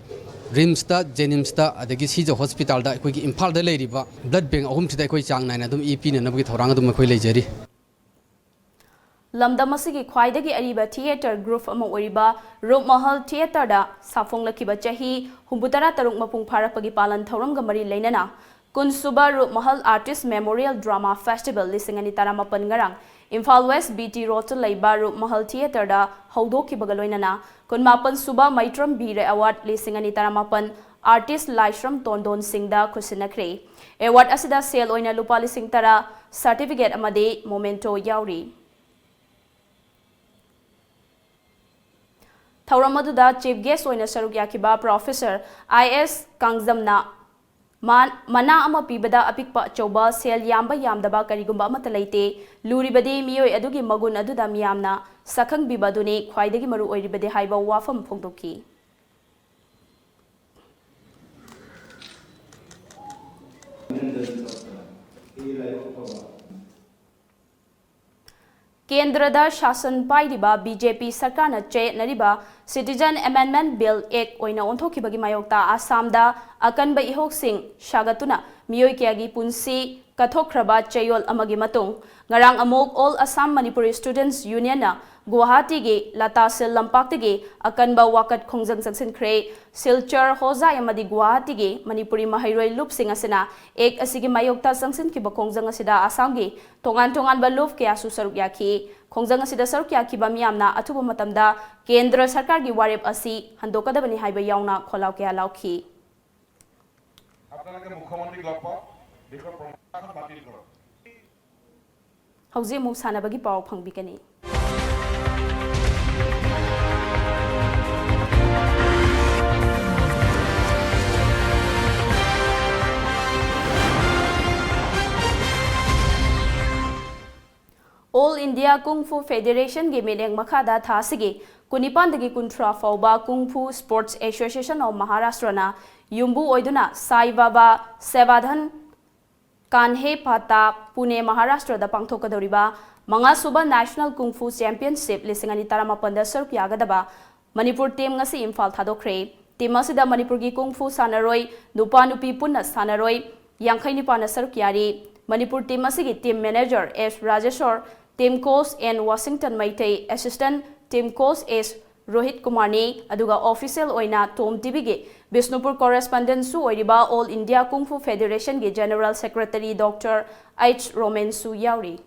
RIMSꯇ, JNIMSꯇ, ꯑꯗꯒꯤ ꯁꯤꯖ hospitalꯗ, ꯑꯩꯈꯣꯏꯒꯤ ꯏꯝꯐꯥꯜꯗ ꯂꯩꯔꯤꯕ blood bank ꯑꯍꯨꯝꯁꯤꯗ ꯑꯩꯈꯣꯏ ꯆꯥꯡ ꯅꯥꯏꯅ ꯑꯗꯨꯝ ꯏ ꯄꯤꯅꯅꯕꯒꯤ ꯊꯧꯔꯥꯡ ꯑꯗꯨꯝ ꯑꯩꯈꯣꯏ ꯂꯩꯖꯔꯤ꯫ ꯂꯝꯗꯝ ꯑꯁꯤꯒꯤ ꯈ꯭ꯋꯥꯏꯗꯒꯤ ꯑꯔꯤꯕ theatre group ꯑꯃ ꯑꯣꯏꯔꯤꯕ ꯔꯨꯞꯃꯍꯜ theatreꯗ ꯁꯥꯐꯣꯡꯂꯛꯈꯤꯕ ꯆꯍꯤ ꯍꯨꯝꯐꯨꯇꯔꯥ ꯇꯔꯨꯛ ꯃꯄꯨꯡ ꯐꯥꯔꯛꯄꯒꯤ ꯄꯥꯂꯟ ꯊꯧꯔꯝꯒ ꯃꯔꯤ ꯂꯩꯅꯅ ꯀꯨꯟꯁꯨꯕ ꯔꯨꯞꯃꯍꯜ Artist Memorial Drama Festival ꯂꯤꯁꯤꯡ ꯑꯅꯤ ꯇꯔꯥꯃꯥꯄꯟ ꯉꯔꯥꯡ ꯏꯝꯐꯥꯜ West BT Roadꯇ ꯂꯩꯕ ꯔꯨꯞꯃꯍꯜ theatreꯗ ꯍꯧꯗꯣꯛꯈꯤꯕꯒ ꯂꯣꯏꯅꯅ ꯀꯨꯟꯃꯥꯄꯟ ꯁꯨꯕ ꯃꯩꯇ꯭ꯔꯝ ꯕꯤꯔ Award ꯂꯤꯁꯤꯡ ꯑꯅꯤ ꯇꯔꯥꯃꯥꯄꯟ Artist ꯂꯥꯏꯁ꯭ꯔꯝ ꯇꯣꯟꯗꯣꯟ ꯁꯤꯡꯗ ꯈꯨꯠꯁꯤꯟꯅꯈ꯭ꯔꯦ꯫ Award ꯑꯁꯤꯗ ꯁꯦꯜ ꯑꯣꯏꯅ ꯂꯨꯄꯥ ꯂꯤꯁꯤꯡ ꯇꯔꯥ, certificate ꯑꯃꯗꯤ memento ꯌꯥꯎꯔꯤ꯫ ꯊꯧꯔꯝ ꯑꯗꯨꯗ chief guest ꯑꯣꯏꯅ ꯁꯔꯨꯛ ꯌꯥꯈꯤꯕ Professor I S ꯀꯥꯡꯖꯝꯅ ꯃꯥ-, ꯃꯅꯥ ꯑꯃ ꯄꯤꯕꯗ ꯑꯄꯤꯛꯄ ꯑꯆꯧꯕ, ꯁꯦꯜ ꯌꯥꯝꯕ ꯌꯥꯝꯗꯕ ꯀꯔꯤꯒꯨꯝꯕ ꯑꯃꯠꯇ ꯂꯩꯇꯦ꯫ ꯂꯨꯔꯤꯕꯗꯤ ꯃꯤꯑꯣꯏ ꯑꯗꯨꯒꯤ ꯃꯒꯨꯟ ꯑꯗꯨꯗ ꯃꯤꯌꯥꯝꯅ ꯁꯛꯈꯪꯕꯤꯕ ꯑꯗꯨꯅꯤ ꯈ꯭ꯋꯥꯏꯗꯒꯤ ꯃꯔꯨ ꯑꯣꯏꯔꯤꯕꯗꯤ ꯍꯥꯏꯕ ꯋꯥꯐꯝ ꯐꯣꯡꯗꯣꯛꯈꯤ꯫ ꯀꯦꯟꯗ꯭ꯔꯗ ꯁꯥꯁꯟ ꯄꯥꯏꯔꯤꯕ BJP ꯁꯔꯀꯥꯔꯅ ꯆꯌꯦꯠꯅꯔꯤꯕ Citizen Amendment Bill Act ꯑꯣꯏꯅ ꯑꯣꯟꯊꯣꯛꯈꯤꯕꯒꯤ ꯃꯥꯌꯣꯛꯇ ꯑꯁꯥꯝꯗ ꯑꯀꯟꯕ ꯏꯍꯧꯁꯤꯡ ꯁꯥꯒꯠꯇꯨꯅ ꯃꯤꯑꯣꯏ ꯀꯌꯥꯒꯤ ꯄꯨꯟꯁꯤ ꯀꯠꯊꯣꯛꯈ꯭ꯔꯕ ꯆꯌꯣꯜ ꯑꯃꯒꯤ ꯃꯇꯨꯡ, ꯉꯔꯥꯡ ꯑꯃꯨꯛ All Assam Manipuri Students Unionꯅ ꯒꯨꯋꯥꯍꯥꯇꯤꯒꯤ ꯂꯇꯥꯁꯤꯜ ꯂꯝꯄꯥꯛꯇꯒꯤ ꯑꯀꯟꯕ ꯋꯥꯀꯠ ꯈꯣꯡꯖꯪ ꯆꯪꯁꯤꯟꯈ꯭ꯔꯦ꯫ ꯁꯤꯜꯆꯔ, ꯍꯣꯖꯥꯏ ꯑꯃꯗꯤ ꯒꯨꯋꯥꯍꯥꯇꯤꯒꯤ ꯃꯅꯤꯄꯨꯔꯤ ꯃꯍꯩꯔꯣꯏ ꯂꯨꯞꯁꯤꯡ ꯑꯁꯤꯅ Act ꯑꯁꯤꯒꯤ ꯃꯥꯌꯣꯛꯇ ꯆꯪꯁꯤꯟꯈꯤꯕ ꯈꯣꯡꯖꯪ ꯑꯁꯤꯗ ꯑꯁꯥꯝꯒꯤ ꯇꯣꯉꯥꯟ ꯇꯣꯉꯥꯟꯕ ꯂꯨꯞ ꯀꯌꯥꯁꯨ ꯁꯔꯨꯛ ꯌꯥꯈꯤ꯫ ꯈꯣꯡꯖꯪ ꯑꯁꯤꯗ ꯁꯔꯨꯛ ꯌꯥꯈꯤꯕ ꯃꯤꯌꯥꯝꯅ ꯑꯊꯨꯕ ꯃꯇꯝꯗ ꯀꯦꯟꯗ꯭ꯔ ꯁꯔꯀꯥꯔꯒꯤ ꯋꯥꯔꯦꯞ ꯑꯁꯤ ꯍꯟꯗꯣꯛꯀꯗꯕꯅꯤ ꯍꯥꯏꯕ ꯌꯥꯎꯅ ꯈꯣꯜꯂꯥꯎ ꯀꯌꯥ ꯂꯥꯎꯈꯤ꯫ আপোনালোকে মুখ্যমন্ত্ৰীক লগ পাওক, দেশৰ প্ৰণালীখন বাতিল কৰক। ꯍꯧꯖꯤꯛ ꯑꯃꯨꯛ ꯁꯥꯟꯅꯕꯒꯤ ꯄꯥꯎ ꯐꯪꯕꯤꯒꯅꯤ꯫ All India Kung Fu Federation ꯒꯤ ꯃꯤꯠꯌꯦꯡ ꯃꯈꯥꯗ ꯊꯥ ꯑꯁꯤꯒꯤ ꯀꯨꯟꯅꯤꯄꯥꯟꯗꯒꯤ ꯀꯨꯟꯊ꯭ꯔꯥ ꯐꯥꯎꯕ Kung Fu Sports Association of Maharashtra ꯅ ꯌꯨꯝꯕꯨ ꯑꯣꯏꯗꯨꯅ ꯁꯥꯏ ꯕꯥꯕꯥ ꯁꯦꯕꯥꯙꯟ ꯀꯥꯟꯍꯦ ꯄꯥꯇꯥ, ꯄꯨꯅꯦ, ꯃꯍꯥꯔꯥꯁꯇ꯭ꯔꯗ ꯄꯥꯡꯊꯣꯛꯀꯗꯧꯔꯤꯕ ꯃꯉꯥꯁꯨꯕ National Kung Fu Championship ꯂꯤꯁꯤꯡ ꯑꯅꯤ ꯇꯔꯥꯃꯥꯄꯟꯗ ꯁꯔꯨꯛ ꯌꯥꯒꯗꯕ ꯃꯅꯤꯄꯨꯔ team ꯉꯁꯤ ꯏꯝꯐꯥꯜ ꯊꯥꯗꯣꯛꯈ꯭ꯔꯦ꯫ Team ꯑꯁꯤꯗ ꯃꯅꯤꯄꯨꯔꯒꯤ Kung Fu ꯁꯥꯟꯅꯔꯣꯏ ꯅꯨꯄꯥ ꯅꯨꯄꯤ ꯄꯨꯟꯅ ꯁꯥꯟꯅꯔꯣꯏ ꯌꯥꯡꯈꯩ ꯅꯤꯄꯥꯟꯅ ꯁꯔꯨꯛ ꯌꯥꯔꯤ꯫ ꯃꯅꯤꯄꯨꯔ team ꯑꯁꯤꯒꯤ team manager S Rajeshor, team coach N Washington Meitei, assistant team coach S Rohit ꯀꯨꯃꯥꯔꯅꯤ, ꯑꯗꯨꯒ official ꯑꯣꯏꯅ ꯇꯣꯝ ꯇꯤꯚꯤꯒꯤ ꯕꯤꯁꯅꯨꯄꯨꯔ correspondent ꯁꯨ ꯑꯣꯏꯔꯤꯕ All India Kung Fu Federation ꯒꯤ General Secretary Doctor H ꯔꯣꯃꯦꯟꯁꯨ ꯌꯥꯎꯔꯤ꯫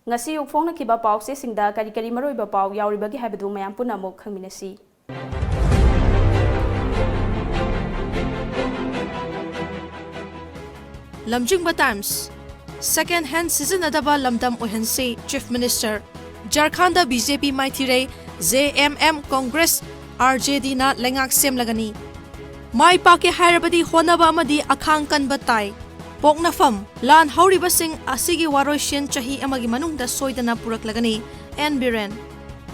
ꯉꯁꯤ ꯑꯌꯨꯛ ꯐꯣꯡꯅꯈꯤꯕ ꯄꯥꯎꯆꯦꯁꯤꯡꯗ ꯀꯔꯤ ꯀꯔꯤ ꯃꯔꯨꯑꯣꯏꯕ ꯄꯥꯎ ꯌꯥꯎꯔꯤꯕꯒꯦ ꯍꯥꯏꯕꯗꯨ ꯃꯌꯥꯝ ꯄꯨꯟꯅ ꯑꯃꯨꯛ ꯈꯪꯃꯤꯟꯅꯁꯤ꯫ ꯂꯝꯖꯤꯡꯕ Times, second hand ꯁꯤꯖꯤꯟꯅꯗꯕ ꯂꯝꯗꯝ ꯑꯣꯏꯍꯟꯁꯤ, Chief Minister꯫ ꯖꯔꯈꯥꯟꯗ BJP ꯃꯥꯏꯊꯤꯔꯩ, JMM, Congress, RJD ꯅ ꯂꯩꯉꯥꯛ ꯁꯦꯝꯂꯒꯅꯤ꯫ ꯃꯥꯏ ꯄꯥꯛꯀꯦ ꯍꯥꯏꯔꯕꯗꯤ ꯍꯣꯠꯅꯕ ꯑꯃꯗꯤ ꯑꯈꯥꯡ ꯀꯟꯕ ꯇꯥꯏ꯫ ꯄꯣꯛꯅꯐꯝ, ꯂꯥꯟ ꯍꯧꯔꯤꯕꯁꯤꯡ ꯑꯁꯤꯒꯤ ꯋꯥꯔꯣꯏꯁꯤꯟ ꯆꯍꯤ ꯑꯃꯒꯤ ꯃꯅꯨꯡꯗ ꯁꯣꯏꯗꯅ ꯄꯨꯔꯛꯂꯒꯅꯤ, N Biren.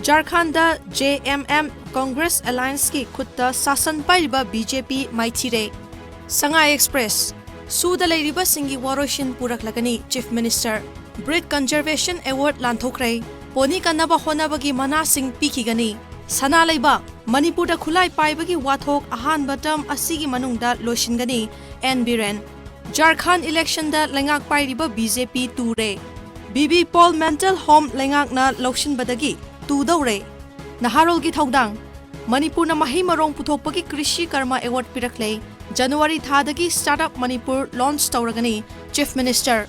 ꯖꯔꯈꯥꯟꯗ JMM Congress Alliance ꯀꯤ ꯈꯨꯠꯇ ꯁꯥꯁꯟ ꯄꯥꯏꯔꯤꯕ BJP ꯃꯥꯏꯊꯤꯔꯦ꯫ ꯁꯉꯥꯏ Express, ꯁꯨꯗ ꯂꯩꯔꯤꯕꯁꯤꯡꯒꯤ ꯋꯥꯔꯣꯏꯁꯤꯟ ꯄꯨꯔꯛꯂꯒꯅꯤ, Chief Minister꯫ Breed Conservation Award ꯂꯥꯟꯊꯣꯛꯈ꯭ꯔꯦ꯫ ꯄꯣꯅꯤ ꯀꯟꯅꯕ ꯍꯣꯠꯅꯕꯒꯤ ꯃꯅꯥꯁꯤꯡ ꯄꯤꯈꯤꯒꯅꯤ꯫ ꯁꯅꯥ ꯂꯩꯕꯥꯛ, ꯃꯅꯤꯄꯨꯔꯗ ꯈꯨꯠꯂꯥꯏ ꯄꯥꯏꯕꯒꯤ ꯋꯥꯊꯣꯛ ꯑꯍꯥꯟꯕ term ꯑꯁꯤꯒꯤ ꯃꯅꯨꯡꯗ ꯂꯣꯏꯁꯤꯟꯒꯅꯤ, N ꯕꯤꯔꯦꯟ꯫ ꯖꯔꯈꯥꯟ election ꯗ ꯂꯩꯉꯥꯛ ꯄꯥꯏꯔꯤꯕ BJP ꯇꯨꯔꯦ꯫ BB Paul Mental Home ꯂꯩꯉꯥꯛꯅ ꯂꯧꯁꯤꯟꯕꯗꯒꯤ ꯇꯨꯗꯧꯔꯦ꯫ ꯅꯍꯥꯔꯣꯜꯒꯤ ꯊꯧꯗꯥꯡ, ꯃꯅꯤꯄꯨꯔꯅ ꯃꯍꯩ ꯃꯔꯣꯡ ꯄꯨꯊꯣꯛꯄꯒꯤ ꯀ꯭ꯔꯤꯁꯤ ꯀꯔꯃ award ꯄꯤꯔꯛꯂꯦ꯫ January ꯊꯥꯗꯒꯤ Startup Manipur launch ꯇꯧꯔꯒꯅꯤ, Chief Minister꯫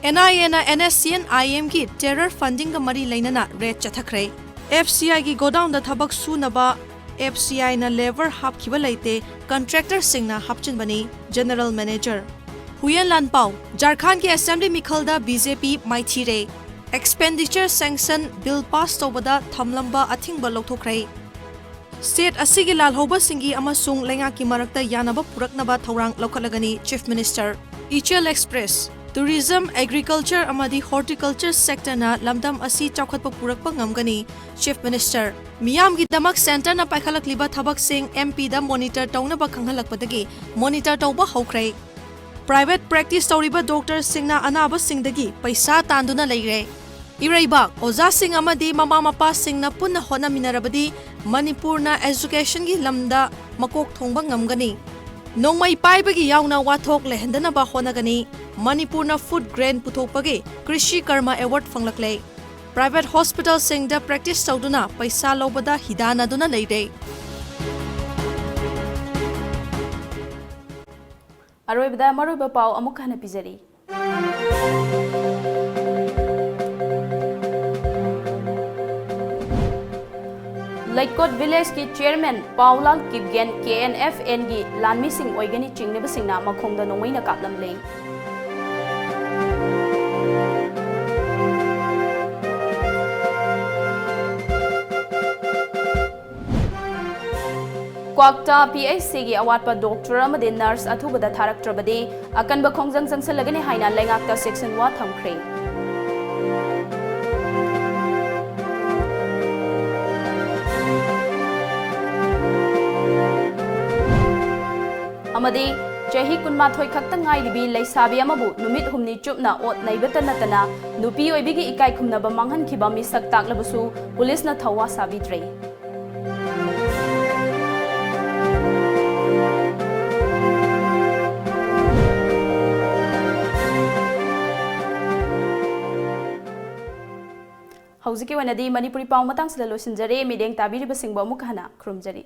NIA ꯅ NSCN IM ꯒꯤ terror funding ꯒ ꯃꯔꯤ ꯂꯩꯅꯅ raid ꯆꯠꯊꯈ꯭ꯔꯦ꯫ FCI ꯒꯤ godown ꯗ ꯊꯕꯛ ꯁꯨꯅꯕ FCI ꯅ labour ꯍꯥꯞꯈꯤꯕ ꯂꯩꯇꯦ, contractor ꯁꯤꯡꯅ ꯍꯥꯞꯆꯤꯟꯕꯅꯤ, General Manager꯫ ꯍꯨꯏꯌꯦꯟ ꯂꯥꯟꯄꯥꯎ, ꯖꯥꯔꯈꯟꯒꯤ ꯑꯦꯁꯦꯝꯕ꯭ꯂꯤ ꯃꯤꯈꯜꯗ ꯕꯤ ꯖꯦ ꯄꯤ ꯃꯥꯏꯊꯤꯔꯦ꯫ Expenditure sanction bill pass ꯇꯧꯕꯗ ꯊꯝꯂꯝꯕ ꯑꯊꯤꯡꯕ ꯂꯧꯊꯣꯛꯈ꯭ꯔꯦ꯫ State ꯑꯁꯤꯒꯤ ꯂꯥꯜꯍꯧꯕꯁꯤꯡꯒꯤ ꯑꯃꯁꯨꯡ ꯂꯩꯉꯥꯛꯀꯤ ꯃꯔꯛꯇ ꯌꯥꯅꯕ ꯄꯨꯔꯛꯅꯕ ꯊꯧꯔꯥꯡ ꯂꯧꯈꯠꯂꯒꯅꯤ, Chief Minister꯫ Ichel Express, Tourism, Agriculture ꯑꯃꯗꯤ Horticulture sectorꯅ ꯂꯝꯗꯝ ꯑꯁꯤ ꯆꯥꯎꯈꯠꯄ ꯄꯨꯔꯛꯄ ꯉꯝꯒꯅꯤ, Chief Minister꯫ ꯃꯤꯌꯥꯝꯒꯤꯗꯃꯛ centreꯅ ꯄꯥꯏꯈꯠꯂꯛꯂꯤꯕ ꯊꯕꯛꯁꯤꯡ M Pꯗ monitor ꯇꯧꯅꯕ ꯈꯪꯍꯜꯂꯛꯄꯗꯒꯤ monitor ꯇꯧꯕ ꯍꯧꯈ꯭ꯔꯦ꯫ Private practice ꯇꯧꯔꯤꯕ doctorꯁꯤꯡꯅ ꯑꯅꯥꯕꯁꯤꯡꯗꯒꯤ ꯄꯩꯁꯥ ꯇꯥꯟꯗꯨꯅ ꯂꯩꯔꯦ꯫ ꯏꯔꯩꯕꯥꯛ, ꯑꯣꯖꯥꯁꯤꯡ ꯑꯃꯗꯤ ꯃꯃꯥ ꯃꯄꯥꯁꯤꯡꯅ ꯄꯨꯟꯅ ꯍꯣꯠꯅꯃꯤꯟꯅꯔꯕꯗꯤ ꯃꯅꯤꯄꯨꯔꯅ educationꯒꯤ ꯂꯝꯗ ꯃꯀꯣꯛ ꯊꯣꯡꯕ ꯉꯝꯒꯅꯤ꯫ ꯅꯣꯡꯃꯩ ꯄꯥꯏꯕꯒꯤ ꯌꯥꯎꯅ ꯋꯥꯊꯣꯛ ꯂꯩꯍꯟꯗꯅꯕ ꯍꯣꯠꯅꯒꯅꯤ꯫ ꯃꯅꯤꯄꯨꯔꯅ food grain ꯄꯨꯊꯣꯛꯄꯒꯤ ꯀ꯭ꯔꯤꯁꯤ ꯀꯔꯃ award ꯐꯪꯂꯛꯂꯦ꯫ Private hospitalꯁꯤꯡꯗ practice ꯇꯧꯗꯨꯅ ꯄꯩꯁꯥ ꯂꯧꯕꯗ ꯍꯤꯗꯥꯟꯅꯗꯨꯅ ꯂꯩꯔꯦ꯫ ꯑꯔꯣꯏꯕꯗ ꯃꯔꯨꯑꯣꯏꯕ ꯄꯥꯎ ꯑꯃꯨꯛ ꯍꯟꯅ ꯄꯤꯖꯔꯤ꯫ ꯂꯩꯀꯣꯠ villageꯀꯤ chairman ꯄꯥꯎꯂꯥꯜ Kipgen K N F Nꯒꯤ ꯂꯥꯟꯃꯤꯁꯤꯡ ꯑꯣꯏꯒꯅꯤ ꯆꯤꯡꯅꯕꯁꯤꯡꯅ ꯃꯈꯣꯡꯗ ꯅꯣꯡꯃꯩꯅ ꯀꯥꯞꯂꯝꯂꯦ꯫ ꯀ꯭ꯋꯥꯛꯇ P H Cꯒꯤ ꯑꯋꯥꯠꯄ doctor ꯑꯃꯗꯤ nurse ꯑꯊꯨꯕꯗ ꯊꯥꯔꯛꯇ꯭ꯔꯕꯗꯤ ꯑꯀꯟꯕ ꯈꯣꯡꯖꯪ ꯆꯪꯁꯤꯜꯂꯒꯅꯤ ꯍꯥꯏꯅ ꯂꯩꯉꯥꯛꯇ ꯆꯦꯛꯁꯤꯟ ꯋꯥ ꯊꯝꯈ꯭ꯔꯦ꯫ ꯑꯃꯗꯤ ꯆꯍꯤ ꯀꯨꯟꯃꯥꯊꯣꯏ ꯈꯛꯇ ꯉꯥꯏꯔꯤꯕꯤ ꯂꯩꯁꯥꯕꯤ ꯑꯃꯕꯨ ꯅꯨꯃꯤꯠ ꯍꯨꯝꯅꯤ ꯆꯨꯞꯅ ꯑꯣꯠ ꯅꯩꯕꯇ ꯅꯠꯇꯅ ꯅꯨꯄꯤ ꯑꯣꯏꯕꯤꯒꯤ ꯏꯀꯥꯏ ꯈꯨꯝꯅꯕ ꯃꯥꯡꯍꯟꯈꯤꯕ ꯃꯤꯁꯛ ꯇꯥꯛꯂꯕꯁꯨ ꯄꯨꯂꯤꯁꯅ ꯊꯧꯋꯥ ꯁꯥꯕꯤꯗ꯭ꯔꯦ꯫ ꯍꯧꯖꯤꯛꯀꯤ ꯑꯣꯏꯅꯗꯤ ꯃꯅꯤꯄꯨꯔꯤ ꯄꯥꯎ ꯃꯇꯥꯡꯁꯤꯗ ꯂꯣꯏꯁꯤꯟꯖꯔꯦ꯫ ꯃꯤꯠꯌꯦꯡ ꯇꯥꯕꯤꯔꯤꯕꯁꯤꯡꯕꯨ ꯑꯃꯨꯛ ꯍꯟꯅ ꯈꯨꯔꯨꯝꯖꯔꯤ꯫